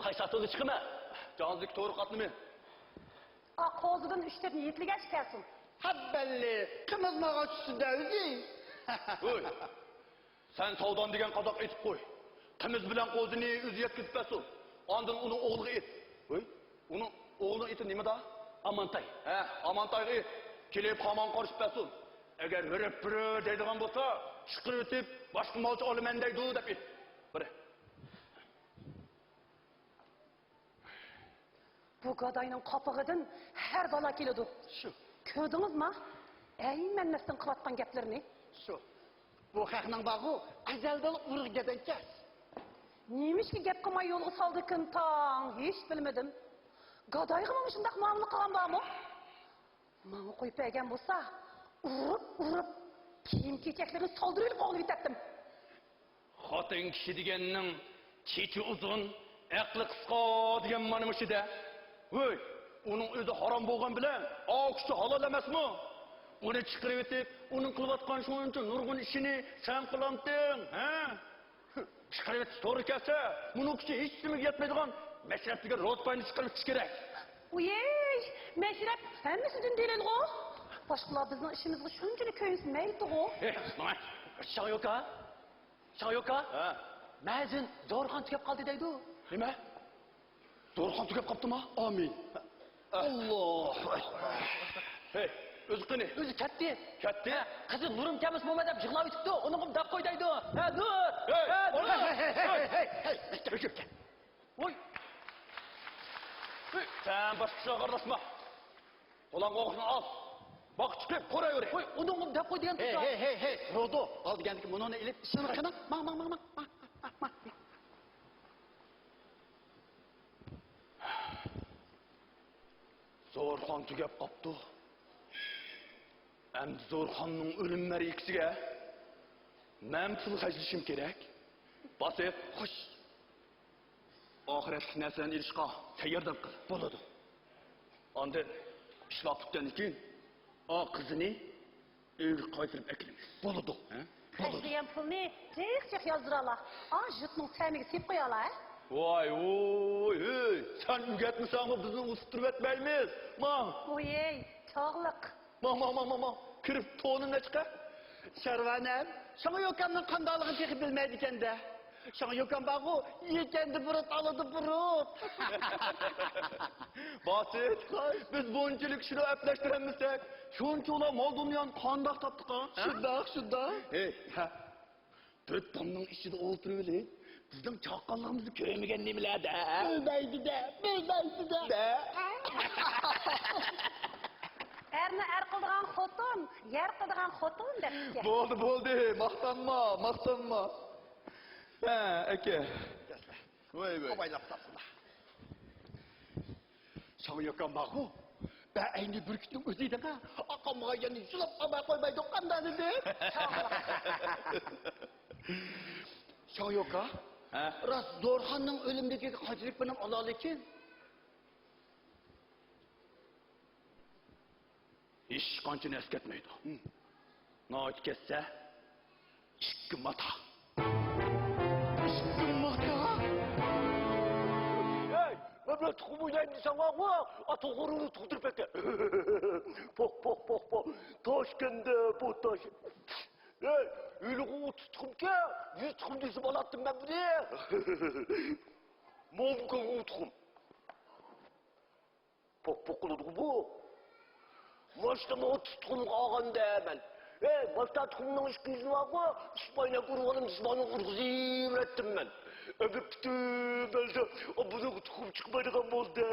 قايسى ئاتودا چىقىمەن؟ جاڭزىدىكى تورۇق ئاتنىمۇ. ئاق قوزىدىن ئۈچ-تۆتنى يېتىلىگەچ كەلسۇن. ھەببەللى، قىمىز ماغا چۈشسۇن دەۋىدى. ھوي، سەن ساۋدان دېگەن قازاق ئېيتىپ قوي. قىمىز بىلەن قوزىنى ئۆزى يەتكۈزۈپ بەرسۇن. ئاندىن ئۇنىڭ ئوغلىغا ئېيت. ھوي، ئۇنىڭ ئوغلىنىڭ ئېتى نېمىدا؟ ئامانتاي. ھە، ئامانتايغا ئېيت. كېلىپ خامان قارىشىپ بەرسۇن. ئەگەر ھۆرە-پۈرە دەيدىغان بولسا، چىقىرىۋېتىپ، باشقا مالچى ئالىمەن دەيدۇ دەپ ئېيت. بىر. بۇ گاداينىڭ قاپىقىدىن ھەر بالا كېلىدۇ. شۇ. كۆردىڭىزما؟ ئەيمەنمەستىن قىلىۋاتقان گەپلىرىنى. شۇ. بۇ خەقنىڭ بارغۇ، ئەزەلدىن ئۇرۇق گەدەنكەس. نېمىشقا گەپ قىلماي يولغا سالدىكىن تاڭ؟ ھېچ بىلمىدىم. گادايغىمۇ مۇشۇنداق مۇئامىلە قىلغان بارمۇ؟ ماڭا قويۇپ بەرگەن بولسا، ئۇرۇپ، ئۇرۇپ، كىيىم-كېچەكلىرىنى سالدۇرۇۋېلىپ قوغلىۋېتەتتىم. خوتۇن كىشى دېگەننىڭ چېچى ئۇزۇن، ئەقلى قىسقا دېگەن مانا مۇشۇ-دە. ھۆي، ئۇنىڭ ئۆزى ھارام بولغان بىلەن ئاۋۇ كىشى ھالال ئەمەسمۇ؟ ئۇنى چىقىرىۋېتىپ، ئۇنىڭ قىلىۋاتقان شۇنچە نۇرغۇن ئىشىنى سەن قىلامتىڭ، ھە؟ چىقىرىۋېتىش توغرا كەلسە، مۇنىڭ كۈچى ھېچنېمىگە يەتمەيدىغان مەشرەپ دېگەن روتباينى چىقىرىۋېتىش كېرەك. ئۇيەي، مەشرەپ ھەممىسىدىن دېلىلغۇ. باشقىلار بىزنىڭ ئىشىمىزغا شۇنچىلىك كۆيۈنسە مەيلىتىغۇ. ھېي، ماڭا. شاڭيوكا، شاڭيوكا، ھە؟ مەزىن زورخان تۈگەپ قالدى دەيدۇ. نېمە؟ زورخان تۈگەپ قاپتىما؟ ئامىن. ئاللاھۇ ئەكبەر. ھەي، ئۆزى قېنى؟ ئۆزى كەتتى. كەتتى؟ ھە، قىزى نۇرۇم كەلمىسە بولماي دەپ يىغلاۋېتىپتۇ. ئۇنىڭغىمۇ دەپ قوي دەيدۇ. ھە، نۇر! ھەي، ھە، نۇر! ھەي، ھەي، ھەي، ھەي، ھەي، ھەي، ھەي. ۋوي! ۋوي! سەن باشقا ئىشلارغا ئارىلاشما. قولۇڭغا ئوغۇشنى ئال. باغقا چىقىپ قورايۋېرە. ۋوي، ئۇنىڭغىمۇ دەپ قوي دېگەن ھەي، تۇرسا. ھەي، ھەي، ھەي، رودو، ئال دېگەندىكى مۇنۇنى ئېلىپ، ئىشىڭنى قىلىڭ. ماڭ، ماڭ، ماڭ، ماڭ. زورخان تۈگەپ قاپتۇ. ئەمدى زورخاننىڭ ئۆلۈم مەرىكىسىگە مەن پۇل خەجلىشىم كېرەك. باسىت. خوش. ئاخىرەتلىك نەرسىلەرنى ئېلىشقا تەيياردىن قىل. بولىدۇ. ئاندىن ئىشلار پۈتكەندىن كېيىن ئا قىزىنى ئۆيگە قايتۇرۇپ ئەكىلىمىز. بولىدۇ. ھە؟ بولىدۇ. خەجلىگەن پۇلنى جىق جىق يازدۇرالا. ئا، يۇرتنىڭ تەمىگە سېلىپ قويالا، ھە؟ ۋاي، ۋوي، ھۆي، سەن ئۆگەتمىسەڭمۇ بىزنى ئۇستۇرۇۋەتمەيمىز. ماڭ. ۋويەي، چاغلىق. ماڭ، ماڭ، ماڭ، ماڭ، ماڭ. كىرىپ تونۇم نەچچە؟ شەرۋانەم، شاڭيوكامنىڭ قانداقلىقىنى تېخى بىلمەيدىكەن-دە. شاڭيوكام بارغۇ، يېكەندە بۇرۇت، ئالىدۇ بۇرۇت. باسىت، بىز بۇنچىلىك ئىشنى ئەپلەشتۈرەلمىسەك، شۇنچىلا مال-دۇنيانى قانداق تاپتۇق-ھا؟ شۇنداق، شۇنداق. ھەي، ھە. تۆت تامنىڭ ئىچىدە ئولتۇرۇۋېلىپ، بىزنىڭ چاققانلىقىمىزنى كۆرمىگەن نېمىلەر-دە؟ بىلمەيدۇ-دە، بىلمەيدۇ-دە. دە. ئەرنى ئەر قىلىدىغان خوتۇن، يەر قىلىدىغان خوتۇن دەپتىكەن. بولدى، بولدى، ماختانما، ماختانما. ھە، ئاكا. ۋاي، ۋاي. ئاۋايلاپ تاپسىلا. شاڭيوكام بارغۇ، بەئەينى بۈركۈتنىڭ ئۆزى ئىدىڭ-ھە. ئاقامغا يەنە يۇلاپ ئالماي قويمايدۇ، قانداق دېدى؟ شاڭيوكا، ھە؟ راست، دورىخاننىڭ ئۆلۈملۈكىگە قانچىلىك بىر نېمە ئالالىكىن؟ ھېچقانچىنى ئەسكەرتمەيدۇ. ناھايىتى كەتسە، ئىككى ماتا. ئىككى ماتا؟ ھەي، مەن بىلەن تۇخۇم ئوينايمەن دېسەڭ بارغۇ، ئاتا غۇرۇرنى تۇغدۇرۇپ ئەتە. پوھ، پوھ، پوھ، پوھ. تاشكەندە بۇ تاش. ھەي، ھېلىغۇ ئوتتۇز تۇخۇمكەن، يۈز تۇخۇم دېسە بولاتتىم مەن بۇنى. ماۋۇ تۇخۇم. پوق پوق قىلىدىغۇ بۇ. ماشىنا ماڭا تۇتقۇنغا ئالغاندا مەن. ھەي، ماشىنا تۇخۇمنىڭ ئىككى يۈزى بارغۇ، ئىسپاينا ئۇرغىنىم، ئىسپاينا ئۇرغۇزۇۋېرەتتىم مەن. ئەمدى پۈتۈن بەلدە بۇنىڭ تۇخۇم چىقمايدىغان بولدى.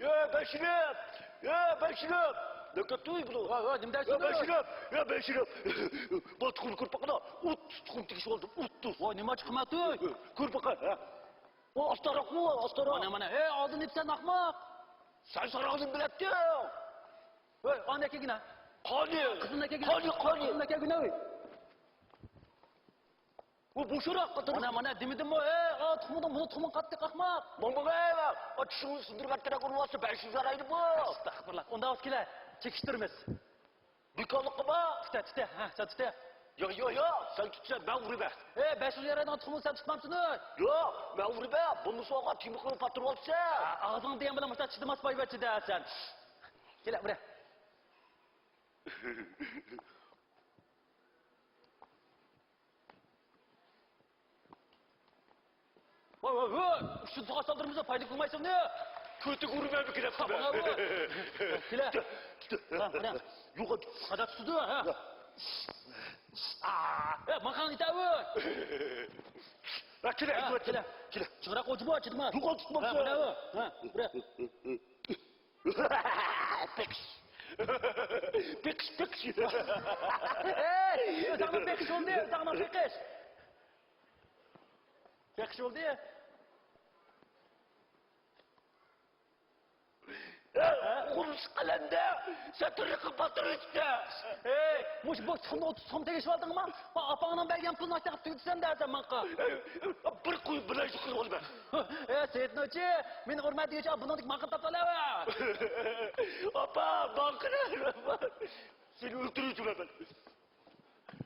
يا بەشىرىپ! يا بەشىرىپ! نەكەتتۇي بۇلار. ۋاي، ۋاي، نېمە دەيسىز؟ يا بەشىرىپ! يا بەشىرىپ! بۇ تۇخۇمنى كۆرۈپ باققىنا، ئوتتۇز تۇخۇم تېگىشىۋالدىم، ئوتتۇز. ۋاي، نېمە چىقمايتتۇي؟ كۆرۈپ باققىنا. ئۇ ئاستاراقمۇ، ئاستاراق. مانا، مانا. ھەي، ئالدىن ئېيتسەن ئاخماق. سەن ساراقنى بىلەتتىڭ. ھەي، ئانا كەلگىنە. قانى؟ قىزىنا كەلگىنە. قانى، قانى؟ قىزىنا كەلگىنە، ھەي. ئۇ بوشراق قاتار. مانا، مانا، دېمىدىممۇ؟ ھەي، ئا، تۇخۇمىدىڭ، بۇنىڭ تۇخۇمى قاتتىق ئاخماق. ماڭ، ماڭ، ھەي، ئا، چىشىڭنى سىندۇرۇپ ئەتتىرەك ئۇرۇۋالسا، بەش يۈز يارايدۇ بۇ. ئەستەغپۇرۇللا. ئۇنداق بولسا كېلە، چېكىشتۈرىمىز. بىكارلىققىمۇ؟ تۇتە، تۇتە، ھە، سەن تۇتە. ياق، ياق، ياق، سەن تۇتسەن مەن ئۇرىمەن. ئەي، بەش يۈز يارايدىغان تۇخۇمنى سەن تۇتمامسىنۇ؟ ياق، مەن ئۇرىمەن، بولمىسا ئاغا تېمىقىنى پاتۇرۇۋالسا. ھە، ئاغزىڭنى دېگەن بىلەن مۇشۇنداق چىدىماس بايۋەچچە دە سەن. كېلە، ئۇرە. ۋاي، ۋاي، ۋاي! ئۈچىنچى ساغا سالدۇرمىسا پايدا قىلمايسەن نېمە؟ كۆتۈك ئۇرىمەن بىر كېلەپ. ھا، ماڭا ئۇر. كېلە. ھا، مانا. يوق. قادا تۇتىدۇ، ھا؟ ھە، ماڭا قاراڭ يېتەۋۇر. ھە، كېلە، ھە، كېلە. كېلە. چىڭراق ئوچۇپ ئاچىدىما؟ يوق، تۇتماپسەن. ھە، مانا ئۇر. ھە، ئۇر. بېقىش. بېقىش، بېقىش. ئەي، ئۆزۈڭنىڭ بېقىش بولدى، ئۆزۈڭنىڭ بېقىش. بېقىش بولدى. قۇرۇلۇش قەلەندە سەترىقى باتۇر ئۆتتى. ئەي، مۇشۇ بوش تۇخۇمنى ئوتتۇز تۇخۇم تېگىشىۋالدىڭما؟ ئاپاڭنىڭ بەرگەن پۇلىنى ئاشتاق تۈگىتىسەن دە سەن ماڭقا. بىر قوي بىلەن شۇ قىلىپ ئالىمەن. ئەي، سېيىت نوچى، مېنى ئۇرما دېگۈچە بۇنىڭدىكى ماڭقىنى تاپىۋالىۋەر. ئاپا، ماڭقىنى. سېنى ئۆلتۈرۈۋېتىمەن مەن.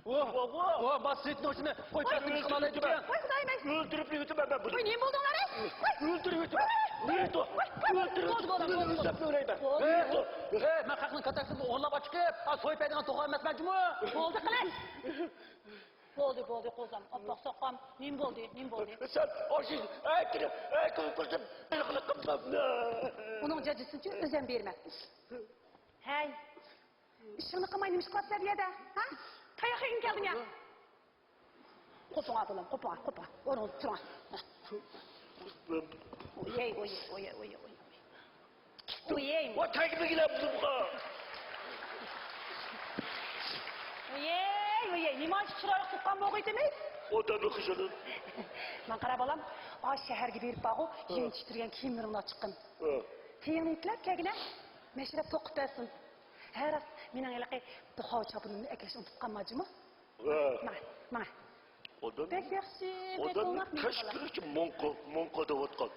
ۋاھ، ۋاھ، ۋاھ، بۇ سېيىت نوچىنى قوي پەتنى ئىش قىلالايدىكەن. ۋاي خۇدايىم ئەي. ئۆلتۈرۈپ ئۆتىمەن مەن بۇنى. ۋاي نېمە بولدۇڭلار ئەي؟ ۋاي. ئۆلتۈرۈپ ئۆتىمەن. ۋاي، ۋاي، ۋاي. ئۆلتۈرۈپ ئۆتىمەن. بولدى، بولدى، بولدى. ئۆلتۈرۈپ ئۆلەيمەن. بولدى. ئەي، مەن خەقنىڭ كاتەكسىدىن ئوغرىلاپ ئاچىقىپ، ھە، سويۇپ بەرگەن توخۇ ئەمەسمەن جۇمۇ. بولدى قىلىچ. بولدى، بولدى، قوزام. ئاپئاق ساقام. نېمە بولدى؟ نېمە بولدى؟ سەن ئاشۇ ئەكىرىپ، ئەكىرىپ بىر قىلىقلىق قىلمامدۇ. ئۇنىڭ جاجىسىنىچۇ ئۆزۈم بېرىمەن. ھەي. ئىشىڭنى قىلماي نېمە ئىش قىلىسەن بۇ يەردە؟ ھە؟ قاياققا كەلدىڭ يا؟ قوپۇڭا بالام، قوپۇڭا، قوپۇڭا. ئورنىڭىزدا تۇرۇڭا. ئويەي، ئويەي، ئويەي، ئويەي، ئويەي. ئويەي. ۋا تەگمىگىلە بۇزۇمغا. ئويەي، ئويەي، نېمانچە چىرايلىق تۇغقان بولغىيتىمىز؟ ئادەمنى خىجىلىم. ماڭا قارا بالام، ئا شەھەرگە بېرىپ بارغۇ، يېڭى تىكتۈرگەن كىيىملىرىڭنى ئاچىققىن. ھە. تېيىڭنى يېتىلەپ كەلگىنە، مەشرەپ توقۇپ بەرسۇن. ھە راست، مېنىڭ ھېلىقى دۇخاۋ چاپىنىمنى ئەكېلىشنى ئۇنتۇپ قالما جۇمۇ. ھە. ماڭە، ماڭە. بەك ياخشى، بەك ئوڭاق. ئادەمنىڭ كەشكۈلىچى موڭقا، موڭقا دەۋاتقان.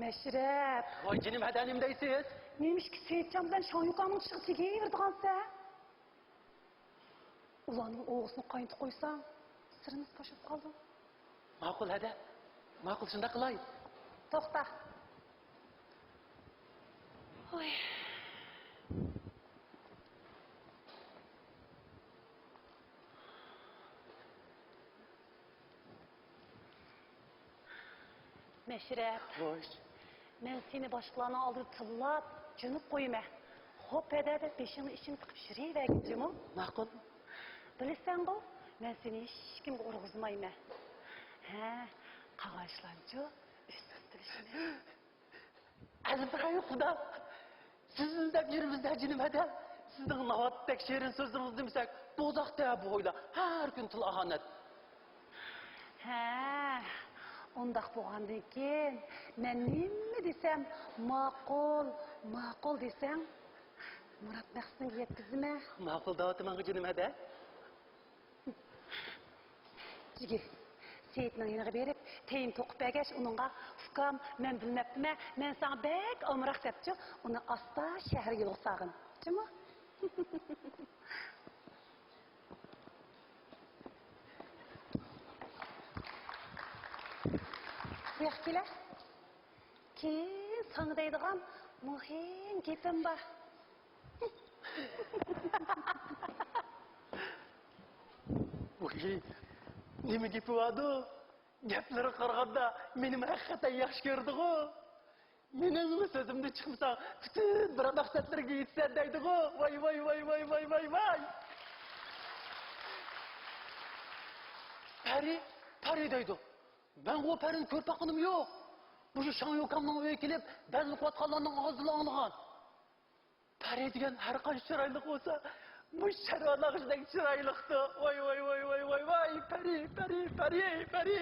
مەشرەپ. ۋاي جېنىم، ھەدە نېمە دەيسىز؟ نېمىشقا سېيىتجان بىلەن شاڭيۇكاڭنىڭ چىشىغا تېگىۋېرىدىغانسەن؟ ئۇلارنىڭ ئوغىسىنى قاينىتىپ قويساڭ، سىرىمىز پاش بولۇپ قالىدۇ. ماقۇل، ھەدە. ماقۇل، شۇنداق قىلاي. توختا. ھوي. مەشرەپ. خوش. مەن سېنى باشقىلارنىڭ ئالدىدا تىللاپ، جۆنۈپ قويىمەن. خوپ ھەدە دەپ بېشىڭنى ئىچىڭگە تىقىپ يۈرۈۋەرگىن جۇمۇ. ماقۇل. بىلىسەنغۇ، مەن سېنى ھېچكىمگە ئۇرغۇزمايمەن. ھە، قالغان ئىشلارنىچۇ ئۆزىمىز بىلىشىمىز. ئەزىز خۇدا، سىزنى ئىزدەپ يۈرىمىز-دە جېنىم ھەدە. سىزنىڭ ناۋاتتەك شېرىن سۆزلىرىڭىزنى دېمىسەك، دوزاختا بۇ ھويلا ھەر كۈن تىل ئاھانەت. ھە، ئۇنداق بولغاندىن كېيىن مەن نېمە دېسەم، ماقۇل، ماقۇل دېسەڭ، مۇراد مەقسىتىڭگە يەتكۈزىمەن. ماقۇل دەۋاتىمەنغۇ جېنىم ھەدە. جۈگۈ سېيىتنىڭ يېنىغا بېرىپ، تېيىن توقۇپ بەرگەچ، ئۇنىڭغا، «ئۇكام، مەن بىلمەپتىمەن، مەن ساڭا بەك ئامراق» دەپچۇ، ئۇنى ئاستا شەھەرگە يولغا سالغىن. جۇمۇ؟ بۇ ياققا كېلە. كېيىن ساڭا دەيدىغان مۇھىم گېپىم بار. ۋاي، نېمە گېپى باردۇ؟ گەپلىرىگە قارىغاندا، مېنىمۇ ھەقىقەتەن ياخشى كۆرىدىغۇ. مېنىڭمۇ سۆزۈمدىن چىقمىساڭ، پۈتۈن بىر مەقسەتلىرىگە يېتىسەن دەيدىغۇ. ۋاي، ۋاي، ۋاي، ۋاي. پەرى، پەرى دەيدۇ. مەنغۇ پەرىنى كۆرۈپ باققىنىم يوق. مۇشۇ شاڭ يۇكامنىڭ ئۆيىگە كېلىپ، بەزمە قىلىۋاتقانلارنىڭ ئاغزىدىلا ئاڭلىغان. پەرى دېگەن ھەر قانچە چىرايلىق بولسا، مۇشۇ شەھۋا ناخشىدەك چىرايلىقتۇ. ۋاي، ۋاي، ۋاي، ۋاي، ۋاي، ۋاي، پەرى، پەرى، پەرى، پەرى.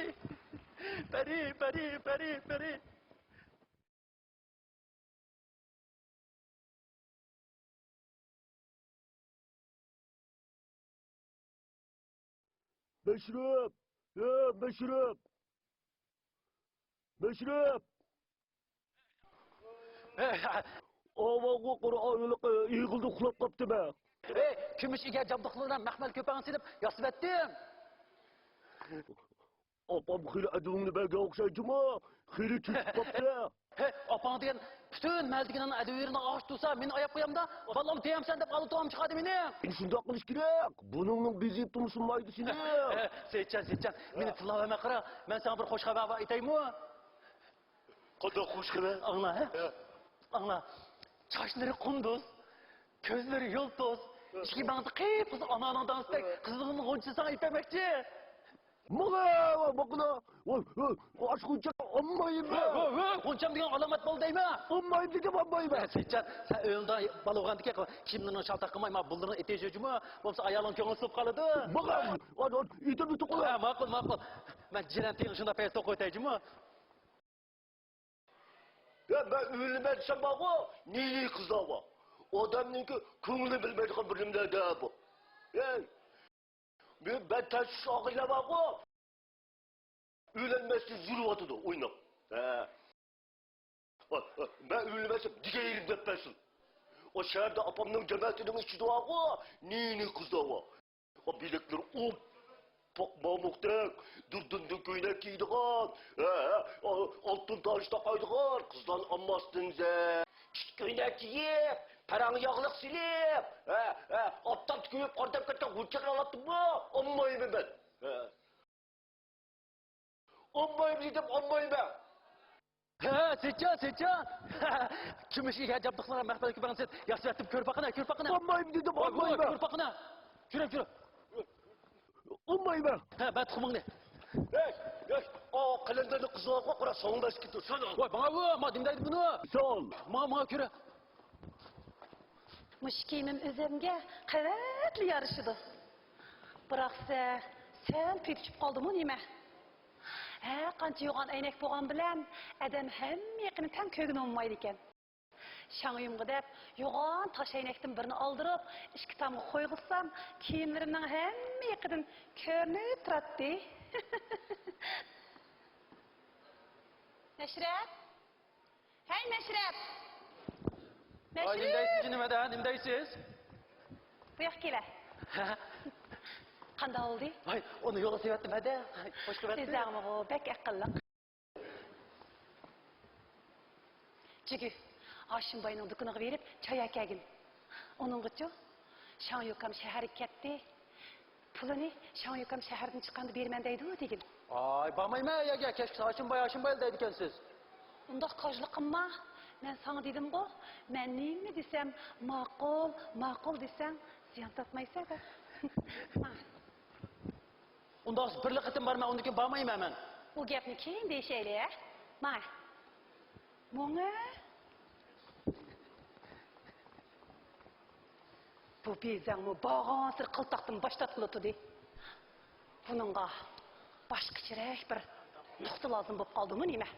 پەرى، پەرى، پەرى، پەرى. مەشرەپ! ھە، مەشرەپ! مەشرەپ! ئاۋاغۇ قۇرئانلىق ئېغىلدا ئۇخلاپ قاپتىمەن. ئەي، كۈمۈش ئىگە جابدۇقلىرىنى مەخمەل كۆپەڭ سېلىپ ياسىۋەتتىم. ئاپام خېلى ئەدىۋىڭنى بەرگەن ئوخشايدۇ جۇمۇ، خېلى چۆچۈپ قاپتۇ. ھەي، ئاپاڭ دېگەن پۈتۈن مەھەللىدىكىلەرنىڭ ئەدىۋىرىنى ئاغىچ تۇرسا، مېنى ئاياپ قويامدا، بالام تېيەمسەن دەپ ئالدى تۇرغان چىقاردى مېنى. ئەنە شۇنداق قىلىش كېرەك. بۇنىڭنىڭ بېزىپ تۇرمىسۇن مايدا سېنى. ھەي، سېيىتجان، سېيىتجان، مېنى تىللاۋەرمە قارا، مەن ساڭا بىر خۇش خەۋەر بار ئېيتەيمۇ؟ قانداق خۇش خەۋەر؟ ئاڭلا، ھە؟ ھە. ئاڭلا. چاچلىرى قۇندۇز، كۆزلىرى يۇلتۇز، ھە. ئىچكى مېڭىسى قىپقىزىل ئانارنىڭ دانىسىدەك، ھە. قىزلىقىنىڭ غۇنچىسى ساڭا ئېيتمەكچى. ماڭا، ماقۇلا، ۋاي، ۋاي، ئاشۇ غۇنچە ئالمايمەن. ۋاي، ۋاي، ۋاي، غۇنچام دېگەن ئالامەت بول دەيمەن. ئالمايمەن دېدىم، ئالمايمەن. ھە، سېيىتجان، سەن ئۆيۈڭدە بالا بولغاندىكىن كىيىملىرىنى شالتاق قىلماي، مانا بۇلىرىنى ئېتىۋېتىۋېرىڭ جۇمۇ. بولمىسا ئايالىڭ كۆڭلى سۇنۇپ قالىدۇ. ماڭا، ئېتىپ تۇقۇلا. ھە، ماقۇل، ماقۇل. مەن جىرەن تېگىنى شۇنداق پەيز توقۇۋېتەي جۇمۇ. يا، مەن ئۆيلىنىمەن دېسەم بارغۇ، نى-نى قىزلار بار. ئادەمنىڭكى كۆڭلىنى بىلمەيدىغان بىر نېمىلەر دە بۇ. ھەي، مەن تەشۋىش ئاغىنىلەر بارغۇ، ئۆيلەنمەستىن يۈرۈۋاتىدۇ ئويناپ. ھە. ۋاي، ۋاي، مەن ئۆيلىمەسەم دېگەن يېرىم دەپ بەرسۇن. ئۇ شەھەردە ئاپامنىڭ جەمەتىنىڭ ئىچىدە بارغۇ، نى-نى قىزلار بار. ئۇ بىلەكلىرى ئوپپاق مامۇقتەك، دۇردۇندىن كۆينەك كىيىدىغان، ھە، ھە، ئالتۇن تاج تاقايدىغان قىزلارنى ئالماستىن زە-، ئىت كۆينەك كىيىپ، پاراڭ ياغلىق سېلىپ، ھە، ھە، ئاپتاپتا كۆيۈپ قارىداپ كەتكەن غۇنچىنى ئالاتتىممۇ؟ ئالمايمەن مەن. ھە. ئالمايمەن دېدىم، ئالمايمەن. ھە، سېيىتجان، سېيىتجان. كۈمۈش ئىگە جابدۇقلىرىنى مەخمەل كۆپەڭ سېلىپ ياسىۋەتتىم، كۆرۈپ باققىنا، كۆرۈپ باققىنا. ئالمايمەن دېدىم، ۋاي، ۋاي، ئالمايمەن. كۆرۈپ باققىنا. كۆرۈپ، كۆرۈپ. ئالمايمەن. ھە، بەر تۇخۇمۇڭنى. ھەي، ھەي، ئا، قەلەندەرنى قىزغا قارا، ساڭا بەرسە كېتىدۇ، سانا. ۋاي، ماڭا بۇ، ما، نېمە دەيدۇ بۇنى؟ سال. ماڭا، ماڭا كۆرە. مۇشۇ كىيىمىم ئۆزۈمگە قەۋەتلا يارىشىدۇ. بىراق سە-، سەل پېتى چۈشۈپ قالدىمۇ نېمە؟ ھەر قانچە يوغان ئەينەك بولغان بىلەن، ئادەم ھەممە يېقىنى تەڭ كۆرگىلى بولمايدىكەن. شاڭيۇمغا دەپ يوغان تاش ئەينەكتىن بىرنى ئالدۇرۇپ، ئىككى تامغا قويغۇزسام، كىيىملىرىمنىڭ ھەممە يېقىدىن كۆرۈنۈپ تۇراتتى. مەشرەپ! ھەي، مەشرەپ! ۋاي، نېمە دەيسىز، مەشرەپ! جېنىم، ھەدە، نېمە دەيسىز؟ بۇ ياققا كېلە. قانداق بولدى؟ ۋاي، ئۇنى يولغا سېلىۋەتتىم، ھەدە. خوش قىلىۋەتتىم. ئۆزەڭمۇ بەك ئەقىللىق. جۈگۈ، ھاشىم باينىڭ دۇكىنىغا بېرىپ چاي ئەكەلگىن. ئۇنىڭغىچۇ، شاڭ يۇكام شەھەرگە كەتتى. پۇلىنى شاڭ يۇكام شەھەردىن چىققاندا بېرىمەن دەيدۇ دېگىن. ئاي، بارمايمەن ئەگەر كەچكىچە ھاشىم باي، ھاشىم باي دەيدىكەنسىز. ئۇنداق كاجلىق قىلما. مەن ساڭا دېدىمغۇ، مەن نېمە دېسەم ماقۇل، ماقۇل دېسەڭ زىيان تارتمايسەن دەپ. ئۇنداق بىرلا قېتىم بارىمەن، ئۇندىن كېيىن بارمايمەن مەن. ئۇ گەپنى كېيىن دېيىشەيلى، ھە؟ ماڭە. ماڭە. بۇ بېزەڭمۇ بارغانسېرى قىلتاقتىن باش تارتقىلى تۇردى. بۇنىڭغا باشقىچىرەك بىر نۇقتا لازىم بولۇپ قالدىمۇ نېمە؟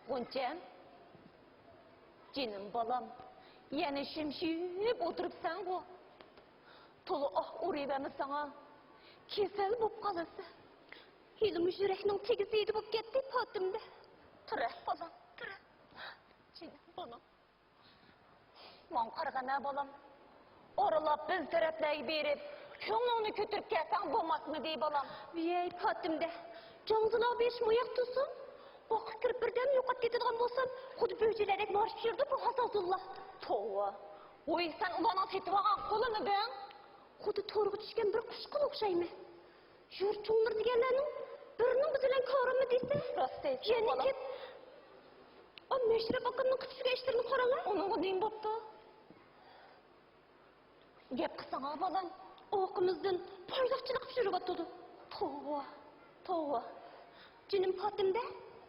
غۇنچەم، جېنىم بالام، يەنە شۈمشىيىپ ئولتۇرۇپسەنغۇ؟ تولا ئاھ ئۇرۇۋەرمىسەڭ، كېسەل بولۇپ قالىسەن. ھېلىمۇ يۈرەكنىڭ تېگى زېدە بولۇپ كەتتى، پاتىمدە. تۇرە، بالام، تۇرە. جېنىم بالام. ماڭا قارىغىنا، بالام. ئورىلاپ بىز تەرەپلەرگە بېرىپ، كۆڭلۈڭنى كۆتۈرۈپ كەلسەڭ بولماسمىدى، بالام؟ ۋىي، پاتىمدە. جاڭزىلار بېشىم ئاياق تۇرسۇن. ۋاقىت كىرىپ بىردەم يوقاپ كېتىدىغان بولسام، خۇددى بۆجىلەردەك مارشىپ يۈرىدۇ بۇ ھازازۇللار. توۋا. ۋوي، سەن ئۇلارنىڭ سېتىۋالغان قۇلىمىدىڭ؟ خۇددى تورغا چۈشكەن بىر قۇشقىلا ئوخشايمەن. يۇرت چوڭلىرى دېگەنلەرنىڭ بىرىنىڭ بىزى بىلەن كارىمۇ دېسە، راست دەيسەن، يەنە بالام. كىم؟ ئا، مەشرەپ ئاكامنىڭ قىچىشىغا ئىشلىرىنى قاراڭە. ئۇنىڭغا نېمە بوپتۇ؟ گەپ قىلساڭا، بالام. ئاكىمىزدىن پايداقچىلىق پىشۇرۇۋاتىدۇ. توۋا، توۋا. جېنىم پاتىمدە،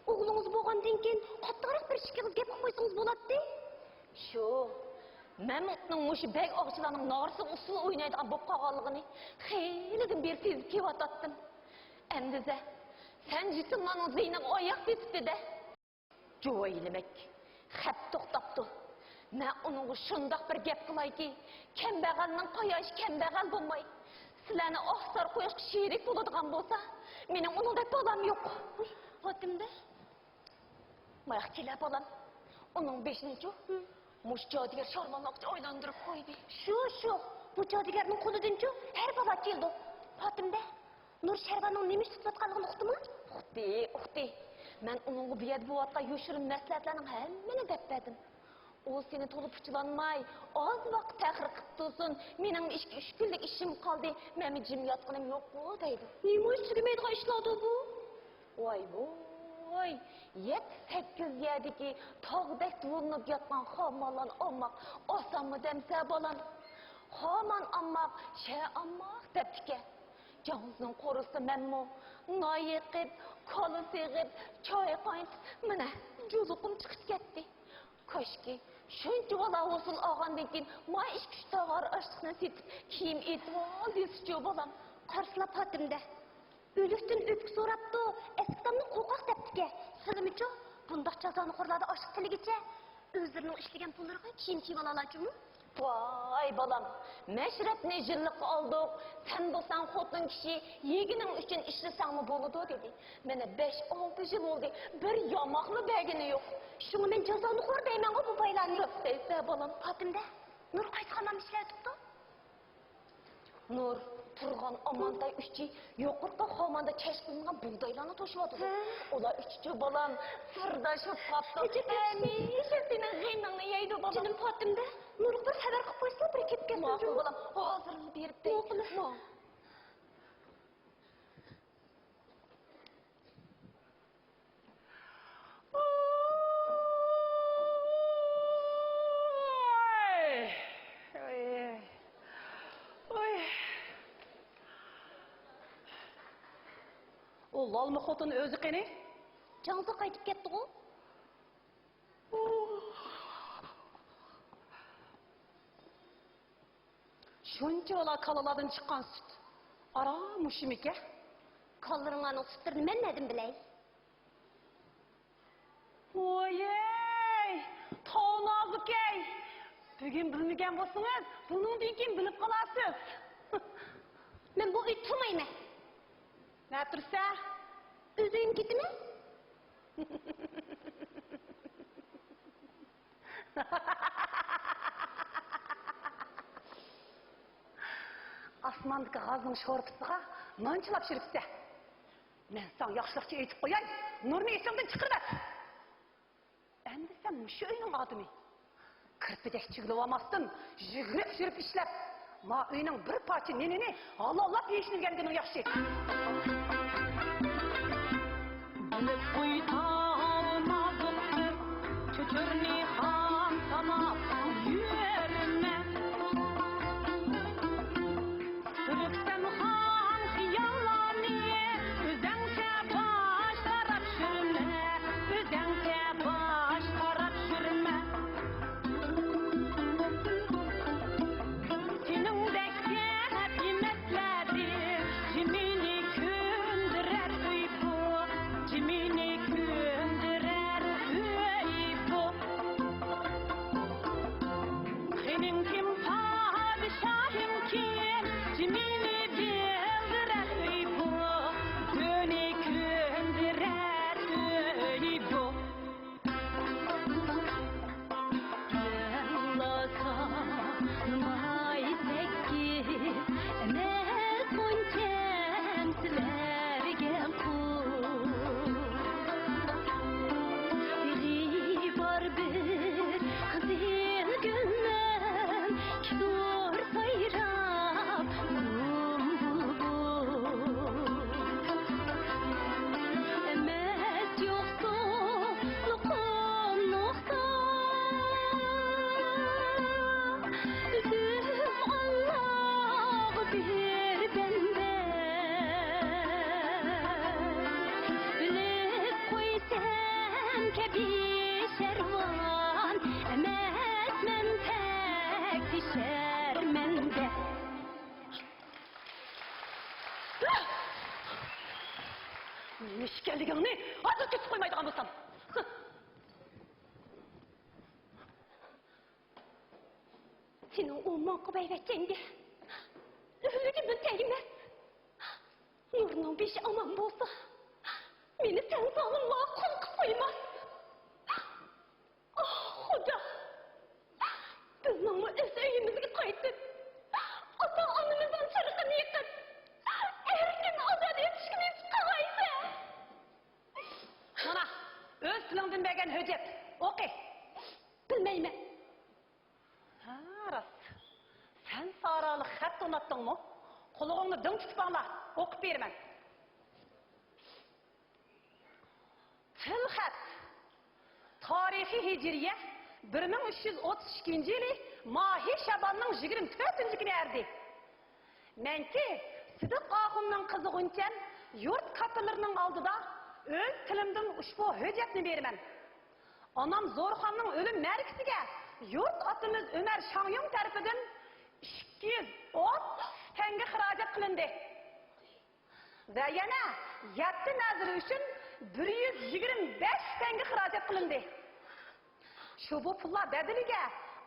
ئوغلىڭىز بولغاندىن كېيىن قاتتىقراق بىر ئىككى ئېغىز گەپ قىلىپ قويسىڭىز بولاتتى. شۇ، مەمەتنىڭ مۇشۇ بەگ ئاغىچىلارنىڭ نارىسىغا ئۇسسۇل ئوينايدىغان بولۇپ قالغانلىقىنى خېلىدىن بېرى سېزىپ كېلىۋاتاتتىم. ئەمدىزە، سەن جىسىملارنىڭ زېيىنىغا ئاياق بېسىپتۇ-دە. جۇۋايلىمەك، خەپ توختاپتۇ. مەن ئۇنىڭغا شۇنداق بىر گەپ قىلايكى، كەمبەغەلنىڭ قاياش كەمبەغەل بولماي، سىلەرنى ئاھسار قويۇشقا شېرىك بولىدىغان بولسا، مېنىڭ ئۇنىڭدەك بالام يوق. ۋاي، پاتىمدە. ماياق كېلە، بالام. ئۇنىڭ بېشىنىچۇ، مۇشۇ جادۇگەر شارمانلىققا ئايلاندۇرۇپ قويدى. شۇ، شۇ. بۇ جادۇگەرنىڭ قولىدىنچۇ ھەر بالا كېلىدۇ. پاتىمدە، نۇر شەھۋاننىڭ نېمە ئىش تۇتۇۋاتقانلىقىنى ئۇقتىمۇ؟ ئۇقتى، ئۇقتى. مەن ئۇنىڭغا بۇ يەردە بولۇۋاتقان يوشۇرۇن مەسلىھەتلەرنىڭ ھەممىنى دەپ بەردىم. ئۇ سېنى تولا پۇچىلانماي، ئاز ۋاقىت تەخىر قىپ تۇرسۇن، مېنىڭمۇ ئىككى-ئۈچ كۈنلۈك ئىشىم قالدى، مەنمۇ جىم ياتقىنىم يوققۇ دەيدۇ. نېمە ئىش تۈگىمەيدىغان ئىشلاردۇ بۇ؟ ۋاي ۋوي، يەتتە-سەككىز يەردىكى تاغدەك دۇۋۇلىنىپ ياتقان خامانلارنى ئالماق ئاسانمۇ دەمسە، بالام؟ خامان ئالماق، شە ئالماق دەپتىكەن. جاڭزىنىڭ قورۇسىدا مەنمۇ نان يېقىپ، كالا سېغىپ، چاي قاينىتىپ، مانا، جۇلۇقۇم چىقىپ كەتتى. كاشكى، شۇنچە بالا ھوسۇل ئالغاندىن كېيىن، ما ئىككى-ئۈچ تاغار ئاشلىقنى سېتىپ، كىيىم ئېتىۋال دېسىچۇ، بالام. قارىسىلا پاتىمدە. ئۆلۈكتىن ئۆپكە سوراپتۇ، ئەسكىتامنى قورقاق دەپتىكەن. سىلىمۇچۇ، بۇنداق جازانىخورلاردىن ئاشلىق تىلىگىچە، ئۆزلىرىنىڭ ئىشلىگەن پۇللىرىغا كىيىم كىيىۋالالارچۇمۇ؟ ۋاي بالام، مەشرەپنى يىللىققا ئالدۇق، سەن بولساڭ خوتۇن كىشى، يېگىنىڭ ئۈچۈن ئىشلىسەڭمۇ بولىدۇ، دېدى. مانا بەش-ئالتە يىل بولدى، بىر ياماقلا بەرگىنى يوق. شۇڭا مەن جازانىخور دەيمەنغۇ بۇ بايلارنى. راست دەيسەن، بالام. پاتىمدە، نۇر قايسى خاماندا ئىشلەۋېتىپتۇ؟ نۇر، تۇرغان، ئامانتاي ئۈچى يۇقىرىقى خاماندا كەش قىلىنغان بۇغدايلارنى توشۇۋاتىدۇ. ھە. ئۇلار ئۈچىچۇ، بالام، سىرداشىپ قاپتۇ. ئەجەب ياخشى. ھەمىشە سېنىڭ غېمىڭنى يەيدۇ، بالام. جېنىم پاتىمدە، نۇرغا بىر خەۋەر قىلىپ قويسىلا، بىر كېلىپ كەتسۇن. ماقۇل، بالام، ھازىرلا بېرىپ دەي. ماقۇل. ئۇ لالما خوتۇن ئۆزى قېنى؟ جاڭزا قايتىپ كەتتىغۇ. شۇنچە بالا كالىلاردىن چىققان سۈت ئاران مۇشۇمىكەن؟ كالىلىرىڭلارنىڭ سۈتلىرىنى مەن نەدىن بىلەي؟ ۋويەي، تاۋ نازۇكەي! بۈگۈن بىلمىگەن بولسىڭىز، بۇنىڭدىن كېيىن بىلىپ قالارسىز. مەن بۇ ئۆيدە تۇرمايمەن. نەدە تۇرىسەن؟ ئۆز ئۆيۈمگە كېتىمەن. ئاسماندىكى غازنىڭ شورپىسىغا نان چىلاپ يۈرۈپسەن. مەن ساڭا ياخشىلىقچە ئېيتىپ قوياي، نۇرنى ئېسىڭدىن چىقىرىۋەت. ئەمدى سەن مۇشۇ ئۆينىڭ ئادىمى. كىرپىدەك چىگىلىۋالماستىن، يۈگۈرۈپ يۈرۈپ ئىشلەپ، ما ئۆينىڭ بىر پارچە نېنىنى ھالاللاپ يېيىشنى ئۆگەنگىنىڭ ياخشى. بىلىپ قوي، تاغ نازۇكتۇر، چۆچۈرىنى خام ساناپ يۈرمە. سۈرۈكسەن خام خىياللارنى، ئۆزەڭچە باش قاراپ يۈرمە، ئۆزەڭچە باش قاراپ يۈرمە. سېنىڭدەك گەپ يېمەسلەردىن، جىمىنى كۆندۈرەر ئۇيقۇ، جىمىنى كۆندۈرەر ئۇيقۇ. كەبى شەرۋان ئەمەسمەن، تەكشى شەرمەندە. نېمە ئىكەنلىكىڭنى ھازىر كۆرسىتىپ قويمايدىغان بولسام. سېنىڭ ئۇ ماڭقا بەيۋەچچەڭگە ئۆلۈكىمدىن تەگمەس. نۇرنىڭ بېشى ئامان بولسا، مېنى سەن زالىملارغا قۇل قىلىپ قويماس. ئاھ، خۇدا! بىزنىڭمۇ ئۆز ئۆيىمىزگە قايتىپ، ئاتا-ئانىمىزنىڭ چىرىغىنى يېقىپ، ئەركىن ئازاد ياشاشقا نېسىپ قىلغايسەن! مانا، ئۆز تىلىڭدىن بەرگەن ھۆججەت. ئوقۇ. بىلمەيمەن. ھە، راست. سەن سارالىق خەت ئۇناتتىڭمۇ؟ قۇلىقىڭنى دىڭ تۇتۇپ ئاڭلا، ئوقۇپ بېرىمەن. تىلخەت. تارىخىي ھىجرىيە بىر مىڭ ئۈچ يۈز ئوتتۇز ئىككىنچى يىلى ماھى شاباننىڭ يىگىرمە تۆتىنچى كۈنى ئەردى. مەنكى سىدىق ئاخۇننىڭ قىزى غۇنچەم يۇرت كاتتىلىرىنىڭ ئالدىدا ئۆز تىلىمدىن ئۇشبۇ ھۆججەتنى بېرىمەن. ئانام زورخاننىڭ ئۆلۈم مەرىكىسىگە يۇرت ئاتىمىز ئۆمەر شاڭيۇڭ تەرىپىدىن ئىككى يۈز ئوتتۇز تەڭگە خىراجەت قىلىندى. ۋە يەنە يەتتە نەزىرى ئۈچۈن بىر يۈز يىگىرمە بەش تەڭگە خىراجەت قىلىندى. شۇ بۇ پۇللار بەدىلىگە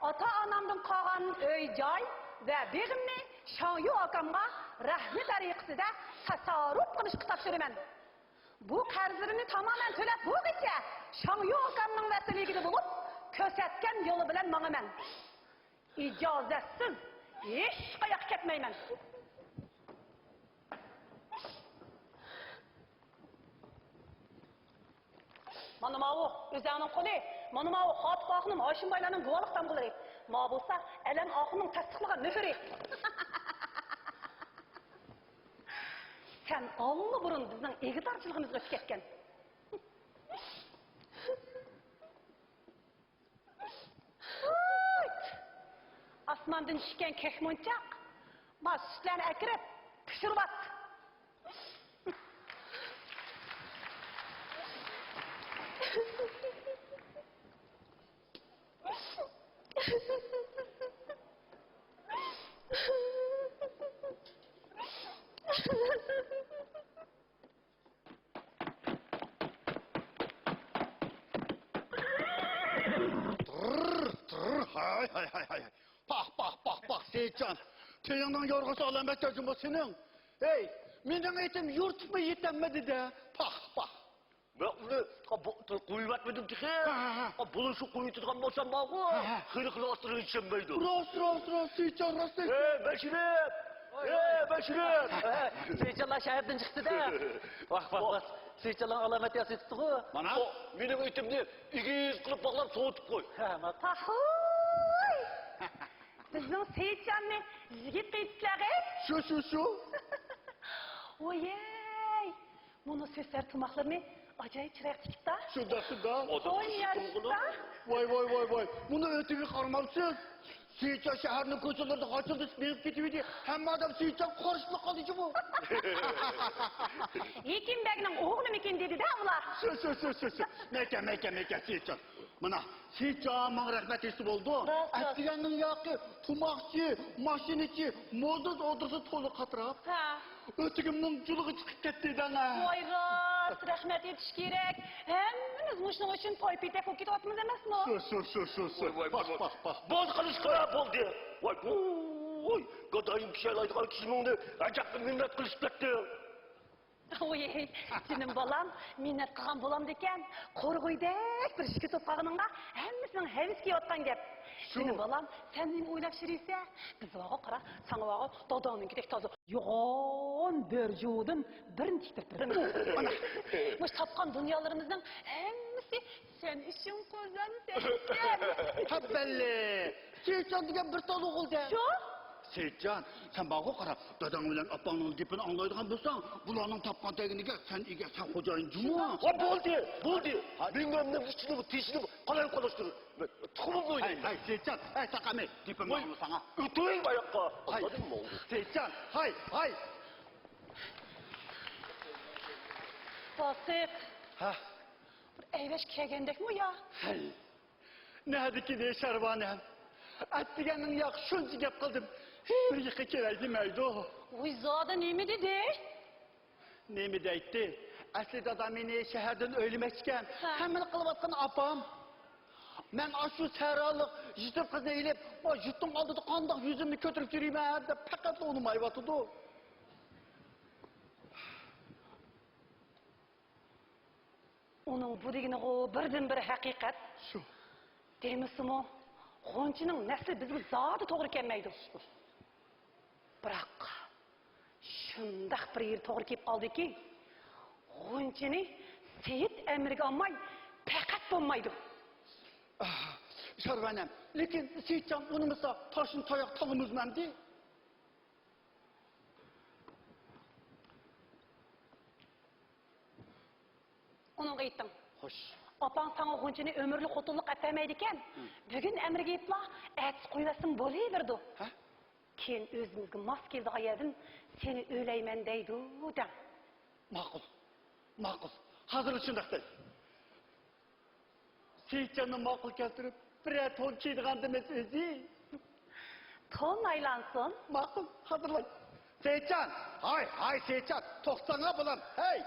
ئاتا-ئانامدىن قالغان ئۆي-جاي ۋە بېغىمنى شاڭيۇ ئاكامغا رەھمى تەرىقىسىدە تەسەررۇپ قىلىشقا تاپشۇرىمەن. بۇ قەرزلىرىمنى تامامەن تۆلەپ بولغۇچە شاڭيۇ ئاكامنىڭ ۋەسلىگىدە بولۇپ، كۆرسەتكەن يولى بىلەن ماڭىمەن. ئىجازەتسىز ھېچقاياققا كەتمەيمەن. مانا ماۋۇ ئۆزەڭنىڭ قولى، مانا ماۋۇ خاتىپ ئاخۇنۇم ھاشىم بايلارنىڭ گۇۋاھلىق تامغىلىرى، ماۋۇ بولسا ئەلەم ئاخۇننىڭ تەستىقلىغان مۆھۈرى. سەن ئاللىبۇرۇن بىزنىڭ ئىگىدارچىلىقىمىزغا ئۆتۈپ كەتكەن. ھايت! ئاسماندىن چۈشكەن كۆك مونچاق ما سۈتلەرنى ئەكىرىپ پىشۇرۇۋات. تىرر، تىرر، ھاي، ھاي، ھاي، ھاي. پاھ، پاھ، پاھ، پاھ، سېيىتجان. تېنىڭنىڭ يورغىسى ئالامەت تەرجىمە سېنىڭ. ھەي، مېنىڭ ئېتىم يۇرتۇپمۇ يېتەلمىدى-دە. پاھ، پاھ. مەن ئۇنى، بۇ، قويۇۋەتمىدىم تېخى. ھە، ھە، ھە. بۇنى شۇ قويۇۋېتىدىغان بولسام بارغۇ، ھە، ھە. خېلى خىلاسلىرىنى چۈشەنمەيدۇ. راست، راست، راست، سېيىتجان، راست ئېيتتىڭ. ھەي، بەشىرىپ! ھەي، بەشىرىپ! سېيىتجانلار شەھەردىن چىقتى-دە. ۋاھ، ۋاھ، ۋاھ. سېيىتجانلارنىڭ ئالامەت ياسىتىپتىغۇ. مانا. ئۇ، مېنىڭ ئېتىمنى ئېگىز قىلىپ باغلاپ سوۋۇتۇپ قوي. ھە، ما-، پاھۇي! بىزنىڭ سېيىتجاننى يىگىت قىلىپسىلەرغۇ؟ شۇ، شۇ، شۇ. ۋويەي! مۇنۇ سۆسەر تۇماقلىرىنى ئاجايىپ چىرايلىق تىكىپتا. شۇنداق، شۇنداق. ئوي يارىشتا. ۋاي، ۋاي، ۋاي، ۋاي. مۇنۇ ئۆتۈكىگە قارىمامسىز؟ سېيىتجان شەھەرنىڭ كوچىلىرىدا غاچىلدىشىپ مېڭىپ كېتىۋىدى. ھەممە ئادەم سېيىتجان قارشىلىق قىلدى جۇمۇ. ھېكىم بەگنىڭ ئوغلىمىكىن دېدى-دە ئۇلار. شۇ، شۇ، شۇ، شۇ، شۇ. مەكە، مەكە، مەكە، سېيىتجان. مانا، سېيىتجان ماڭا رەھمەت ئېيتسا بولىدۇ. راست، راست. ئەتىگەننىڭ ياقى تۇماقچى، ماشىنىچى، مودا سودىسى تولا قاتراپ. ھە. ئۆتۈكۈمنىڭ جۇلىغا چىقىپ كەتتى دەڭە. ۋاي راست، رەھمەت ئېيتىش كېرەك. ھەممىمىز مۇشۇنىڭ ئۈچۈن پاي-پېتەك بولۇپ كېتىۋاتىمىز ئەمەسمۇ؟ شۇ، شۇ، شۇ، شۇ، شۇ. ۋاي، ۋاي، ۋاي، ۋاي. باھ، باھ، باھ، باھ. بولدى قىلىشقا، بولدى. ۋاي، ۋوي، گادايىم كىشى ئالايدىغان كىشى مۇڭنى ئەجەبلا مىننەت قىلىشىپ كەتتى. ۋوي، جېنىم بالام، مىننەت قىلغان بولامدىكەن؟ قورغۇيدەك بىر ئىشكە توپ قالغىنىڭغا ھەممىسىنىڭ ھەۋىسى كېلىۋاتقان گەپ. شۇ. جېنىم بالام، سەن نېمە ئويلاپ يۈرۈيسە؟ بىز بارغۇ قارا، ساڭا بارغۇ داداڭنىڭكىدەك تازا يوغان بۆرە جۇۋىدىن بىرنى تىكتۈرۈپ بېرىمىز. مانا، مۇشۇ تاپقان دۇنيالىرىمىزنىڭ ھەممىسى سەن ئۈچۈن قۇربان، سەن ئۈچۈن. ھەببەللى! سېيىتجان دېگەن بىر تال ئوغۇل-دە. شۇ؟ سېيىتجان، سەن بارغۇ قارا، داداڭ بىلەن ئاپاڭنىڭ گېپىنى ئاڭلايدىغان بولساڭ، بۇلارنىڭ تاپقان تەگىنىگە سەن ئىگە، سەن خوجايىن جۇمۇ. ھە، بولدى، بولدى. ھە. مېڭەمنىڭ ئىچىنىمۇ، تېشىنىمۇ قالايمىقانلاشتۇرۇپ، تۇخۇمۇمنى ھەي، ئوينايمەن. ھەي، سېيىتجان، ھەي، ساقامى، گېپىمنى ۋاي، ئاڭلىساڭا. ئۆتۈڭ ئاياققا. ھەي. ئاڭلادىڭمۇ؟ سېيىتجان، ھەي، ھەي. باسىت. ھە. بىر ئەيۋەشكە كەلگەندەكمۇ يا؟ ھەي، نەدىكىدى شەرۋانەم؟ ئەتىگەننىڭ ياق شۇنچە گەپ قىلدىم، ھېچبىر يېقى كېلەي دېمەيدۇ. ۋوي، زادى نېمە دېدى؟ نېمە دەيتتى؟ ئەسلى دادام مېنى شەھەردىن ئۆيلىمەكچىكەن. ھە. ھەممىنى قىلىۋاتقان ئاپام. مەن ئاشۇ سەھرالىق يېتىم قىزنى ئېلىپ، ما يۇرتنىڭ ئالدىدا قانداق يۈزۈمنى كۆتۈرۈپ يۈرىمەن دەپ پەقەتلا ئۇنىمايۋاتىدۇ. ئۇنىڭ بۇ دېگىنىغۇ بىردىنبىر ھەقىقەت. شۇ. دېمىسىمۇ، غۇنچىنىڭ نەسلى بىزگە زادى توغرا كەلمەيدۇ. بىراق، شۇنداق بىر يېرى توغرا كېلىپ قالدىكى، غۇنچىنى سېيىت ئەمرىگە ئالماي پەقەت بولمايدۇ. ئاھ، شارۋانەم، لېكىن سېيىتجان ئۇنىمىسا، تاشنى تاياق تاللىمىزمۇ ئەمدى؟ ئۇنىڭغا ئېيتتىڭ. خوش. ئاپاڭ ساڭا غۇنچىنى ئۆمۈرلۈك خوتۇنلۇق ئەپ بەرمەيدىكەن. ھە. بۈگۈن ئەمرىگە ئېيتلا، ئەتىسى قويۇۋەتسىمۇ بولۇۋېرىدۇ. ھە؟ كېيىن ئۆزىمىزگە ماس كېلىدىغان يەردىن سېنى ئۆيلەيمەن دەيدۇ دەڭ. ماقۇل. ماقۇل. ھازىرلا شۇنداق دەي. سېيىتجاننى ماقۇل كەلتۈرۈپ، بىرەر تون كىيىدىغاندىمىز ئۆزى. تون ئايلانسۇن. ماقۇل، ھازىرلاي. سېيىتجان! ھاي، ھاي، سېيىتجان! توختاڭا بالام، ھەي!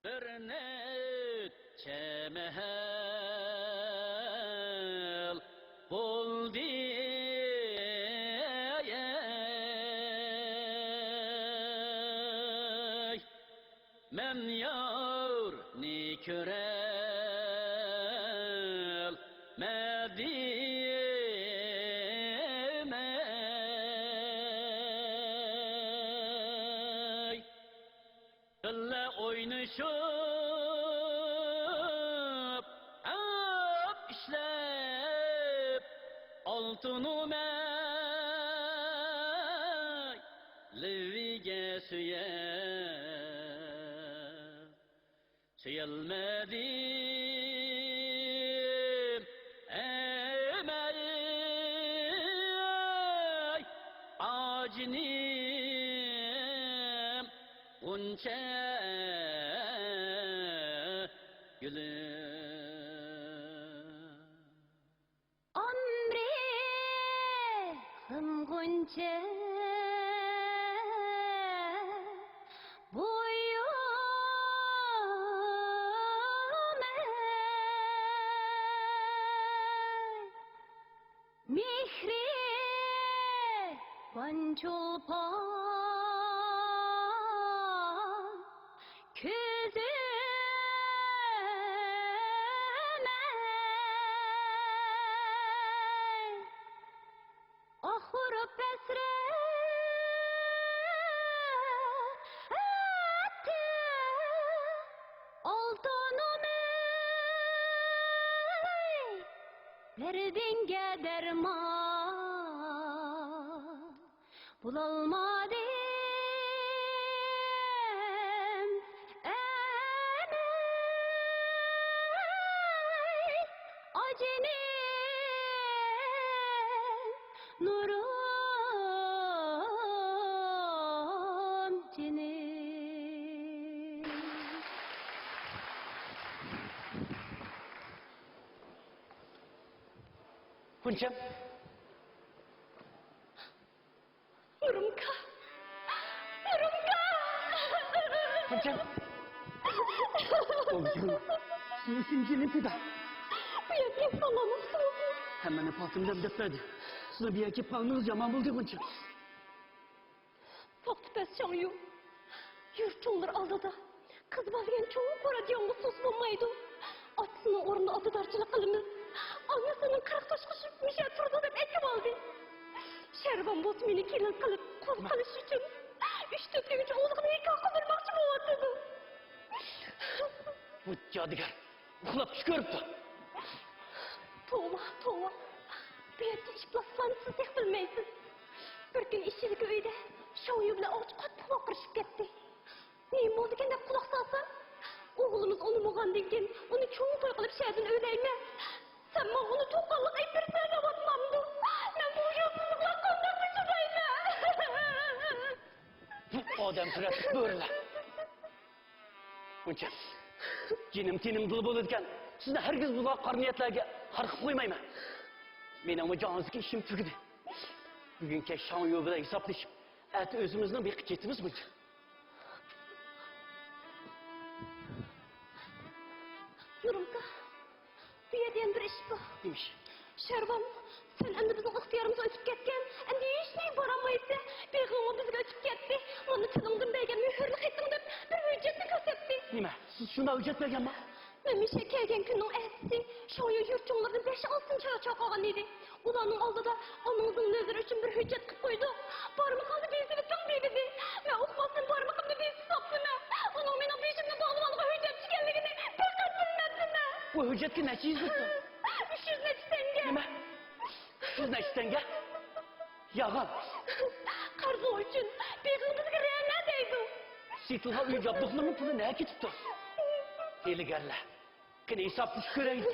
بىر نەچچە مەھەل بولدى، مەن يارنى كۆرەلمەدىم. بىللە ئوينىشىپ، ئەپ ئىشلەپ، ئالتۇنۇم ئەي، لېۋىگە سۆيەپ، سۆيەلمەدىم، ئەمەي، ئاجىنىم. غۇنچە گۈلى. ئامرېغىم غۇنچە بويۇم ئەي. مېھرىبان چولپان كۆزۈم ئەي. ئاخۇرۇپ ھەسرەتتە ئالتۇنۇم ئەي. دەردىڭگە دەرمان بولالمىدىم، ئەمەي، ئاجىنىم، نۇرۇم، جېنىم. غۇنچەم. نۇرۇمكا! نۇرۇمكا! غۇنچەم! غۇنچەم! سېنى سىنچىلى پىدا! بۇ يەرگە كەلسەڭلارمۇ ئۇقسىمىزمۇ؟ ھەممىنى پاتىمدىن دەپ بەردى. سىلەر بۇ يەرگە كەپ قالغىنىڭىز يامان بولدى، غۇنچەم. توختىپەس شاڭيۇ. يۇرت چوڭلىرى ئالدىدا قىز بالا دېگەن چوڭ قورا يالغۇز تۇرسا بولمايدۇ. ئاتىسىنىڭ ئورنىدا ئاتىدارچىلىق قىلىمىز. ئانىسىنىڭ قىرىق تاشقا چۈشۈپ مىشە تۇرىدۇ دەپ ئېيتىپ ئالدى. شەرۋان بولسا مېنى كېلىن قىلىپ قۇل قىلىش ئۈچۈن ئۈچ تۆت ئۆگىنىش ئوغلىغا نىكاھ قىلدۇرماقچى بولۇۋاتىدۇ. بۇ جادۇگەر ئۇخلاپ چۈش كۆرۈپتۇ. توۋا، توۋا. بۇ يەردىكى ئىپلاسلارنى سىز تېخى بىلمەيسىز. بىر كۈنى ئىچىدىكى ئۆيدە شاڭيۇ بىلەن ئاۋچى قاتتىق ۋارقىرىشىپ كەتتى. نېمە بولدىكىن دەپ قۇلاق سالسام، ئوغلىمىز ئۇنىمىغاندىن كېيىن ئۇنى چوڭ توي قىلىپ شەھەردىن ئۆيلەيمەن. سەن ماڭا ئۇنى تۇغقانلىق ئېيتىپ بېرىسەن دەۋاتمامدۇ؟ مەن بۇ ۋىجدانسىزلىقلارغا قانداق چىدايمەن؟ بۇ ئادەم سۈرەتلىك بۆرىلەر. غۇنچە، جېنىم تېنىمدىلا بولىدىكەن. سىزنى ھەرگىز بۇلار قارا نىيەتلەرگە خار قىلىپ قويمايمەن. مېنىڭمۇ جانىڭىزدىكى ئىشىم تۈگىدى. بۈگۈن كەچ شاڭيۇ بىلەن ھېسابلىشىپ، ئەتە ئۆزىمىزنىڭ بېقىپ كېتىمىز، غۇنچە. يۇرۇڭكا، بۇ يەردە يەنە بىر ئىش بار. نېمە ئىش؟ شەرۋان، سەن ئەمدى بىزنىڭ ئىختىيارىمىزغا ئۆتۈپ كەتكەن، ئەمدى ھېچنېمە بارالمايسەن. بېغىڭمۇ بىزگە ئۆتۈپ كەتتى. مانا تىلىڭدىن بەرگەن مۆھۈرلۈك خېتىڭ دەپ بىر ھۆججەتنى كۆرسەتتى. نېمە؟ سىز شۇنداق ھۆججەت بەرگەنما؟ مەن مۇشۇ كەلگەن كۈننىڭ ئەتىسى شاڭيۇ يۇرتچۇڭلىرىدىن بەش-ئالتىنى چاقىرىپ ئالغان ئىدى. ئۇلارنىڭ ئالدىدا ئانىڭىزنىڭ نۆۋىرى ئۈچۈن بىر ھۆججەت قىلىپ قويدۇق. بارمىقىڭنى بېسىۋېتىڭ دېدى. مەن ئۇقماستىن بارمىقىمنى بېسىۋاپتىمەن. ئۇنىڭ مېنىڭ بېشىمنى باغلىۋالغان ھۆججەت ئىكەنلىكىنى بىر قەت بىلمەپتىمەن. بۇ ھۆججەتكە نەچچە يۈز دېدىڭ؟ ئۈچ يۈز نەچچە تەڭگە. نېمە؟ ئۈچ يۈز نەچچە تەڭگە؟ يالغان. قەرزىڭ ئۈچۈن بېغىڭ بىزگە رەنە دەيدۇ. سېتىلغان ئۆي جابدۇقلىرىنىڭ پۇلى نەگە كېتىپتۇ؟ ھىيلىگەرلەر. قېنى ھېسابلىشىپ كۆرەيلى.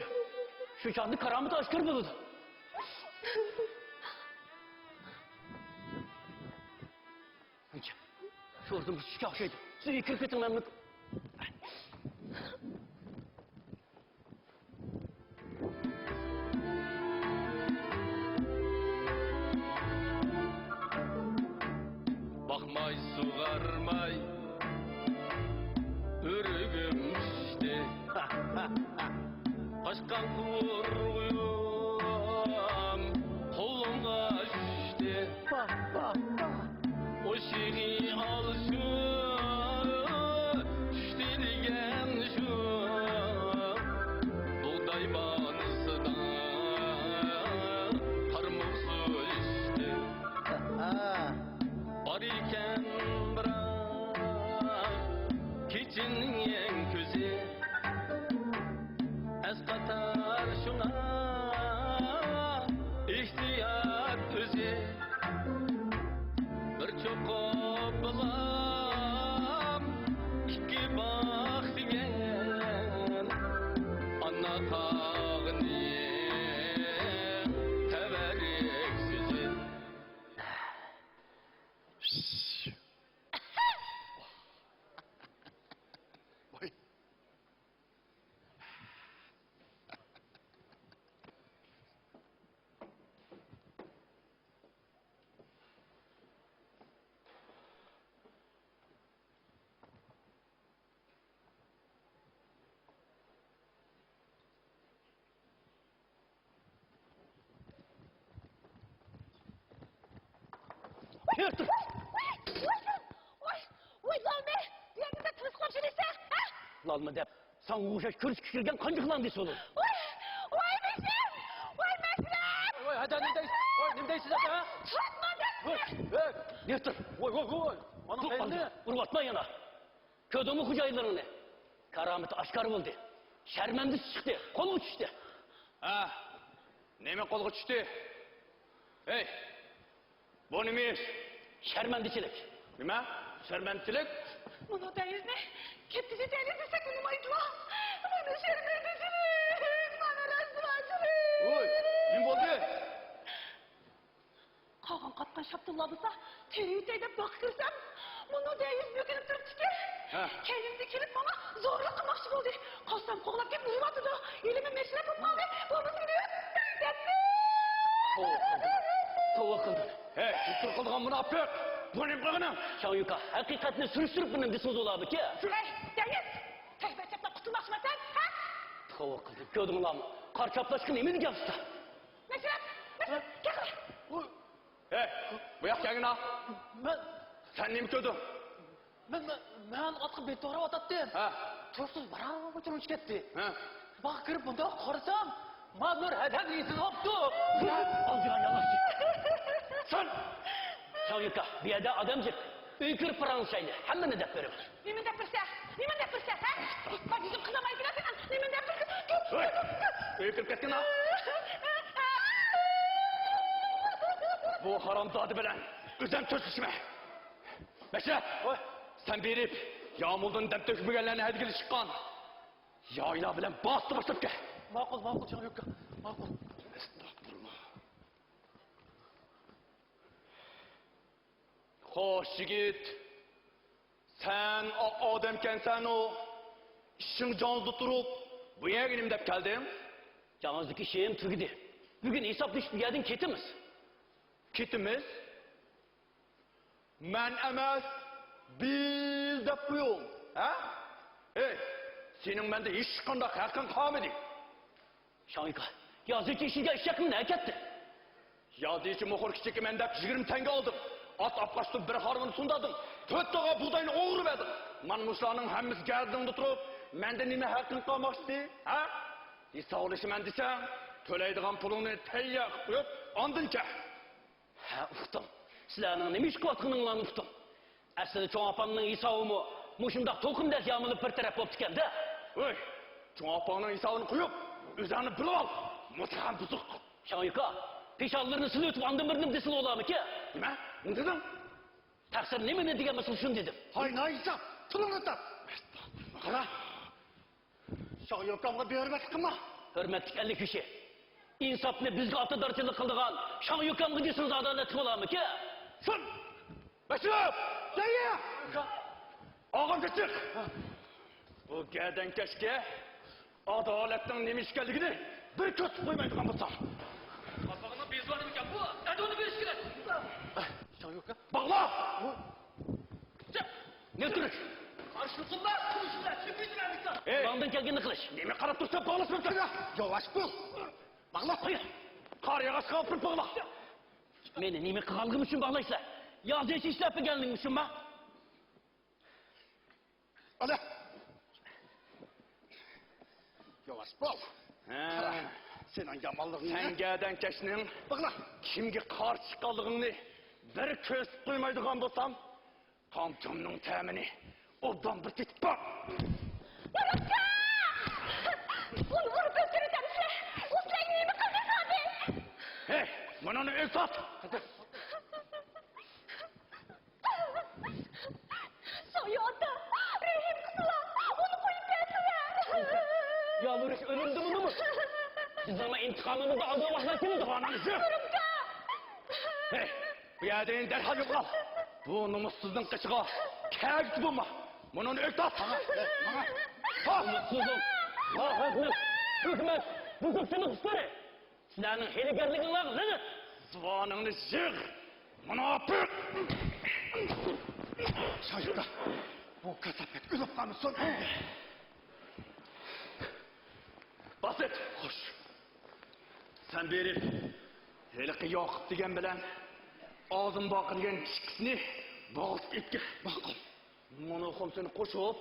شۇ چاغدا كارامىتى ئاشكارا بولىدۇ. غۇنچە، شۇ ئورۇن بىر چۈشكە ئوخشايدۇ. سىز ئۆيگە كىرىپ كېتىڭ، مەن بۇ- باقماي، سۇغارماي، ئۆرۈگۈم چۈشتى. قاچقان قۇرغۇيۇم قولۇمغا چۈشتى. ئوشىغى ئالشۇ، چۈشتى دېگەن شۇ. بۇغداي بانىسىدا قارمۇق سۇ ئىچتى. بار ئىكەن بىراق كېچىنىڭ كۆزى. ئەسقاتار شۇڭا ئېھتىيات ئۆزى. بىر چوقۇپ بىلەن ئىككى باق دېگەن ئانا تاغنىڭ تەۋەررۈك سۆزى. ۋاي. يۈر، تۇر. ۋاي، ۋاي، ۋاي، ۋاي، ۋاي، ۋاي، لالما، بۇ يەردە تىلسىم ئوخشىدىسەن، ھە؟ لالما دەپ، ساڭا ئوخشاش كۆرۈشكە كىرگەن قانچە خىلان دېسە بولىدۇ. ۋاي، ۋاي، مەسىلەن، ۋاي، مەسىلەن. ۋاي، ھەدە، نېمە دەيسىز؟ ۋاي، نېمە دەيسىز، ھەدە؟ تۇرما، ۋاي، ۋاي. يۈر، تۇر. ۋاي، ۋاي، ۋاي، ۋاي. مانا تۇر، قېرىندى. ئۇرۇۋاتما يەنە. كۆردۈڭمۇ خوجايىنلىرىڭنى؟ كارامىتى ئاشكارا بولدى. شەرمەندىسى چىقتى، قولغا چۈشتى. ھە، نېمە قولغا چۈشتى؟ ھەي، بۇ نېمە ئىش؟ شەرمەندىچىلىك. نېمە؟ شەرمەندىچىلىك؟ مانا دەيزنى كەتكۈزۈۋېتەيلى دېسەك ئۇنىمايدىلا. مانا شەرمەندىچىلىك، مانا رەسۋاچىلىك. ۋوي، نېمە بولدى؟ قاغان قاتقان شاپتۇللار بولسا تېرىۋېتەي دەپ باغقا كىرسەم، مۇنۇ دەيز بۆكۈنۈپ تۇرۇپتىكەن. ھە. كەينىمدىن كېلىپ ماڭا زورلۇق قىلماقچى بولدى. قالسام قوغلاپ كېلىپ ئۇرۇۋاتىدۇ. ھېلىمۇ مەشرەپ بولۇپ قالدى. بولمىسا مېنى ئۆلتۈرۈپ كەتتى. توۋا قىلدىم. توۋا قىلدىم. ھەي، تۇتۇر قىلغان مۇناپىق! بۇ نېمە قىلغىنىڭ؟ شاڭيۈكا، ھەقىقەتنى سۈرۈشتۈرۈپ مېنى دېسىڭىز بولامىكى؟ ھەي، دەيز! تەكبىر چاپلاپ قۇتۇلماقچىمەن سەن، ھە؟ توۋا قىلدىم. كۆردۈڭلارمۇ؟ قارا چاپلاشقا نېمە دېگەن ئۇستا؟ مەشرەپ! مەشرەپ! كەل قېنى! ھەي، بۇ ياققا كەلگىنا! مەن سەن نېمە كۆردۈڭ؟ مەن، مەن، مەن ئاتقا بېتى توغراۋاتاتتىم. ھە. تۇيۇقسىز بىر ئۇچۇر ئۇچۇپ كەتتى. ھە. باغقا كىرىپ مۇنداق قارىسام، ما نۇر ھەدەم يېتىلىۋاپتۇ. ئالدىغان يالغانچى. سەن! شاڭيۈكا، بۇ يەردە ئادەم جىق. ئۆيگە كىرىپ پاراڭلىشايلى. ھەممىنى دەپ بېرىمەن. نېمە دەپ بېرىسەن؟ نېمە دەپ بېرىسەن، ھە؟ ئىسپات يۈزۈم قىزارماي بېرەسەن، نېمە دەپ بېرىسەن؟ كەت، ھەي! كەت، كەت. ئۆيگە كىرىپ كەتكىنا. بۇ ھارامزادە بىلەن ئۆزۈم سۆزلىشىمەن. مەشرەپ! ۋاي! سەن بېرىپ، يامۇلدىن دەم تۆكمىگەنلەرنى ھەيدىگىلى چىققان يايلار بىلەن باسىتىپ باشلاپ كەل. ماقۇل، ماقۇل، شاڭيۈكا. ماقۇل. ئەستەغپۇرۇللا. خوش، يىگىت. سەن ئاق ئادەمكەنسەنۇ، ئىشىڭ جانسىز تۇرۇپ، بۇ يەرگە نېمە دەپ كەلدىڭ؟ جانسىزدىكى ئىشىم تۈگىدى. بۈگۈن ھېسابلىشىپ بۇ يەردىن كېتىمىز. كېتىمىز؟ مەن ئەمەس، بىل دەپ قويۇڭ، ھە؟ ئەي، سېنىڭ مەندە ھېچقانداق ھەققىڭ قالمىدى. شاڭيۈكا، يازىچى ئىشىگە ئىشەكمۇ نەگەتتى؟ يازىچى موخور كىچىكىمەن دەپ يىگىرمە تەڭگە ئالدىڭ. ئات ئاپقاچتىن بىر ھارۋىنى سۇندادىڭ. تۆت تاغا بۇغداينى ئوغرىلىۋەردىڭ. مانا مۇشۇلارنىڭ ھەممىسى گەدىنىڭدە تۇرۇپ، مەندىن نېمە ھەققىڭ قالماقچىدى، ھە؟ ھېسابلىشىمەن دېسەڭ، تۆلەيدىغان پۇلۇڭنى تەييار قىلىپ قويۇپ، ئاندىن كەل. ھە، ئۇقتۇم. سىلەرنىڭ نېمە ئىش قىلىۋاتقىنىڭلارنى ئۇقتۇم. ئەسلىدە چوڭ ئاپامنىڭ ھېسابىمۇ مۇشۇنداق توقۇمدەك يامىلىپ بىر تەرەپ بوپتىكەن-دە. ھوي، چوڭ ئاپاڭنىڭ ھېسابىنى قويۇپ، ئۆزۈڭنى بىلىۋال. مۇتلەق بۇزۇق. شاڭيۈكا، پېشانىلىرىنى سىلىۋېتىپ ئاندىن بىر نېمە دېسىلا بولارمىكىن؟ نېمە؟ نېمە دېدىڭ؟ تەقسىر نېمىنى دېگەن بولسا شۇنى دېدىم. ھاي ناھېساب، تىلىڭنى تارت. قارا. شاڭيۈكامغا بىھۆرمەتلىك قىلما. ھۆرمەتلىك ئەللىك كىشى. ئىنساپنى بىزگە ئاتىدارچىلىق قىلىدىغان شاڭيۈكامغا دېسىڭىز ئادالەتلىك بولارمىكىن؟ شۇن! باشلىق! جايى! ئاغزىنى چىق! بۇ گەدەنكەشكە ئادالەتنىڭ نېمە ئىكەنلىكىنى بىر كۆرسىتىپ قويمايدىغان بولسام. قاپىقىنىڭ بېزى بار ئىكەن بۇ. ئەدىۋىنى بېرىش كېرەك. شاڭيۈكا. باغلا! جىق! نېمە تۇرۇش؟ قارشى قىلما، تۇرۇشۇڭلار، چۈشۈپ كېتىمەن. ئەي! قولۇڭدىن كەلگىنىنى قىلىش. نېمە قاراپ تۇرساڭ، باغلىسىمەن سەن. ياۋاش بول. باغلا. قوي. قار ياغاچقا ئاپىرىپ باغلا. مېنى نېمە قىلغانلىقىم ئۈچۈن باغلايسىلەر؟ يازىچى ئىشلەپ بەرگەنلىكىم ئۈچۈنمۇ؟ ئانا! ياۋاش بول. ھە. قارا، سېنىڭ يامانلىقىڭنى. سەن گەدەنكەشنىڭ باغلا. كىمگە قارشى چىققانلىقىڭنى بىر كۆرسىتىپ قويمايدىغان بولسام، قامچامنىڭ تەمىنى ئوبدان بىر تېتىپ باق. بۇرۇتكا! ئۇنى ئۇرۇپ ئۆلتۈرۈۋېتەمسىلەر؟ ئۇ سىلەرگە نېمە قىلدى، سادىق؟ ھەي، مۇنۇنى ئۆزى سات! شاڭيۈ ئاتا، رەھىم قىلسىلا، ئۇنى قويۇپ بەرسىلە. يالۋۇرۇش ئۈنۈمدىمۇ نېمە؟ سىزنىڭ ئىنتىقامىڭىزنى ئالىدىغان ۋاقىتلار كېلىدۇ. بۇرۇتكا! ھەي، بۇ يەردىن دەرھال يوقال. بۇ نومۇسسىزنىڭ قېشىغا كەگۈزى بولما. مۇنۇنى ئۆكتات. ماڭا. ھا! نومۇسسىزنىڭ، ناھەقنىڭ، ھۆكۈمەت، بۇزۇقچىنىڭ ئىشلىرى. سىلەرنىڭ ھىيلىگەرلىكىڭلارغا لەنەت! زۇۋانىڭنى يىغ، مۇناپىق! شايىقا، بۇ كاساپەت ئۆلۈپ قالمىسۇن. باسىت! خوش. سەن بېرىپ، ھېلىقى ياقۇپ دېگەن بىلەن ئازىم باقى دېگەن ئىككىسىنى بوغۇزۇپ ئېلىپ كەل. ماقۇل. مۇنۇ خۇمسىنى قوشۇپ،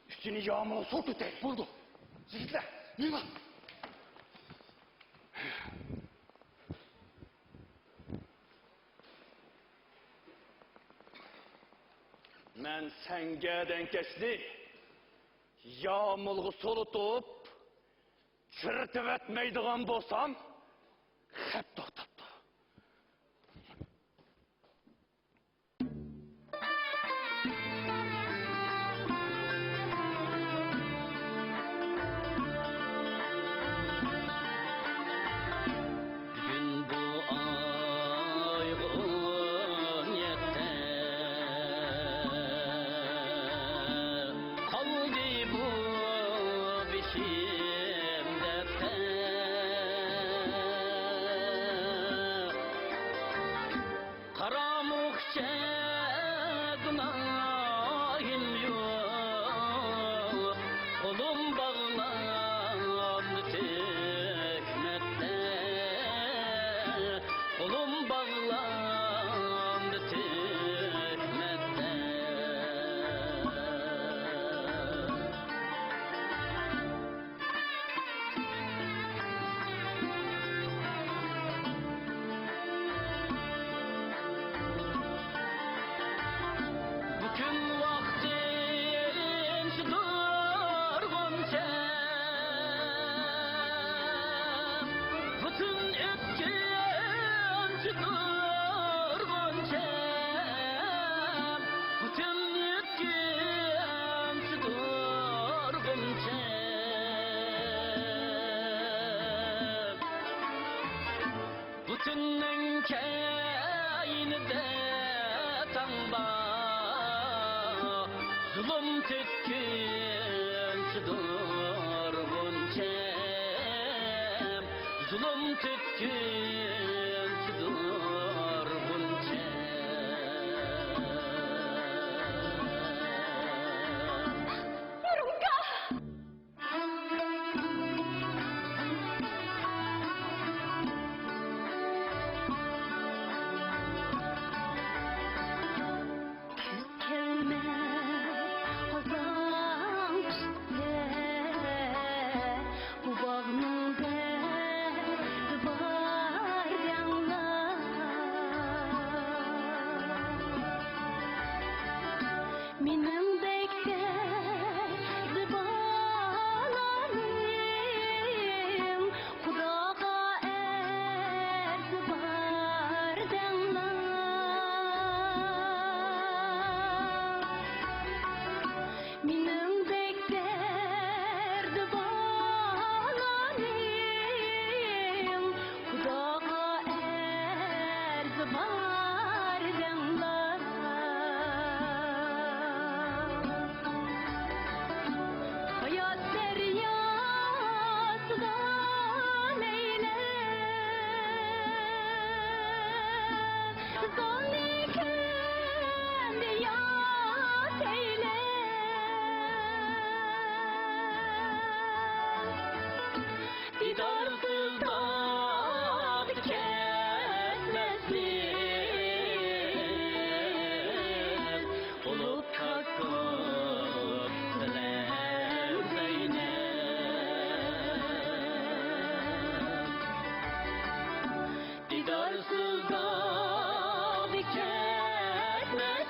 ئۈستىنى يامۇلغا سوۋۇتۇۋېتەي. بولدى. يىگىتلەر، مېڭىڭ. مەن سەن گەدەنكەشنى يامۇلغا سوۋۇتۇپ، چىرىتىۋەتمەيدىغان بولسام، خەپ توختاپتۇ. بۈگۈن بۇ ئايغا ئون يەتتە، قالدى بۇ بېشىم دەپتەر. قارامۇخچە گۇناھىم يوق، قولۇم باغلاندى تۆھمەتتە، قولۇم باغلاندى تۆھمەتتە. پۈتۈن ۋاقتىم شۇ تۇرغۇنچە، پۈتۈن ئۆتكۈنچە تۇرغۇنچە، كەينىدە تاڭ بار، زۇلۇم تۆككۈنچىدۇر غۇنچەم، زۇلۇم تۆككۈنچىدۇر غۇنچەم. كۈز كەلمەس قازان كۈزلەر، بۇ باغنىڭ دەردى بار دەڭلار. مېنىڭدەك دەردى بالانىڭ خۇداغا ئەرزى بار دەڭلار. مېنىڭدەك دەردى بالانىڭ خۇداغا ئەرزى بار دەڭلار. ھايات دەرياسىدا لەيلەپ، زالنى كۈندە ياد ئەيلەپ، دىدارسىز داغدا كەتمەسلىك، بولۇپ كاككۇك بىلەن زەينەپ. دىدارسىز داغدا كەتمەسمىز،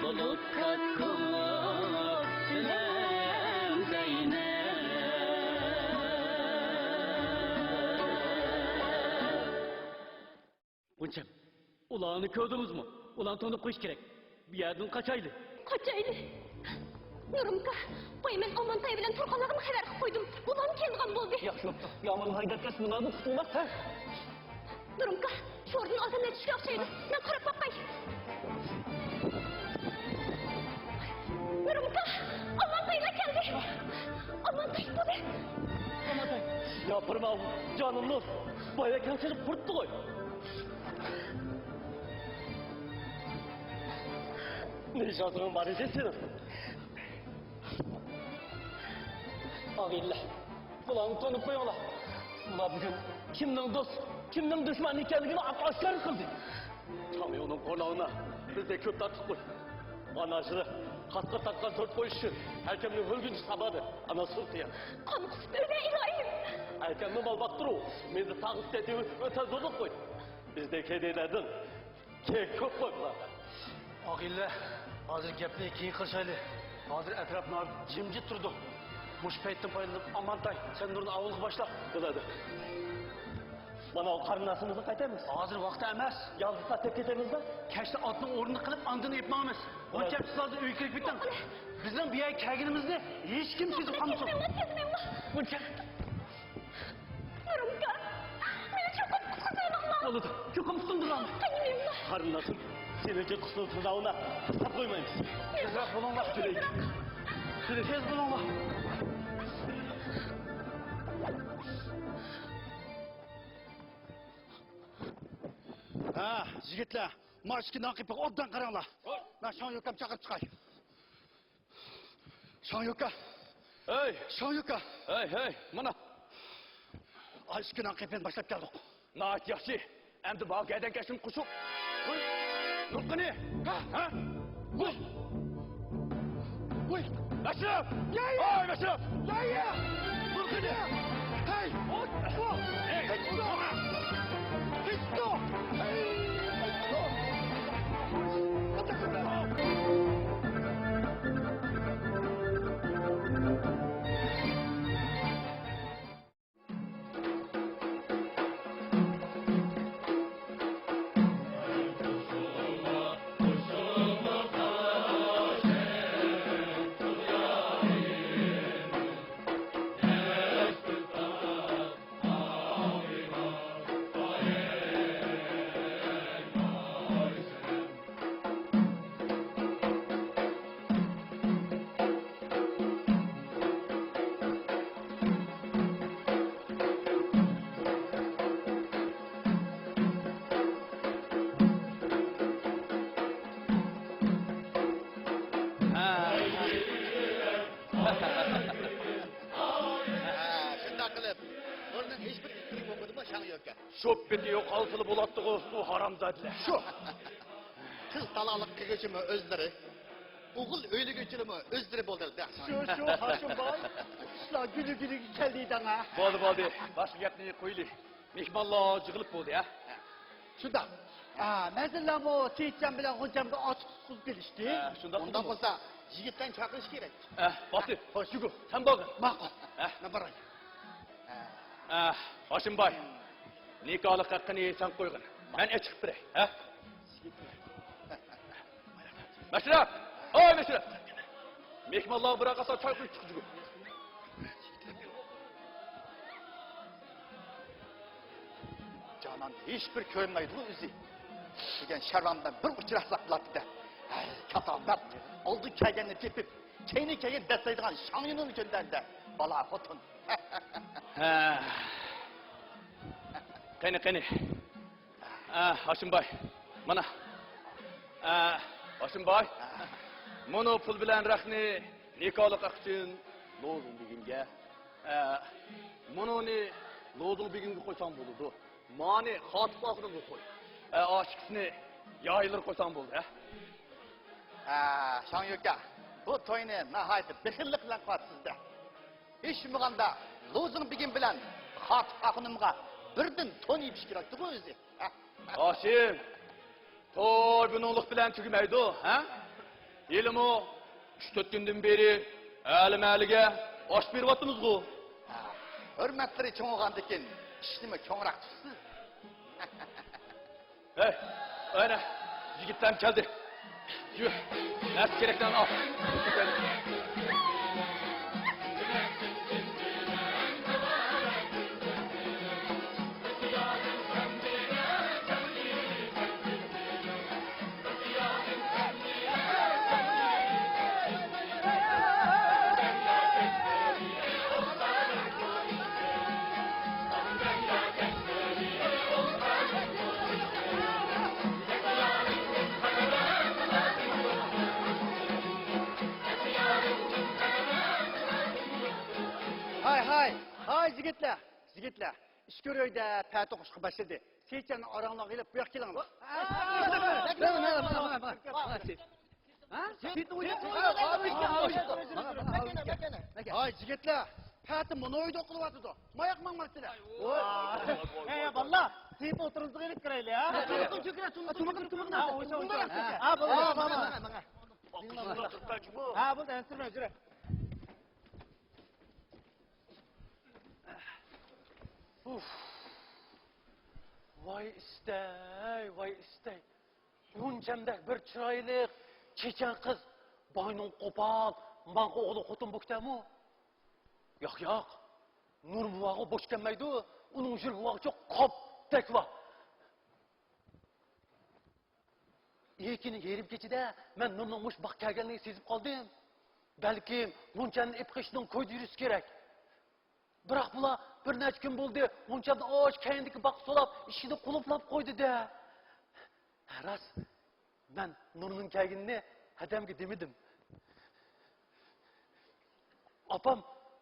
بولۇپ كاككۇك بىلەن زەينەپ. غۇنچەم، ئۇلارنى كۆردىڭىزمۇ؟ ئۇلارنى تونۇپ قويۇش كېرەك. بۇ يەردىن قاچايلى. قاچايلى. نۇرۇمكا، قوي، مەن ئامانتاي بىلەن تۇرغانلارغىمۇ خەۋەر قىلىپ قويدۇم. ئۇلارمۇ كەلىدىغان بولدى. ياخشى بوپتۇ. يامغۇر ھايداپ كەتسۇن، مانا بۇ قۇتۇلماس، ھە؟ نۇرۇمكا، شوردىن ئادەملەر چۈشكەن ئوخشايدۇ. مەن قاراپ باقاي. نۇرۇمكا، ئامانتايلار كەلدى. ئامانتاي بۇ. ئامانتاي. ياپىرماڭ، جانىم دوست. بايا كەڭ سېلىپ قۇرۇپتۇغۇ. نىشانسىڭ بار ئىدى سېنىڭ. ئاغىنىلەر، بۇلارنى تونۇپ قويۇڭلار. بۇلار بۈگۈن كىمنىڭ دوست، كىمنىڭ دۈشمەن ئىكەنلىكىنى ئاپئاشكارا قىلدى. چاميۇنىڭ قورناۋىنا بىزدەك كۆپ تارتىپ قوي. مانا شۇ قاسقا تارتقان تۆت قوي ئۈچۈن ئەركەمنى ئۆلگۈنچە سابادى. ئانا سۇلتىيان. قان قۇسۇپ ئۆلە ئىلاھىم. ئەركەمنى مال باقتۇرۇ، مېنى تاغ ئۈستىدە ئۆتە زورلۇق قوي. بىزدەك ھەيدەيلەردىن كېيىن كۆپ قوي بۇلار. ئاغىنىلەر، ھازىر گەپنى كېيىن قىلىشايلى. ھازىر ئەتراپ ناھايىتى جىمجىت تۇرىدۇ. مۇشۇ پەيتتىن پايدىلىنىپ، ئامانتاي، سەن نۇرنى ئاۋۇلغا باشلا. بولىدۇ. مانا ئۇ قېرىنداشىمىزنى قايتىمىز. ھازىر ۋاقتى ئەمەس. يالغۇز ساقلاپ كېتىمىزدە. كەچتە ئاتنىڭ ئورنىنى قىلىپ، ئاندىن ئېلىپ ماڭىمىز. بولىدۇ. غۇنچەم، سىز ھازىر ئۆيگە كىرىپ كېتىڭ. بىزنىڭ بۇ يەرگە كەلگىنىمىزنى ھېچكىم سېزىپ قالمىسۇن. غۇنچەم. نۇرۇمكا، مېنى چوقۇم قۇتقۇزۇۋېلىڭلار. بولىدۇ، چوقۇم قۇتۇلدۇرۇڭ. قېنى مېنىڭلا. قېرىنداشىم، سېنىڭ جىق قۇسۇر تۇزاۋۇنا تاشلاپ قويمايمىز. تېزرەك بولۇڭلار. تېزرەك. تېز بولۇڭلار. ھە، يىگىتلەر، ما ئىككى ناقىپقا ئوبدان قاراڭلار. ھوي. مەن شاڭ يۆكەمنى چاقىرىپ چىقاي. شاڭ يۆكەم. ھەي! شاڭ يۆكەم. ھەي، ھەي، مانا. ئا، ئىككى ناقىپنى باشلاپ كەلدۇق. ناھايىتى ياخشى. ئەمدى بار گەدەن كەشتىم قوشۇپ. ھوي! نۇرقىنى! ھە؟ ھە؟ ھوي! ھوي! ئەشرەپ! يا، يا! ھوي، ئەشرەپ! يا، يا! نۇرقىنى! ھەي! ھوي! ھەي! ھېچ توختاما! ھېچ توختا! ھەي! ھېچ توختا! شوپپىتى يوقالسىلا بولاتتىغۇ، بۇ ھارامزادىلەر. شۇ. قىز تالاقلىق قىلغۇچىمۇ ئۆزلىرى، ئوغۇل ئۆيلىگۈچىلىرىمۇ ئۆزلىرى بولدى. شۇ، شۇ، ھاشىم باي. ئىشلار گۈلى گۈلىگە كەلدى دەڭە. بولدى، بولدى. باشقا گەپنى قويلى. مېھمانلار يىغىلىپ بولدى، ھە؟ شۇنداق. ئا، مەن سىلەرمۇ سېيىتجان بىلەن غۇنچەمگە ئاتۇق تۇتقۇزۇپ كېلىشتى. ھە، شۇنداق. ئۇنداق بولسا يىگىتلەرنى چاقىرىش كېرەك. ھە، باتى. ھە، خوش. يۈگۈر، سەن بارغىن. ماقۇل. ھە. مەن باراي. ئە، ھاشىمباي، نىكاھلىق ھەققىنى سەن قويغىن. مەن ئېچىقىپ بېرەي، ھە؟ مەشرەپ! ھاي، مەشرەپ! مېھمانلارغا بىرەر قاسا چاي قۇيۇپ چىققۇزغۇ. جانان ھېچبىر كۆرمەيدىغۇ ئۆزى دېگەن شەرۋان بىلەن بىر ئۇچراشساق بولاتتى-دە. ھەي، كاتالداپ، ئالدىن كەلگەننى تېپىپ، كەينىدىن كەلگەننى دەسسەيدىغان شاڭيۈننىڭ كۆندەمدە بالا خوتۇن. ھە. قېنى، قېنى. ئە، ھاشىمباي. مانا. ئە، ھاشىمباي. مۇنۇ پۇل بىلەن رەخنى نىكاھلىق ئاق ئۈچۈن لوزۇڭ بېگىمگە. ئە، مۇنۇنى لوزۇڭ بېگىمگە قويساڭ بولىدۇ. مانى خاتىپ ئاخۇنۇمغا قوي. ئە، ئاشىكىسىنى يايلىرى قويساڭ بولدى، ھە؟ ھە، شاڭيۈكە، بۇ توينى ناھايىتى بېخىللىق بىلەن قىلىۋاتىسىز-دە. ھېچ بولمىغاندا لوزۇڭ بېگىم بىلەن خاتىپ ئاخۇنۇمغا بىردىن تون يېپىش كېرەكتىغۇ ئۆزى. ھاشىم، توي بۇنىڭلىق بىلەن تۈگىمەيدۇ، ھە؟ ھېلىمۇ ئۈچ-تۆت كۈندىن بېرى ئەلىم-ئەلىگە ئاش بېرىۋاتىمىزغۇ. ھە، ھۆرمەتلىرى چوڭىغاندىكىن ئىشنىمۇ چوڭراق تۇتسۇن. ھەي، ئەنە، يىگىتلەرمۇ كەلدى. يۈر، نەرسە كېرەكلەرنى ئال. ھاي، ھاي، ھاي، يىگىتلەر، يىگىتلەر. ئىچكىرى ئۆيدە پەتە ئوقۇشقا باشلىدى. سېيىتجاننى ئاراڭلارغا ئېلىپ، بۇ ياققا كېلىڭلار. ھە؟ سېيىتنى ئويلاپ. ھاي، يىگىتلەر، پەتە مۇنۇ ئۆيدە ئوقۇۋاتىدۇ. ماياق ماڭماقچىلار. ھە، بالىلار، سېيىتنى ئوتتۇرىمىزغا ئېلىپ كىرەيلى، ھە؟ تۇمىقىن چۆكۈرە، تۇمىقىن، تۇمىقىن. ھە، بولدى، ھە، بولدى، ئەنسىرىمە، يۈرە. ئۇف. ۋاي ئىستەي، ۋاي ئىستەي. غۇنچەمدەك بىر چىرايلىق، چېچەن قىز باينىڭ قوپال، ماڭقا ئوغلى خوتۇن بوپتىمۇ؟ ياق، ياق. نۇر بوۋاغا بوش كەلمەيدۇ. ئۇنىڭ يۈرە بوۋاغىچۇ قاپتەك بار. ئېكىنى يېرىم كېچىدە مەن نۇرنىڭ مۇشۇ باغقا كەلگەنلىكىنى سېزىپ قالدىم. بەلكىم غۇنچەمنى ئېلىپ قېچىشنىڭ كويدا يۈرۈشى كېرەك. بىراق بۇلار بىر نەچچە كۈن بولدى، غۇنچەمنى ئاشۇ كەينىدىكى باغقا سولاپ، ئىشىكنى قۇلۇپلاپ قويدى-دە. ھە، راست، مەن نۇرنىڭ كەلگىنىنى ھەدەمگە دېمىدىم. ئاپام،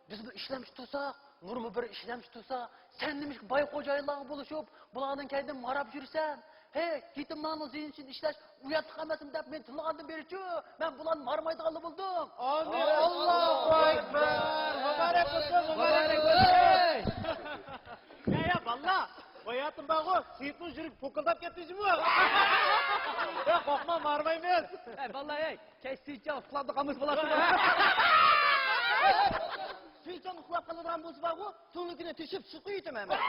بىز بىر ئىشلەمچى تۇرساق، نۇرمۇ بىر ئىشلەمچى تۇرسا، سەن نېمىشقا باي خوجايىنلارغا بولۇشۇپ، بۇلارنىڭ كەينىدىن ماراپ يۈرىسەن؟ ھەي، يېتىملارنىڭ زېيىنى ئۈچۈن ئىشلەش ئۇياتلىق ئەمەسمۇ دەپ مېنى تىللىغاندىن بېرىچۇ، مەن بۇلارنى مارىمايدىغانلا بولدۇم. ئامىن. ئاللاھۇ ئەكبەر. مۇبارەك بولسۇن، مۇبارەك بولسۇن. يا، يا، بالىلار، باياتىن بارغۇ، سېيىتنىڭ يۈرىكى پوكۇلداپ كەتتى جۇمۇ. يا، قورقما، مارىمايمىز. ئەي، بالىلار، ئەي. كەچ سېيىتجان ئۇخلاپ قالمىسا بولاتتى. سېيىتجان ئۇخلاپ قالىدىغان بولسا بارغۇ، تۈنلۈكىنى تېشىپ سۇ قۇيۇۋېتىمەن مەن.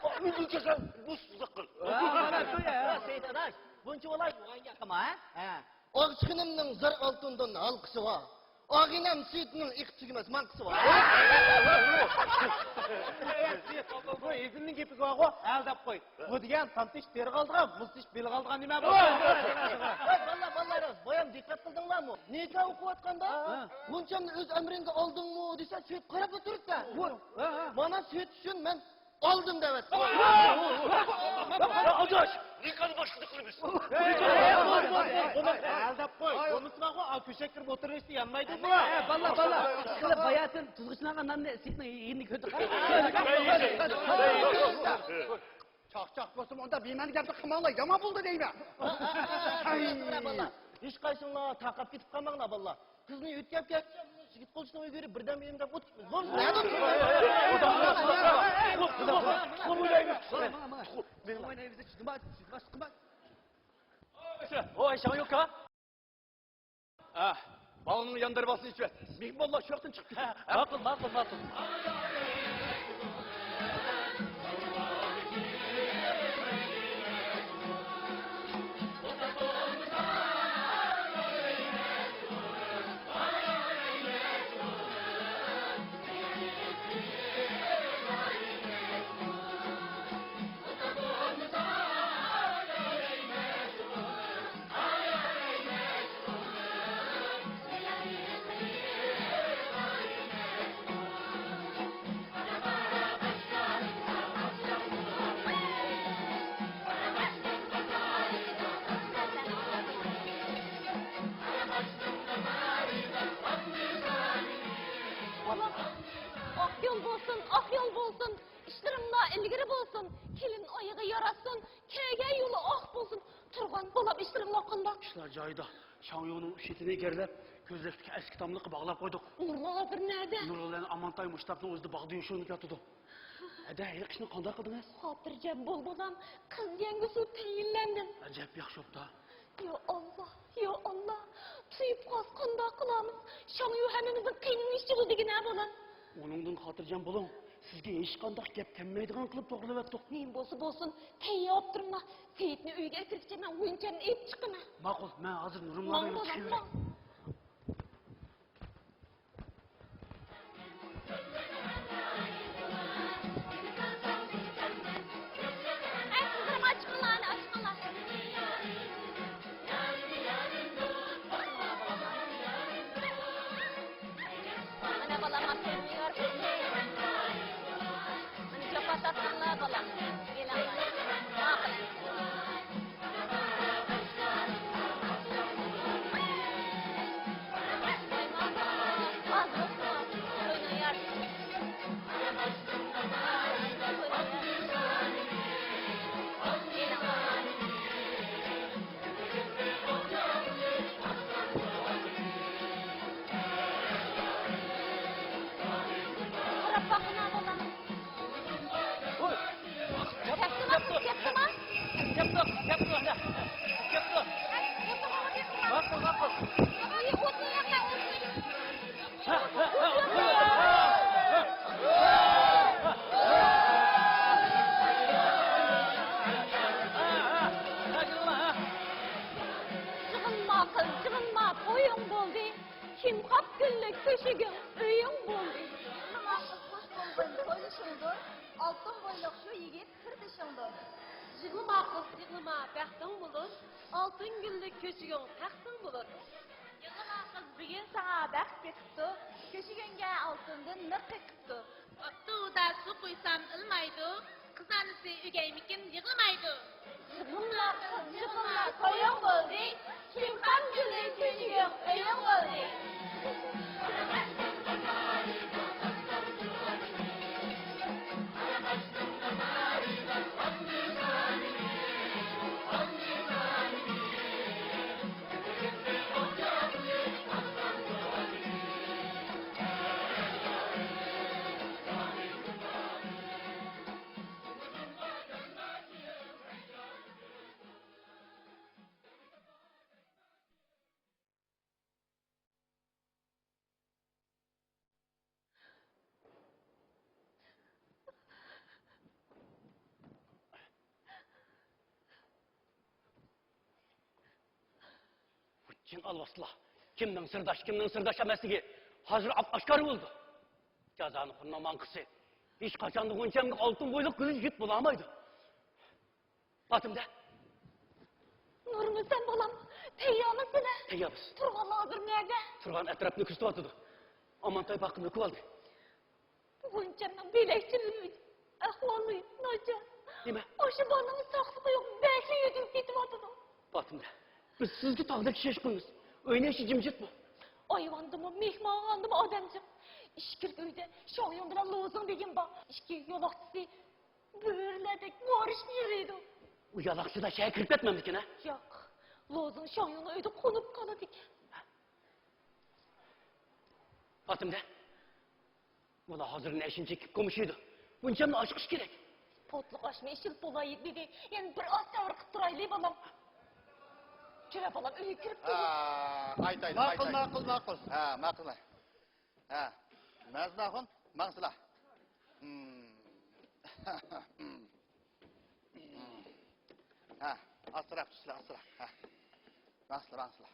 ئۆزۈڭ كەلسەڭ، بۇ سىزىق قىل. ھە، مانا شۇ يا. يا، سېيىت ئاداش، بۇنچە بولاي. ھە؟ ھە. ئاغىچىخېنىمنىڭ زەر ئالتۇندىن ھالقىسى بار. ئاغىنەم سېيىتنىڭ ئېقىپ تۈگىمەس ماڭقىسى بار. بۇ ھېزىمنىڭ گېپى بارغۇ، ھەل دەپ قوي. بۇ دېگەن تام تېشىپ تېرىغا ئالىدىغان، مۇز تېشىپ بېلىغا ئالىدىغان نېمە بۇ؟ ۋاي بالىلار، بالىلار، بايام دىققەت قىلدىڭلارمۇ؟ نىكاھ ئوقۇۋاتقاندا، ھە. غۇنچەمنى ئۆز ئەمرىڭگە ئالدىڭمۇ دېسە، سېيىت قاراپلا تۇرۇپتۇ. ھە، ھە. مانا سېيىت ئۈچۈن مەن ئالدىم دەۋەتسىڭىز. ئاداش، نىكاھنى باشقىدا قىلىمىز. ئەلدەپ قوي، بولمىسا بارغۇ، ئا، كۆشەك كىرىپ ئولتۇرۇۋەرسە يانمايدۇ بۇ. ئە، باللا، باللا. ئىشقىلىپ باياتىن تۇزغا چىلانغان ناننى سېيىتنىڭ يېنىگە كۆتۈرۈپ قوي. چاقچاق بولسىمۇ ئۇنداق بىمەنە گەپنى قىلماڭلار، يامان بولدى دەيمەن. ھېچقايسىڭلار تارقاپ كېتىپ قالماڭلار باللا. قىزنى يۆتكەپ كەتسە، يىگىت قىلىشنىڭ ئۆيگە بېرىپ بىردەم يېرىم گەپ ئوتۇپ كېتىمىز. بولمىسۇن. ۋوي، شاڭيۇكا. ئە، بالىنىڭ ياندىرىپ ئالسۇن ئىچىۋەت. مېھمانلار شۇ ياقتىن چىقىپ كېتىدۇ. ماقۇل، ماقۇل، ماقۇل. بالام، ئاق يول بولسۇن، ئاق يول بولسۇن، ئىشلىرىڭلار ئىلگىرى بولسۇن، كېلىن ئايىغى ياراشسۇن، كەلگەن يولى ئاق بولسۇن. تۇرغان بالام، ئىشلىرىڭلار قانداق؟ ئىشلار جايىدا. شاڭيۇنىڭ ئۈچ ئېتىنى ئېگەرلەپ، كۆزلەكتىكى ئەسكى تاملىققا باغلاپ قويدۇق. نۇرغا ھازىر نەدە؟ نۇرغا بىلەن ئامانتاي مۇشۇ تاپنىڭ ئۆزىدە باغدا يوشۇرۇنۇپ ياتىدۇ. ھەدە، ھېلىقى ئىشنى قانداق قىلدىڭىز؟ خاتىرجەم بول، بالام. قىز يەڭگۈسى تەيىنلەندىم. ئەجەب ياخشى بوپتۇ. يا ئاللا، يا ئاللا. تۇيۇپ قالسا قانداق قىلارمىز؟ شاڭيۇ ھەممىمىزنىڭ قېنىنى ئىچىدۇ دېگىنە، بالام. ئۇنىڭدىن خاتىرجەم بولۇڭ. سىزگە ھېچقانداق گەپ كەلمەيدىغان قىلىپ توغرىلىۋەتتۇق. نېمە بولسا بولسۇن، تەييار بولۇپ تۇرۇڭلار. سېيىتنى ئۆيگە ئەكىرگۈچە مەن غۇنچەمنى ئېلىپ چىقىمەن. ماقۇل، مەن ھازىر نۇرۇملار بىلەن چىقىۋېرەي. ئەي، قىزلىرىم، ئاچىقىڭلار، ئاچىقىڭلار. مانا بالام، مانا جاپا تارتقانلار بالام. كېلىڭلار. ماقۇل. يىغلىما قىز، يىغلىما، تويۇڭ بولدى. كىم قاپ گۈللۈك تۆشۈگۈڭ، ئۆيۈڭ بولدى. يىغلىما قىز، خۇش بولغىن تويلىشىڭدۇر، ئالتۇن بويلۇق شۇ يىگىت سىردىشىڭدۇر. يىغلىما قىز، يىغلىما، بەختىڭ بولۇر، ئالتۇن گۈللۈك كۆشۈكۈڭ، تەختىڭ بولۇر. يىغلىما قىز، بۈگۈن ساڭا بەخت بېقىپتۇ، كۆشۈكۈڭگە ئالتۇندىن نىر قېقىپتۇ. ئاپتۇ ئۇدا سۇ قۇيسام ئىلمايدۇ، قىز ئانىسى ئۆگەيمىكىن يىغلىمايدۇ. يىغلىما قىز، يىغلىما، تويۇڭ بولدى، كىم قاپ گۈللۈك تۆشۈكۈڭ، ئۆيۈڭ بولدى. جىن ئالۋاستىلار. كىمنىڭ سىرداش، كىمنىڭ سىرداش ئەمەسلىكى ھازىر ئاپئاشكارا بولدى. جازانىخورنىڭ ماڭقىسى. ھېچقاچاندا غۇنچەمگە ئالتۇن بويلۇق گۈل يىگىت بولالمايدۇ. پاتىمدە. نۇرمۇسەن بالام، تەييارمۇ سىلەر؟ تەييارمىز. تۇرغانلار ھازىر نەدە؟ تۇرغان ئەتراپنى كۆزىتىۋاتىدۇ. ئامانتاي باغقا مۆكۈۋالدى. غۇنچەمنىڭ بۆلەكچىلىرىنى ئەھۋالى ناچار. نېمە؟ ئاشۇ بالىنىڭ ساقلىقى يوق، بەكلا يۆتىلىپ كېتىۋاتىدۇ. پاتىمە، بىز سىزگە تاغدەك ئىشەنچ قىلىمىز. ئۆينىڭ ئىچى جىمجىتمۇ؟ ئايۋاندىمۇ، مېھمانخانىدىمۇ ئادەم جىق. ئىچكىرىكى ئۆيدە شاڭيۇڭ بىلەن لوزۇڭ دېگەن بار. ئىككى يالاقچىسى بۆرىلەردەك مارشنى يېرىيدۇ. ئۇ يالاقچىلار شەھەرگە كىرىپ كەتمەمدىكىن، ھە؟ ياق. لوزۇڭ شاڭيۇڭنىڭ ئۆيىدە قونۇپ قالىدىكەن. پاتىمە، ئۇلار ھازىر نەشىنى چېكىپ قومۇشىدۇ. بۇنچە ئاشىقىش كېرەك. پوتلۇق ئاشمۇ ئىشلىتىپ بولايلى دېدى. يەنە بىر ئاز سەۋر قىلىپ تۇرايلى، بالام. كىرە، بالام، ئۆيگە كىرىپ تۇر. ھە، ئايتايلى، ماقۇل، ئايتايلى. ماقۇل، ماقۇل. ھە، ماقۇل. ھە، مەزىن ئاخۇن، ماڭسىلا. ھە، ئاستىراق چۈشسىلا، ئاستىراق. ھە. ماڭسىلا، ماڭسىلا.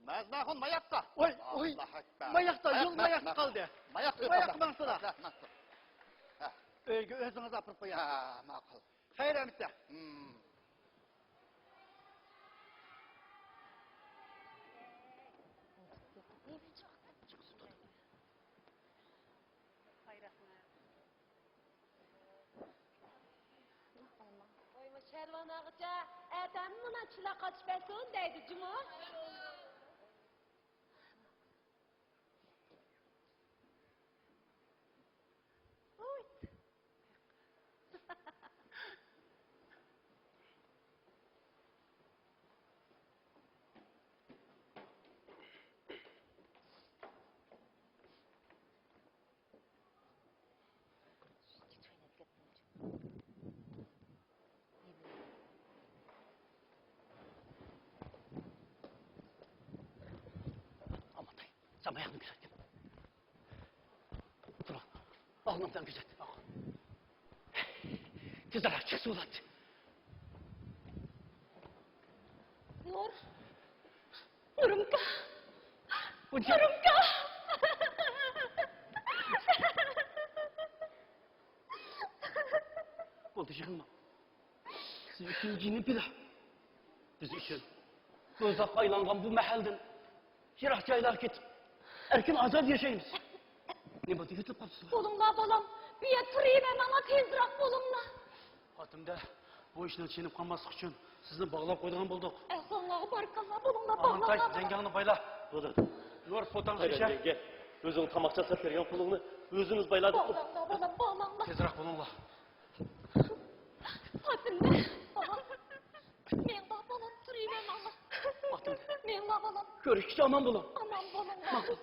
مەزىن ئاخۇن ماياقتا. ۋاي، ۋاي. ئاللاھۇ ئەكبەر. ماياقتا، يول ماياقتا قالدى. ماياق، ماياق ماڭسىلا. ھە، ماڭسىلا. ھە. ئۆيگە ئۆزىڭىز ئاپىرىپ قويۇڭ. ھە، ماقۇل. خەير ئەمىسە. ھىم. ۋاي، مۇشۇ شەرۋان ئاغىچە ئەتەمدىن مانا چىلا قاچىپ بەرسۇن دەيدۇ جۇمۇ. ئامانتاي، سەن ماياقنى كۆزەتكىن. تۇرۇڭ، ئالدىمدىن كۆزەت. تېزرەك چىقسا بولاتتى. نۇر. نۇرۇمكا. نۇرۇمكا. بولدى، يىغلىما. سىز ئۈچۈن جېنىم پىدا. بىز ئۈچۈن دوزاخقا ئايلانغان بۇ مەھەلدىن يىراق جايلارغا كېتىپ، ئەركىن ئازاد ياشايمىز. نېمە بولدى، يۆتىلىپ قاپسىزمۇ؟ بولۇڭلار، بالام. بۇ يەردە تۇرۇۋەرمەڭلار، تېزراق بولۇڭلار. پاتىمە، بۇ ئىشنىڭ چېنىپ قالماسلىقى ئۈچۈن سىزنى باغلاپ قويىدىغان بولدۇق. ئەھۋاللارغا باركاللا، بولۇڭلار، ئامانتاي، باغلاڭلار. لەڭگەڭنى بايلا. بولدى. نۇر، فوتاڭ شېشە. ئۆزۈڭ تاماق چاساپ بەرگەن پۇلۇڭنى ئۆزىمىز بايلادۇق. باغلاڭلار، بالام، باغلاڭلار. تېزراق بولۇڭلار. پاتىمە، بالام. مېڭىڭلار، بالام، تۇرۇۋەرمەڭلار. پاتىمە. مېڭىڭلار، بالام. كۆرۈشكىچە ئامان بولۇڭ. ئامان بولۇڭلار. ماقۇل.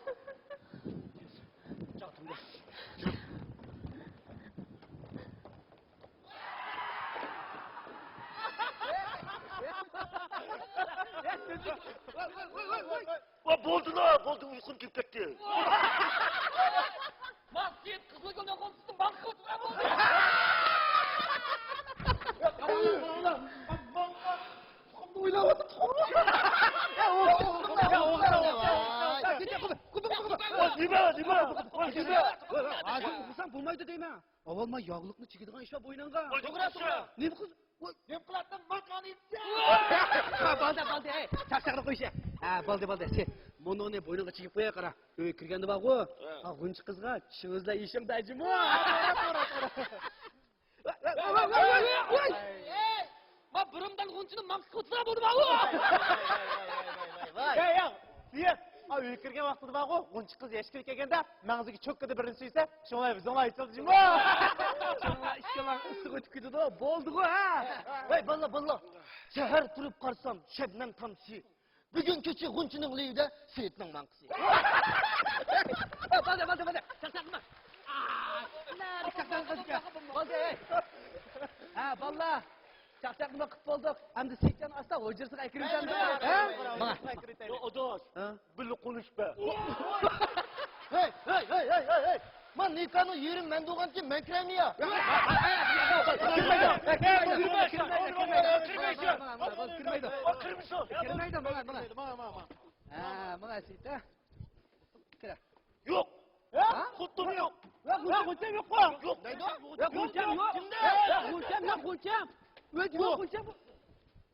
پاتىمە. ۋە بولدىلا، بولدى، ئۇيقۇم كېلىپ كەتتى. ماڭ سېيىت قىزىلگۈلنىڭ غۇنچىسىنى ماڭا قىلىپ بەر بولدى. قاراڭلار، قاراڭلار. تۇخۇمنى ئويلاۋاتىدۇ، تۇخۇمنى. ۋاي، نېمە، نېمە؟ ۋاي، نېمە؟ ھازىر ئۇخلىساڭ بولمايدۇ دەيمەن. ئاۋۋال مانا ياغلىقنى چىگىدىغان ئىش بار بوينۇڭغا. توغرا، توغرا. نېمە قىز؟ ۋاي. نېمە قىلاتتىڭ؟ ماقانى ئېيتسا. ھە، بولدى، بولدى، ھەي، چاقچاقنى قويۇش. ھە، بولدى، بولدى. سەن مۇنۇنى بوينۇڭغا چىگىپ قوياي، قارا. ئۆيگە كىرگەندە بارغۇ، ھە. ھا، غۇنچە قىزغا چىۋىزلا يېشىڭ دەجىمۇ. توغرا، توغرا، توغرا. ۋاي، ۋاي، ۋاي. ما بۇرۇندىن غۇنچىنى ماڭقىسقا ئوتۇرا بولدى بارغۇ. ۋاي. يا، يا، سېيىت. ھا، ئۆيگە كىرگەن ۋاقتىدا بارغۇ، غۇنچە قىز يەشكىلىك كەلگەندە، مەڭزىگە چوككىدە بىرنى سۆيسە، شۇڭا ئۆزۈڭلار ئېيتىۋاتىدۇ جۇمۇ. شۇڭا ئىككىڭلار ئىسسىق ئۆتۈپ كېتىدۇ، بولدىغۇ، ھە؟ ۋاي، بالىلار، بالىلار. سەھەر تۇرۇپ قارىسام، شەبنەم تامچىسى. بۈگۈن كېچە غۇنچىنىڭ لېۋىدە سېيىتنىڭ ماڭقىسى. بولدى، بولدى، بولدى. چاقچاق قىلما. ئاي، نەدە چاقچاق قىلدىكەن؟ بولدى، ھەي. ھە، بالىلار. چاقچاقنى قىلىپ بولدۇق. ئەمدى سېيىتجان ئاستا ھۇجرىسىغا ئەكىرىۋېتەمدۇ. ھە؟ ماڭا. يا ئاداش، ھە؟ بىللە قونۇشۇپ بەر. ھەي، ھەي، ھەي، ھەي، ھەي، ھەي. ما نىكاھنىڭ يېرىمى مەن بولغانكىن مەن كىرەيمۇ يا؟ كىرمەيدۇ. كىرمەيدۇ. كىرمەيدۇ. كىرمەيدۇ. كىرمەيدۇ. ماڭا، ماڭا. ماڭا، ماڭا، ماڭا. ھە، ماڭا سېيىت، ھە. كىرە. يوق. ھە؟ خوتۇن يوق. يا، غۇنچەم يوققۇ. يوق. دەيدۇ؟ يا، غۇنچەم يوق. كىمدە؟ يا، غۇنچەم، يا، غۇنچەم. ئۆزى يوق، يوق. غۇنچەم.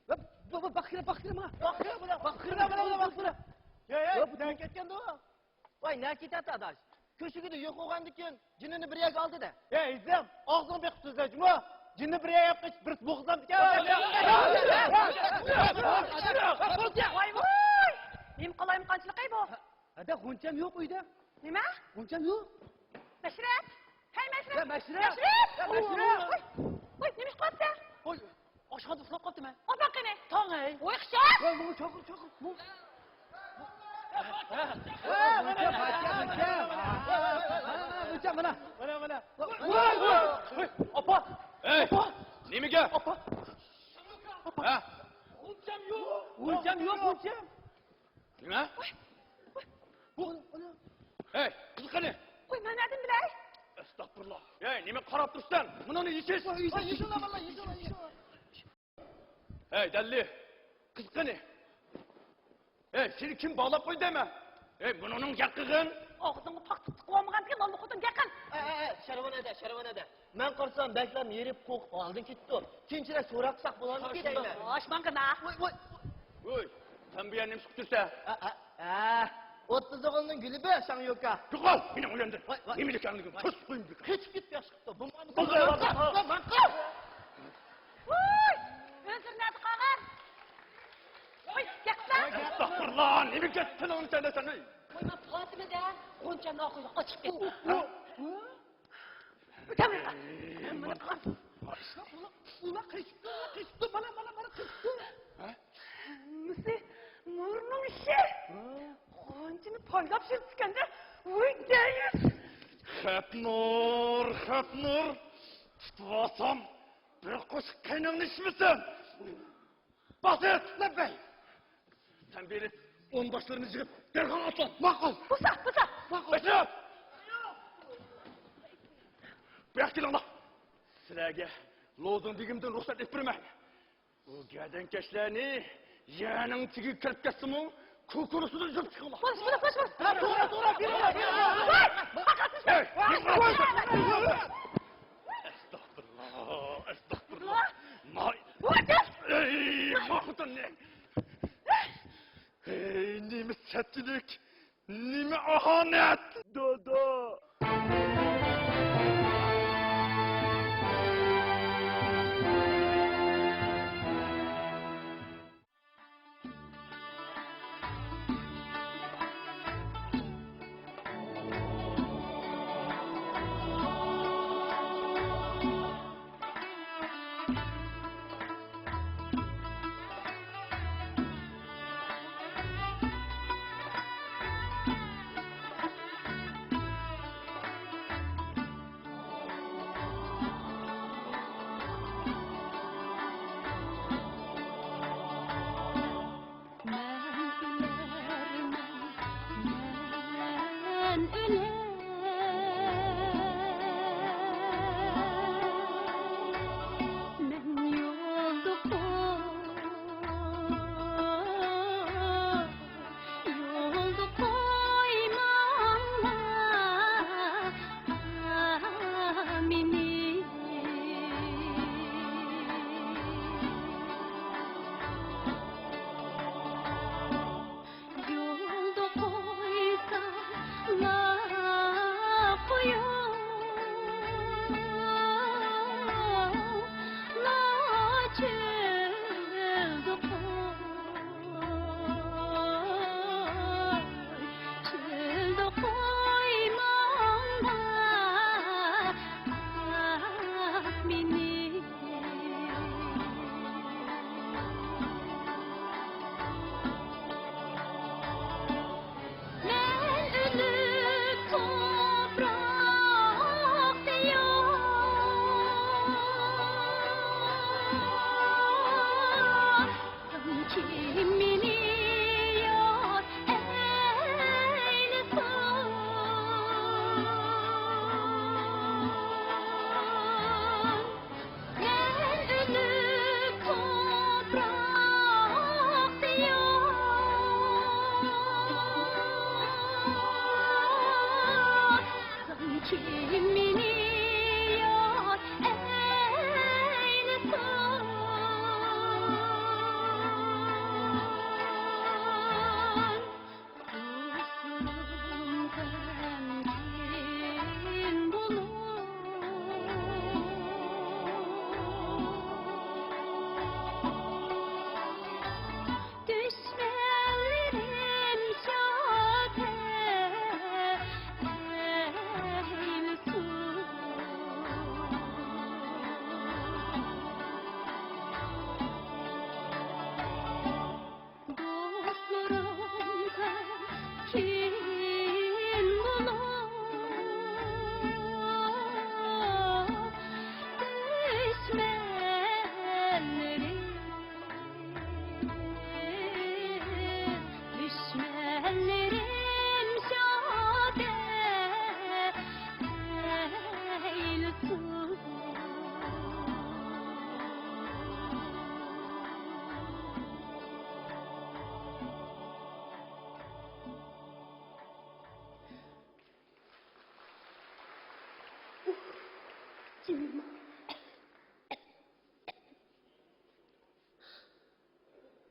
يا، بۇ، بۇ، باققىلى، باققىلى ماڭا. باققىلى، باققىلى، باققىلى. يا، يا، يا، نەگە كەتكەندۇ؟ ۋاي، نەگە كېتەتتى، ئاداش؟ كۆشىكىدە يوق بولغاندىكىن جىنىنى بىر يەرگە ئالدى-دە. ھەي، ئىززەم، ئاغزىڭنى بېقىپ سۆزلە جۇمۇ. جىننى بىر يەرگە ئېلىپ قېچىپ، بىرسى بوغۇزلامدىكەن. ۋاي، ۋاي. نېمە قالايمىقانچىلىق ئەي بۇ؟ ھەدە، غۇنچەم يوق ئۆيدە. نېمە؟ غۇنچەم يوق. مەشرەپ! ھەي، مەشرەپ! يا، مەشرەپ! مەشرەپ! يا، مەشرەپ! ۋوي، ۋوي، نېمە ئىش قىلىۋاتىسەن؟ ۋوي، ئاشخانىدا ئۇخلاپ قاپتىمەن. ئاپاق قېنى؟ تاڭ ئەي. ۋوي، خىشاش! ۋوي، ماڭا چاقىر، چاقىر. ۋوي. ھە، ھە، ھە، ھە، ھە، ھە، مانا. ۋوي، ۋوي، ۋوي، ئاپا! ئەي، ئاپا! نېمىگە؟ ئاپا! ئاپا! ھە؟ غۇنچەم يوق! غۇنچەم يوق، غۇنچەم! نېمە؟ ۋوي، ۋوي. بۇ، ھەي، قىز قېنى؟ ۋوي، مەن نەدىن بىلەي؟ ئەستەغپۇرۇللا. ھەي، نېمە قاراپ تۇرسەن؟ مۇنىنى يېشىش. ۋوي، يېشىڭلار، بالىلار، يېشىڭلار، يېشىڭلار. ھەي، دەللى، قىز قېنى؟ ھەي، سېنى كىم باغلاپ قويدى دەيمەن؟ ھەي، بۇنىڭ گەپ قىلغىن. ئاغزىڭغا پاختا تىقىۋالمىغاندىكىن، مالمۇ خوتۇن گەپ قىل. ئە، ئە، ئە، شەرۋانە ھەدە، شەرۋانە ھەدە. مەن قارىسام، بەكلا ھېرىپ، قورقۇپ، ھالىدىن كېتىپتۇ. كېيىنچىرەك سوراپ باقساق بولامدىكىن دەيمەن. ۋاي، ماڭغىنا. ۋوي، ۋوي. ۋوي، سەن بۇ يەردە نېمە ئىش قىلىپ يۈرسەن؟ ئە، ئە، ئە. ئوتتۇز ئوغۇلنىڭ گۈلى بۇ، شاڭيوكا. يوقال، مېنى ئويلاندۇر. ۋاي، ۋاي. نېمە ئىكەنلىكىنى ۋاي. كۆرسىتىپ قويۇم بىكار. قېچىپ كېتىپ ياخشى قىپتۇ. بولمامدۇ؟ بولدى، بولدى، بولدى. ماڭقا، ماڭقا. ۋوي، ھۆزۈر نەدە قالغان؟ ۋوي، گەپلا. ئەستەغپۇرۇللا، نېمە گەپ تىلىڭنى چاينايسەن، ھەي؟ ۋوي، مەن پاتىمە-دە، غۇنچەمنى ئاقىيدۇ، ئاچىقىپ كەتتى. ئۇ، ئۇ، ئۇ. ئۇلار، ئۇلار قېچىپتۇ، ئۇلار قېچىپتۇ، مانا، مانا، مانا قېچىپتۇ. ھە؟ ھەممىسى نۇرنىڭ ئىشى. ھە؟ غۇنچىنى پايلاپ يۈرۈپتىكەن-دە، ۋوي دەيۈس. خەپنۇر، خەپنۇر، تۇتۇۋالسام بىر قوشۇق قېنىڭنى ئىچمىسۇن. باسىت! لەببەي! سەن بېرىپ، ئونباشلىرىنى يىغىپ، دەرھال ئاتلان! ماقۇل! بوسا، بوسا! ماقۇل! ئەشرەپ! بۇياققا كېلىڭلار! سىلەرگە لوزۇڭ بېگىمدىن رۇخسەت ئېلىپ بېرىمەن. ئۇ گەدەنكەشلەرنى يەرنىڭ تېگىگە كىرىپ كەتسىمۇ، كوكۇرۇسىدىن يۈرۈپ چىقىڭلار. بولدى، بولدى، بولدى، بولدى. ھە، توغرا، توغرا، بېرىڭلار، بېرىڭلار. ۋاي! ۋاي! ئەستەغپۇرۇللا، ئەستەغپۇرۇللا. ماي. ۋاي! ئەي، ما خوتۇننى. ئەي، نېمە سەتچىلىك، نېمە ئاھانەت. دادا.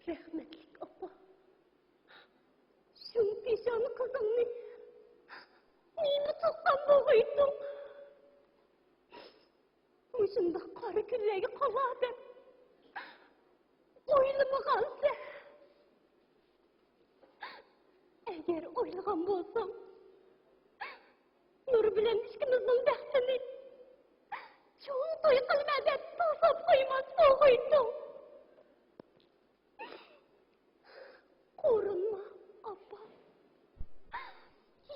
رەھمەتلىك ئاپا، شۇم پېشانە قىزىڭنى نېمە تۇغقان بولغىيتتۇڭ؟ مۇشۇنداق قارا كۈنلەرگە قالار دەپ ئويلىمىغانسەن. ئەگەر ئويلىغان بولساڭ، نۇر بىلەن ئىككىمىزنىڭ بەختىنى چوڭ توي قىلىمەن دەپ توساپ قويماس بولغۇيتتۇڭ. قورۇنما، ئاپا.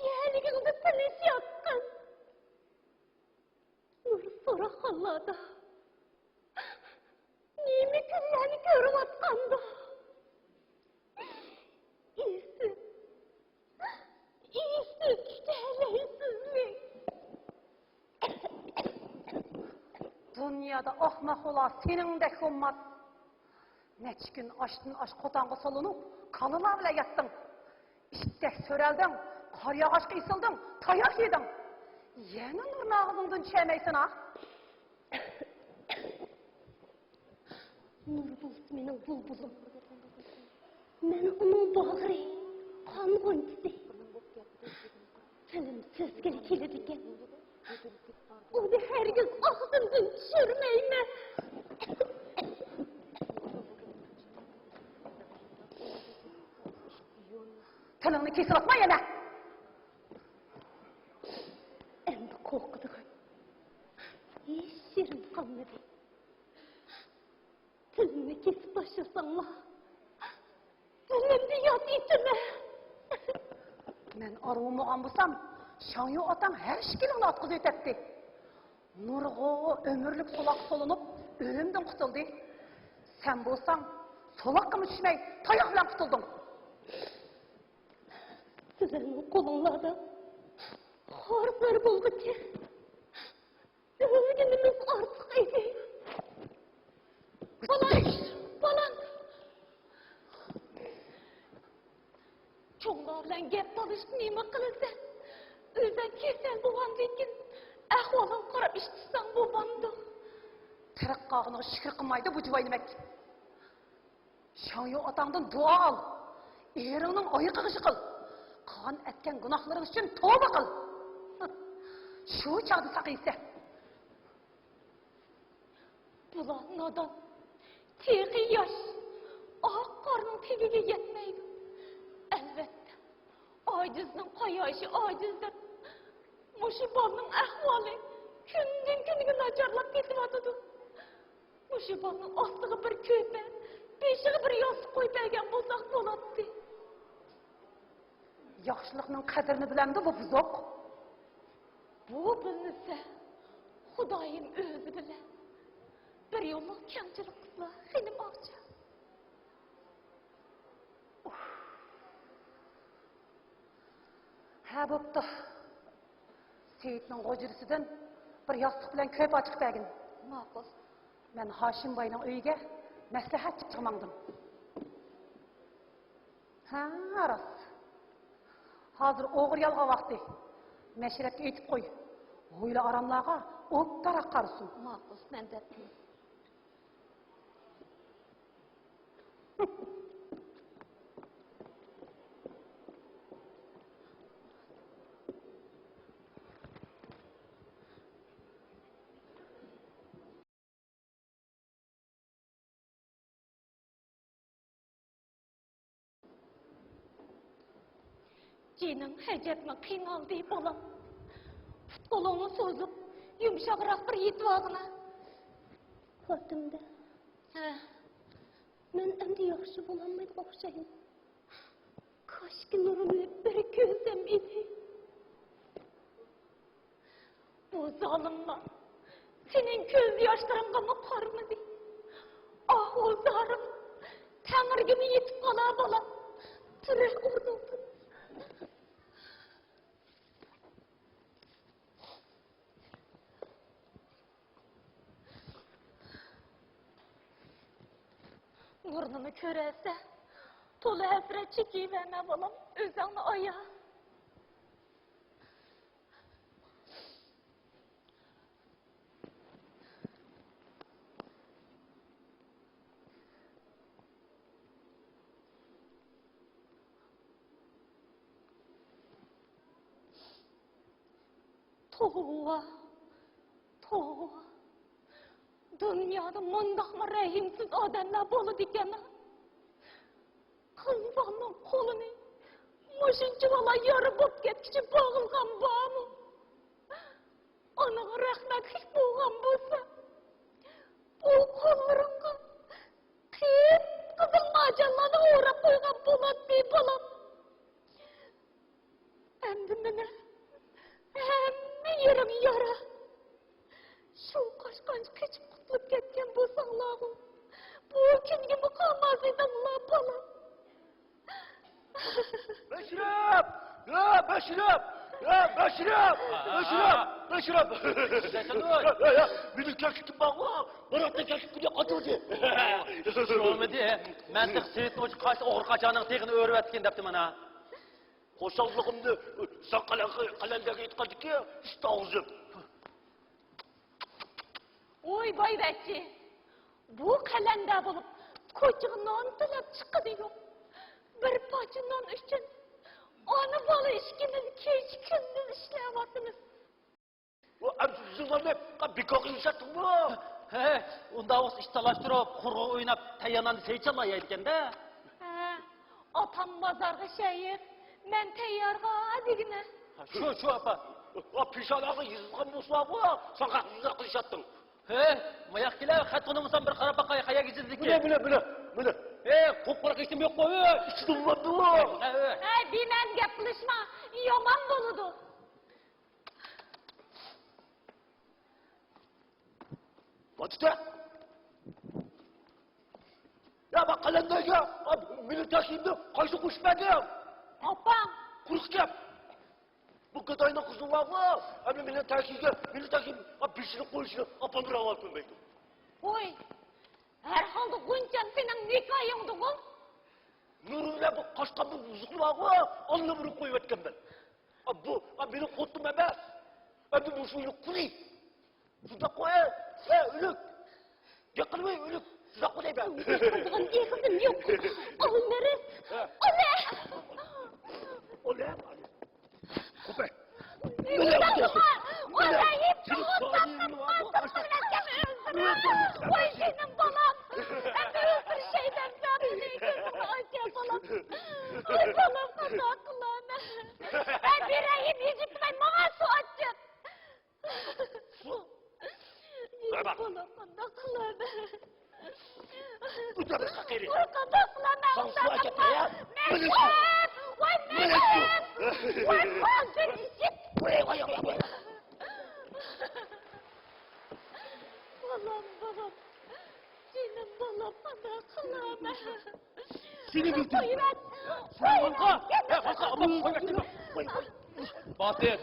يەرلىكىڭدە تىنچ ياتقىن. نۇر سوراقخانىلاردا نېمە كۈنلەرنى كۆرۈۋاتقاندۇ؟ ئېسىپ، ئېسىپ كېتەلەيسىزمۇ؟ دۇنيادا ئاخماق بالا سېنىڭدەك بولماس. نەچچە كۈن ئاشتىن ئاش قوتانغا سولىنىپ، كالىلار بىلەن ياتتىڭ. ئىتتەك سۆرەلدىڭ، قار ياغاچقا ئېسىلدىڭ، تاياق يېدىڭ. يەنە نۇرنى ئاغزىڭدىن چۈشۈرمەيسەن ھا؟ نۇر بولسا مېنىڭ بۇلبۇلۇم. مەن ئۇنىڭ باغرى، قان غۇنچىسى. فىلىم سۆزگىلا كېلىدىكەن. ئۇنى ھەرگىز ئاغزىمدىن چۈشۈرمەيمەن. تىلىڭنى كېسىۋاتما يەنە. ئەمدى قورقىدىغان ھېچ يېرىم قالمىدى. تىلىمنى كېسىپ تاشلىساڭلار، دىلىمنى ياد ئېتىمەن. مەن ئاران بولغان بولسام، شاڭيۇ ئاتاڭ ھەر ئىككىلىڭنى ئاتقۇزۇۋېتەتتى. نۇرغۇ ئۆمۈرلۈك سولاققا سولىنىپ، ئۆلۈمدىن قۇتۇلدى. سەن بولساڭ، سولاققىمۇ چۈشمەي، تاياق بىلەن قۇتۇلدۇڭ. سىلەرنىڭ قولۇڭلاردا خار-زار بولغۇچە ئۆلگىنىمىز ئارتۇق ئىدى. بالام، بالام. چوڭلار بىلەن گەپ تالىشىپ نېمە قىلىسەن؟ ئۆزۈڭ كېسەل بولغاندىن كېيىن ئەھۋالىڭغا قاراپ ئىش تۇتساڭ بولمامدۇ؟ تېرىق قالغىنىغا شۈكۈر قىلمايدۇ بۇ جۇۋاينىمەك. شاڭيۇ ئاتاڭدىن دۇئا ئال. ئېرىڭنىڭ ئايىغىغا يىقىل. قىلغان ئەتكەن گۇناھلىرىڭ ئۈچۈن توۋا قىل. شۇ چاغدا ساقىيىسەن. بۇلار نادان، تېخى ياش، ئاق قارنىڭ تېگىگە يەتمەيدۇ. ئەلۋەتتە، ئاجىزنىڭ قاياشى ئاجىز دەپ، مۇشۇ بالىنىڭ ئەھۋالى كۈندىن كۈنگە ناچارلاپ كېتىۋاتىدۇ. مۇشۇ بالىنىڭ ئاستىغا بىر كۆرپە، بېشىغا بىر ياستۇق قويۇپ بەرگەن بولساق بولاتتى. ياخشىلىقنىڭ قەدرىنى بىلەمدۇ بۇ بۇزۇق؟ بۇ بىلمىسە، خۇدايىم ئۆزى بىلە. بىر يوللۇق كەڭچىلىك قىلسىلا، خېنىم ئاغىچى. ھە، بوپتۇ. سېيىتنىڭ غۇجرىسىدىن بىر ياستۇق بىلەن كۆرپە چىقىپ بەرگىن. ماقۇل. مەن ھاشىم باينىڭ ئۆيىگە مەسلىھەت چىقىپ ماڭدىم. ھە، راست. ھازىر ئوغرى يالغان ۋاقتى. مەشرەپكە ئېيتىپ قوي. ھويلا ئاراملارغا ئوبدانراق قارىسۇن. ماقۇل، مەن دەپ. جېنىڭ ئەجەبمۇ قىينالدى، بالام. پۇت-قولۇڭنى سوزۇپ، يۇمشاقراق بىر يېتىۋالغىنا. فاتىمە. ھە. مەن ئەمدى ياخشى بولالمايدىغان ئوخشايمەن. كاشكى نۇرۇمنى بىر كۆرسەم ئىدى. بۇ زالىملار سېنىڭ كۆز ياشلىرىڭغىمۇ قارىمىدى. ئاھۇ زارىم، تەڭرىگىمۇ يېتىپ قالا، بالام. تۇرە ئورنۇڭدىن. نۇرنىمۇ كۆرەلسە، تولا ھەسرەت چېكىۋەرمە، بالام، ئۆزۈڭنى ئايا. توۋا، توۋا. دۇنيادا مۇنداقمۇ رەھىمسىز ئادەملەر بولىدىكەن. قىز بالىنىڭ قولىنى مۇشۇنچىۋالا يارا بولۇپ كەتكۈچە باغلىغان بارمۇ؟ ئانىڭ رەھمەتلىك بولغان بولسا، بۇ قوللىرىڭغا قىپقىزىل مارجانلارنى ئوراپ قويغان بولاتتى، بالام. ئەمدى مېنىڭ ھەممە يېرىم يارا. شۇ قاچقانچە قېچىپ قۇتۇلۇپ كەتكەن بولساڭلارغۇ، بۇ كۈنگىمۇ قالماس ئىدىڭلار، بالام. بەشىرەپ! يا بەشىرەپ! يا بەشىرەپ! بەشىرەپ! بەشىرەپ! يا، يا، يا، مېنىڭ كەكلىكىم بارغۇ، بىراقتا كەكلىك كۈنى ئاتىلدى. شۇمىدى؟ مەن تېخى سېيىت نوچى قاچ-، ئوغرى قاچاننىڭ تېغىنى ئۆرۈۋەتكىن دەپتىمەن ھە. خۇشاللىقىمنى سەن قەلەن-، قەلەندەرگە ئېيتقاندىكىن، ئىشتە ئاغزىم. ۋوي بايۋەچچە، بۇ قەلەندەر بولۇپ، كوچىغا نان تىلەپ چىققىنى يوق. بىر پارچە نان ئۈچۈن ئانا-بالا ئىككىمىز كېچە-كۈندۈز ئىشلەۋاتىمىز. ۋا، ئەمدى زۇۋاننى بىكارغا ئىشلەتتىڭمۇ؟ ھەي، ئۇنداق بولسا ئىش تالاشتۇرۇپ، قۇرغا ئويناپ، تەييار ناننى سەي چالا يەيدىكەن-دە. ھە، ئاپام بازارغا شەيىق، مەن تەييارغا دېگىنە. ھە، شۇ، شۇ، ئاپا. ۋا، پېشانەڭگە يېزىلغان بولسىلا بۇ، ساڭا يېزىلغان قىلىشاتتىڭ. ھەي، ماياق كېلە، خەت تونۇمىسام بىر قارا باقاي، قايەرگە يېزىلدىكىن؟ مىنە، مىنە، مىنە، مىنە. ھەي، قۇپقۇرۇق ئىشتىم يوققۇ، ھەي. ئىچىدىن بولامدۇ؟ ھەي، ھەي. ھەي، بىمەنە گەپ قىلىشما، يامان بولىدۇ. ۋاجىتە! يا، ما قەلەندەرگە، ئا، مېنىڭ تەكلىپىمنى قايسى قوشۇپ بەردىڭ؟ ئاپام. قۇرۇق گەپ. بۇ گاداينىڭ قىزى بارغۇ، ئەمدى مېنىڭ تەكلىپىمگە، مېنىڭ تەكلىپىمگە، ئا، بېشىنى قويۇشىنى ئاپام راۋا كۆرمەيدۇ. ۋوي، ھەرھالدا غۇنچەم سېنىڭ نىكاھىڭدىغۇ. نۇرۇللا بۇ قاچقان بۇ بۇزۇقنى بارغۇ، ئاللىبۇرۇن قويۇۋەتكەنمەن. ئا، بۇ، ئا، مېنىڭ خوتۇنۇم ئەمەس. ئەمدى مۇشۇ ئۆينىڭ قۇلى. شۇنداق قوي، ھە، ئۆلۈك. گەپ قىلماي ئۆلۈك. شۇنداق قوي دەيمەن. گەپ قىلىدىغان ئېغىزىم يوق. ئاللىرى. ھە. ئاللە. ئاللە. قوپە. ۋاي جېنىم بالام. ئەمدى ئۆلتۈرۈشەي دەمسە مېنى، كۆزۈڭنى ئاچ يا بالام. ۋاي بالام، قانداق قىلىمەن؟ ئەي بىرەھىم يېزىپ تۇراي، ماڭا سۇ ئاچچىق. سۇ؟ يېزىپ بالام، قانداق قىلىمەن؟ بۇ تەرەپكە قېرى. ۋاي، قانداق قىلىمەن؟ ساڭا سۇ ئەكەپ بېرەي. مەجىت! ۋاي، مەجىت! ۋاي، قاندىن ئىچىپ. ۋاي، ۋاي، ۋاي، ۋاي. بالام، بالام. جېنىم بالام، قانداق قىلىمەن؟ سېنى بىلدىم. قويۇۋەت. سەن ۋاقا. ھە، ۋاقا، ئابلا قويۇۋەت دېمە. قوي، قوي. باتىر،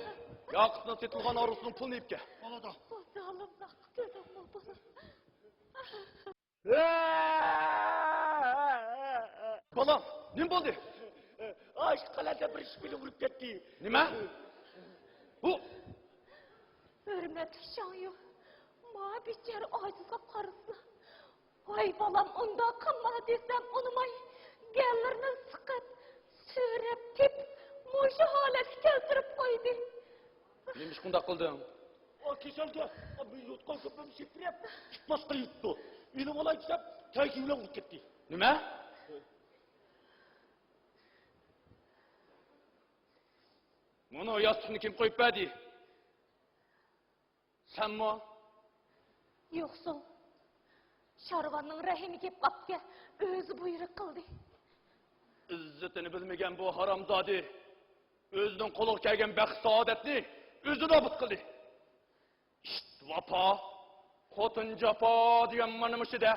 ياقۇپنىڭ سېتىلغان ئارزۇسىنىڭ پۇلىنى ئېلىپ كەل. بولىدۇ. بۇ زالىملىق كۆرۈڭمۇ، بالام. بالام، نېمە بولدى؟ ئاشۇ قەلەندەر بىر ئىش بىلەن ئۇرۇپ كەتتى. نېمە؟ بۇ؟ ھۆرمەتلىك شاڭيۇ، ما بىچارە ئاجىزغا قارىسىلا. ۋاي بالام، ئۇنداق قىلما دېسەم ئۇنىماي، گەللىرىنى سىقىپ، سۆرەپ تېپىپ، مۇشۇ ھالەتكە كەلتۈرۈپ قويدى. نېمىشقا ئۇنداق قىلدىڭ؟ ئا، كېسەلگە، ئا، يوتقان-كۆپۈرنى سېپىرىپ، ئىت باسقىلى يۈرۈپتۇ. ئېلىۋالاي دېسەم، تەڭگە بىلەن ئۇرۇپ كەتتى. نېمە؟ مانا ياستۇقنى كىم قويۇپ بەردى؟ سەنمۇ؟ يوقسۇل. شارۋاننىڭ رەھىمى كېلىپ قاپتىكەن، ئۆزى بۇيرۇق قىلدى. ئىززىتىنى بىلمىگەن بۇ ھارامزادە ئۆزىنىڭ قولىغا كەلگەن بەخت-سائادەتنى ئۆزى نابۇت قىلدى. ئىت ۋاپا، خوتۇن جاپا دېگەن مانا مۇشۇ-دە.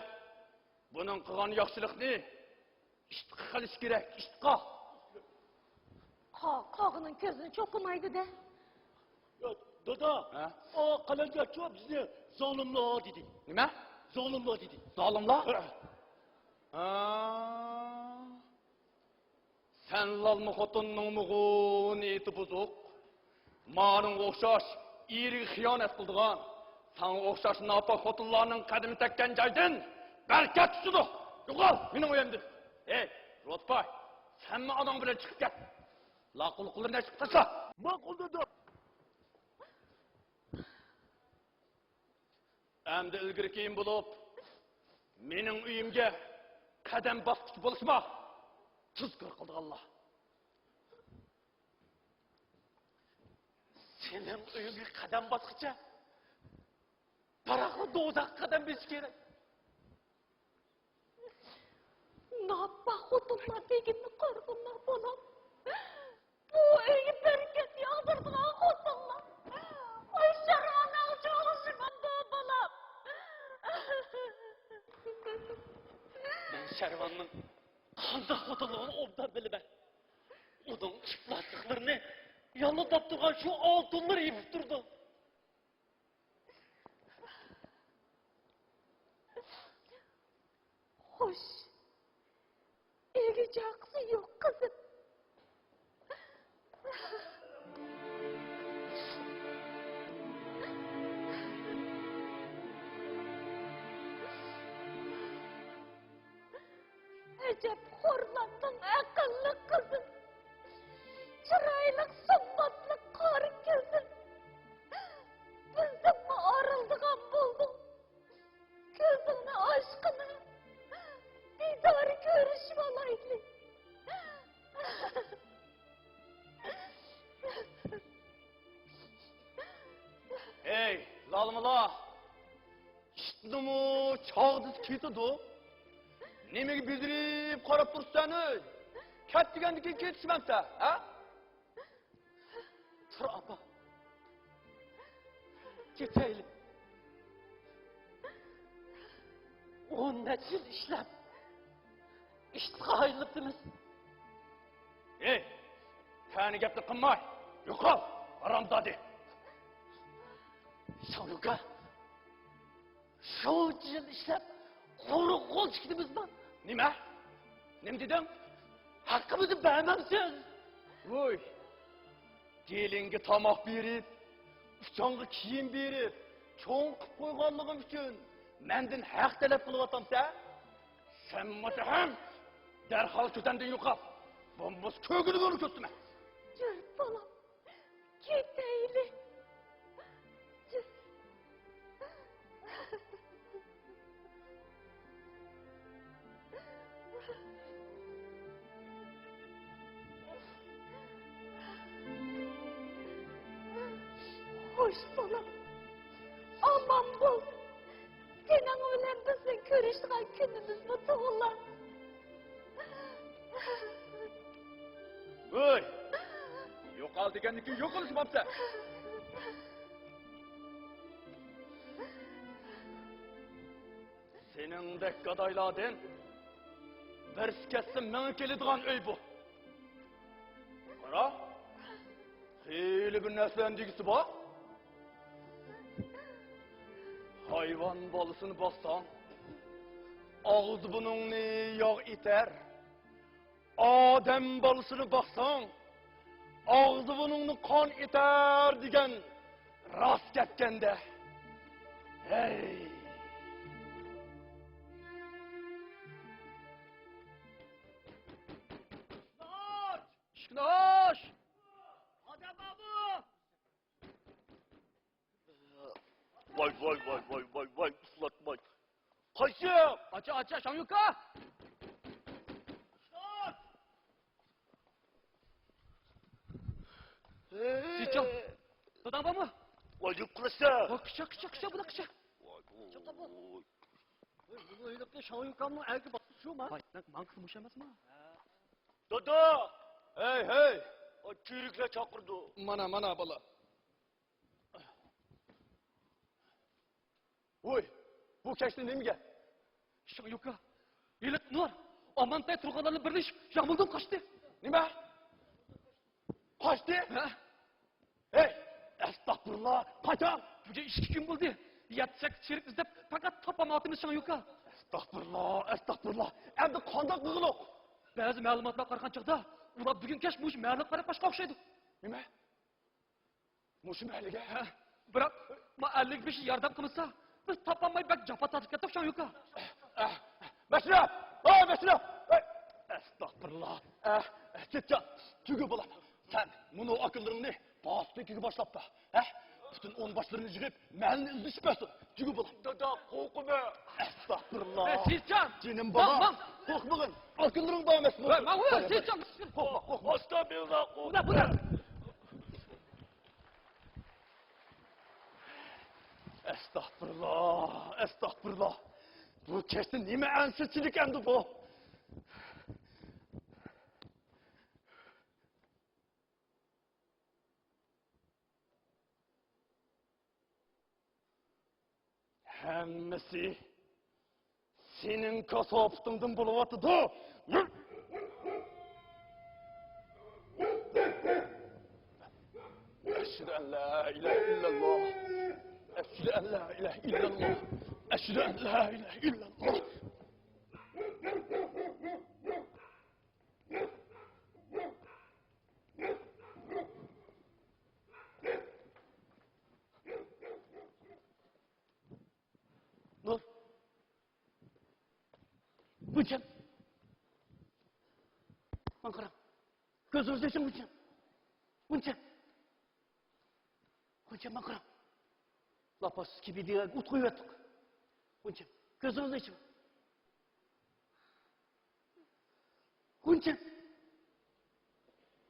بۇنىڭ قىلغان ياخشىلىقنى ئىتقا قىلىش كېرەك، ئىتقا. قا-، قاغىنىڭ كۆزىنى چوقۇمايدۇ-دە. يا، دادا، ھە؟ ئا، قەلەندەرچۇ بىزنى زالىملار دېدى. نېمە؟ زالىملار دېدى. زالىملار؟ ھە. ھا. سەن لالما خوتۇننىڭمۇغۇ نىيىتى بۇزۇق. ماڭا ئوخشاش ئېرىگە خىيانەت قىلىدىغان، ساڭا ئوخشاش ناپاك خوتۇنلارنىڭ قەدىمى تەگكەن جايدىن بەرىكەت چۈشىدۇ. يوقال مېنىڭ ئۆيۈمدىن. ھەي، روتپاي، سەنمۇ ئاناڭ بىلەن چىقىپ كەت. لاققۇلۇقلىرىنى چىقىپ تاشلا. ماقۇل دېدىم. ئەمدى ئىلگىرى كېيىن بولۇپ، مېنىڭ ئۆيۈمگە قەدەم باسقۇچى بولۇشما! تۇزكور قىلىدىغانلار! سېنىڭ ئۆيۈڭگە قەدەم باسقۇچە، بىراقلا دوزاخقا قەدەم بېسىش كېرەك. ناپاك خوتۇنلار دېگىنىنى قارىغىنلار بالام. بۇ ئۆيگە بەرىكەت ياغدۇرىدىغان خوتۇنلار. ئاي، شارۋاننىڭ چوغۇشى بولدى بالام. مەن شارۋاننىڭ قانداق خوتۇنلۇقىنى ئوبدان بىلىمەن. ئۇنىڭ ئىپلاسلىقلىرىنى يالىداپ تۇرغان شۇ ئالتۇنلىرى يېپىپ تۇرىدۇ. خوش، ئۆيگە چاقىسى يوق قىزىم. ئەجەب خورلاندىڭ ئەقىللىق قىزىم، چىرايلىق سۇمباتلىق قارا كۆزۈم. بىزدىنمۇ ئايرىلىدىغان بولدۇڭ. كۆزۈڭنى ئاچقىنا، دىدار كۆرۈشۈۋالايلى. ھەي، لالمىلا! ئىتنىمۇ چاغدىسى كېتىدۇ. نېمىگە بېدىرىپ قاراپ تۇرسەن، ئۆي؟ كەت دېگەندىن كېيىن كېتىشمەمسەن، ھە؟ تۇر، ئاپا. كېتەيلى. ئون نەچچە يىل ئىشلەپ، ئىتقا ئايلىنىپتىمىز. ھەي، تەنە گەپنى قىلماي، يوقال، ھارامزادە! شاڭيۇكا، شۇنچە يىل ئىشلەپ، قۇرۇق قول چىقتىمىزمۇ؟ نېمە؟ نېمە دېدىڭ؟ ھەققىمىزنى بەرمەمسىز؟ ۋوي! گېلىڭگە تاماق بېرىپ، ئۇچاڭغا كىيىم بېرىپ، چوڭ قىپ قويغانلىقىم ئۈچۈن مەندىن ھەق تەلەپ قىلىۋاتامسەن؟ سەن ماچاھەم! دەرھال كۆزۈمدىن يوقال! بولمىسا كۆرگۈلۈكۈڭنى كۆرسىتىمەن! يۈر، بالام، كېتەيلى. خوش، بالام. ئامان بول. سېنىڭ بىلەن بىزنىڭ كۆرۈشىدىغان كۈنىمىزمۇ تۇغۇلار. ھۆي! يوقال دېگەندىن كېيىن يوقىلىشمامسەن! سېنىڭدەك گادايلاردىن بىرسى كەتسە مېڭە كېلىدىغان ئۆي بۇ. قارا، خېلى بىر نەرسىلەرنى دېگۈسى بار. ھايۋان بالىسىنى باقساڭ، ئاغزى بۇرنۇڭنى ياغ ئېتەر. ئادەم بالىسىنى باقساڭ، ئاغزى بۇرنۇڭنى قان ئېتەر دېگەن راست گەپكەندە. ھەي! ئىشىكنى ئاچ! ئادەم بارمۇ؟ ۋاي، ۋاي، ۋاي، ۋاي، ۋاي، ۋاي، ئۇخلاتماي. قايسى؟ ئاچا، ئاچا، شاڭيۇكا! سىچىڭ، داداڭ بارمۇ؟ ۋاي، يۈرۈپ قالسا. ۋاي، كىچا، كىچا، كىچا، بۇلار كىچا. ۋاي، ۋاي. ۋاي، بۇ ھېلىقى شاڭيۇكامنىڭ ئەركە باققۇچۇما؟ ۋاي، ماڭقىسى مۇشۇ ئەمەسمۇ؟ دادا! ھەي، ھەي! ئا، تۈركلەر چاقىرىدۇ. مانا، مانا، بالا. ۋوي، بۇ كەچتە نېمىگە؟ شاڭيۇكا، ھېلىقى نۇر ئامانتاي تۇرغانلار بىلەن بىرلىشىپ يامۇلدىن قاچتى. نېمە؟ قاچتى؟ ھە؟ ھەي، ئەستەغپۇرۇللا، قاچان؟ بۈگۈن ئىككى كۈن بولدى. يەتتە سەككىز چېرىك ئىزدەپ پەقەت تاپالمايۋاتىمىز، شاڭيۇكا. ئەستەغپۇرۇللا، ئەستەغپۇرۇللا. ئەمدى قانداق قىلغۇلۇق؟ بەزى مەلۇماتلارغا قارىغان چاغدا ئۇلار بۈگۈن كەچ مۇشۇ مەھەللىگە قاراپ قاچقان ئوخشايدۇ. نېمە؟ مۇشۇ مەھەللىگە؟ ھە، بىراق، ما ئەللىك بېشى ياردەم قىلمىسا، بىز تاپالماي بەك جاپا تارتىپ كەتتۇق، شاڭيۇكا. ئەھ، مەشرەپ! ۋاي، مەشرەپ! ۋاي! ئەستەغپۇرۇللا! ئەھ، ئەھ، چېچا، تۈگە بالام، سەن مۇنۇ ئاكىلىرىڭنى پاسپىكىگە باشلاپ بار، ھە؟ پۈتۈن ئون باشلىرىنى يىغىپ، مەھەللىنى ئىزدىشىپ بەرسۇن. جۈگە بولۇڭ. دادا، قورقىمەن. ئەستەغپۇرۇللا. ئەي، سېيىتجان! جېنىم بالام، قورقمىغىن. ئاكىلىرىڭ بار ئەمەسمۇ؟ ۋاي، ماڭ، ۋاي، سېيىتجان! قورقما، قورقما. ئەستەغپۇرۇللا، قورقما. بۇ نە، بۇ نە؟ ئەستەغپۇرۇللا، ئەستەغپۇرۇللا. بۇ كەچتە نېمە ئەنسىزچىلىك ئەمدى بۇ؟ ھەممىسى سېنىڭ كاساپىتىڭدىن بولۇۋاتىدۇ. أشهد أن لا إله إلا الله. أشهد أن لا إله إلا الله. أشهد أن لا إله إلا الله. نۇر. غۇنچەم. ماڭا قاراڭ. كۆزىڭىزنى ئېچىڭ، غۇنچەم. غۇنچەم. غۇنچەم، ماڭا قاراڭ. لاپاس كىبىدىگە ئوت قويۇۋەتتۇق. غۇنچەم، كۆزىڭىزنى ئېچىڭ. غۇنچەم.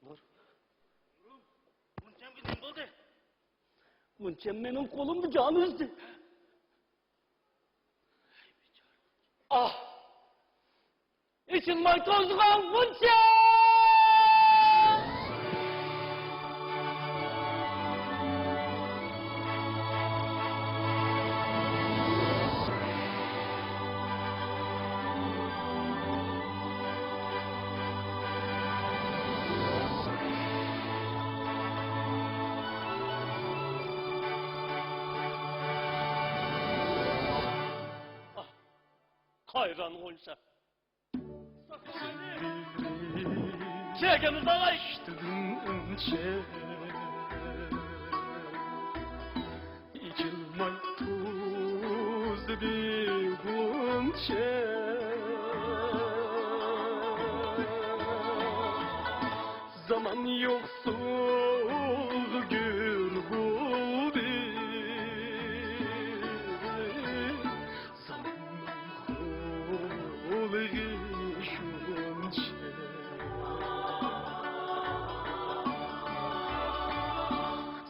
نۇر. غۇنچەمگە نېمە بولدى؟ غۇنچەم مېنىڭ قولۇمدا جان ئۈزدى. ئاھ! ئېچىلماي توزغان غۇنچەم! قايران غۇنچە. چېكىمىز ئاغاي. ئېچىلماي تۇزدى غۇنچە. زامان يوقسۇلغا گۈل بولدى. زاماننىڭ قولىغا شۇنچە.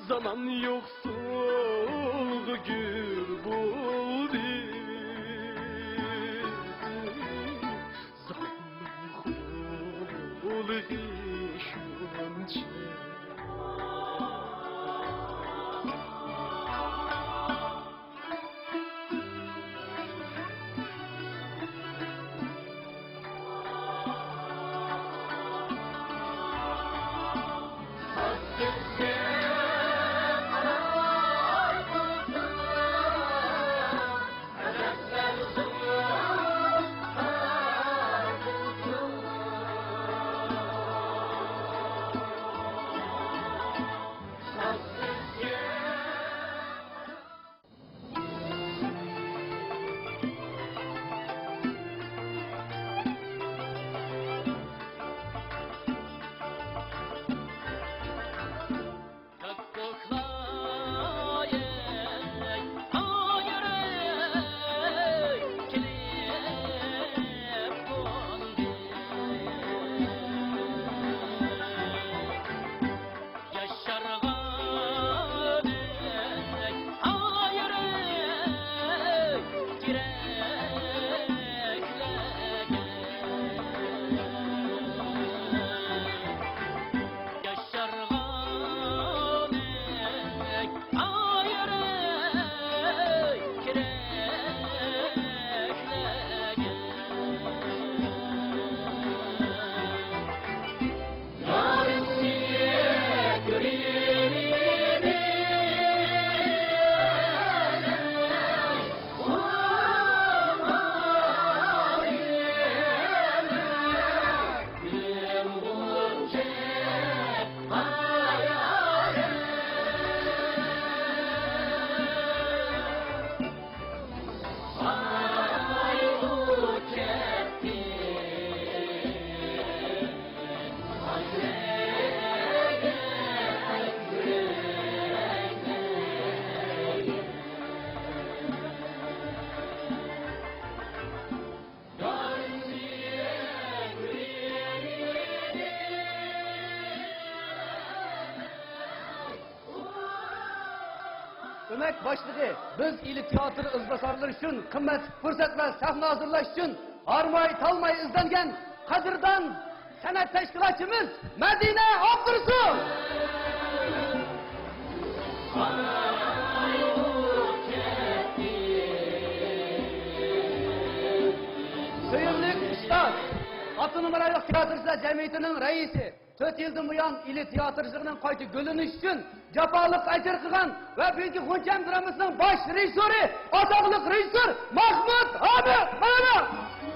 زامان يوقسۇلغا گۈل بولدى. زاماننىڭ قولىغا شۇنچە. باشلىقى، بىز ئىلى تىياتىر ئىزباسارلىرى ئۈچۈن قىممەتلىك پۇرسەت ۋە سەھنە ھازىرلاش ئۈچۈن ھارماي-تالماي ئىزدەنگەن قەدىردان سەنئەت تەشكىلاتچىمىز مەدىنە ئابدۇرۇسۇل. سۆيۈملۈك ئۇستاز، ئاپتونوم رايونلۇق تىياتىرچىلار جەمئىيىتىنىڭ رەئىسى، تۆت يىلدىن بۇيان ئىلى تىياتىرچىلىقنىڭ قايتا گۈللىنىشى ئۈچۈن جاپالىق ئەجىر قىلغان ۋە بۈگۈنكى غۇنچەم درامىسىنىڭ باش رېژىسسورى، ئاتاقلىق رېژىسسور ماھمۇت ھامىد.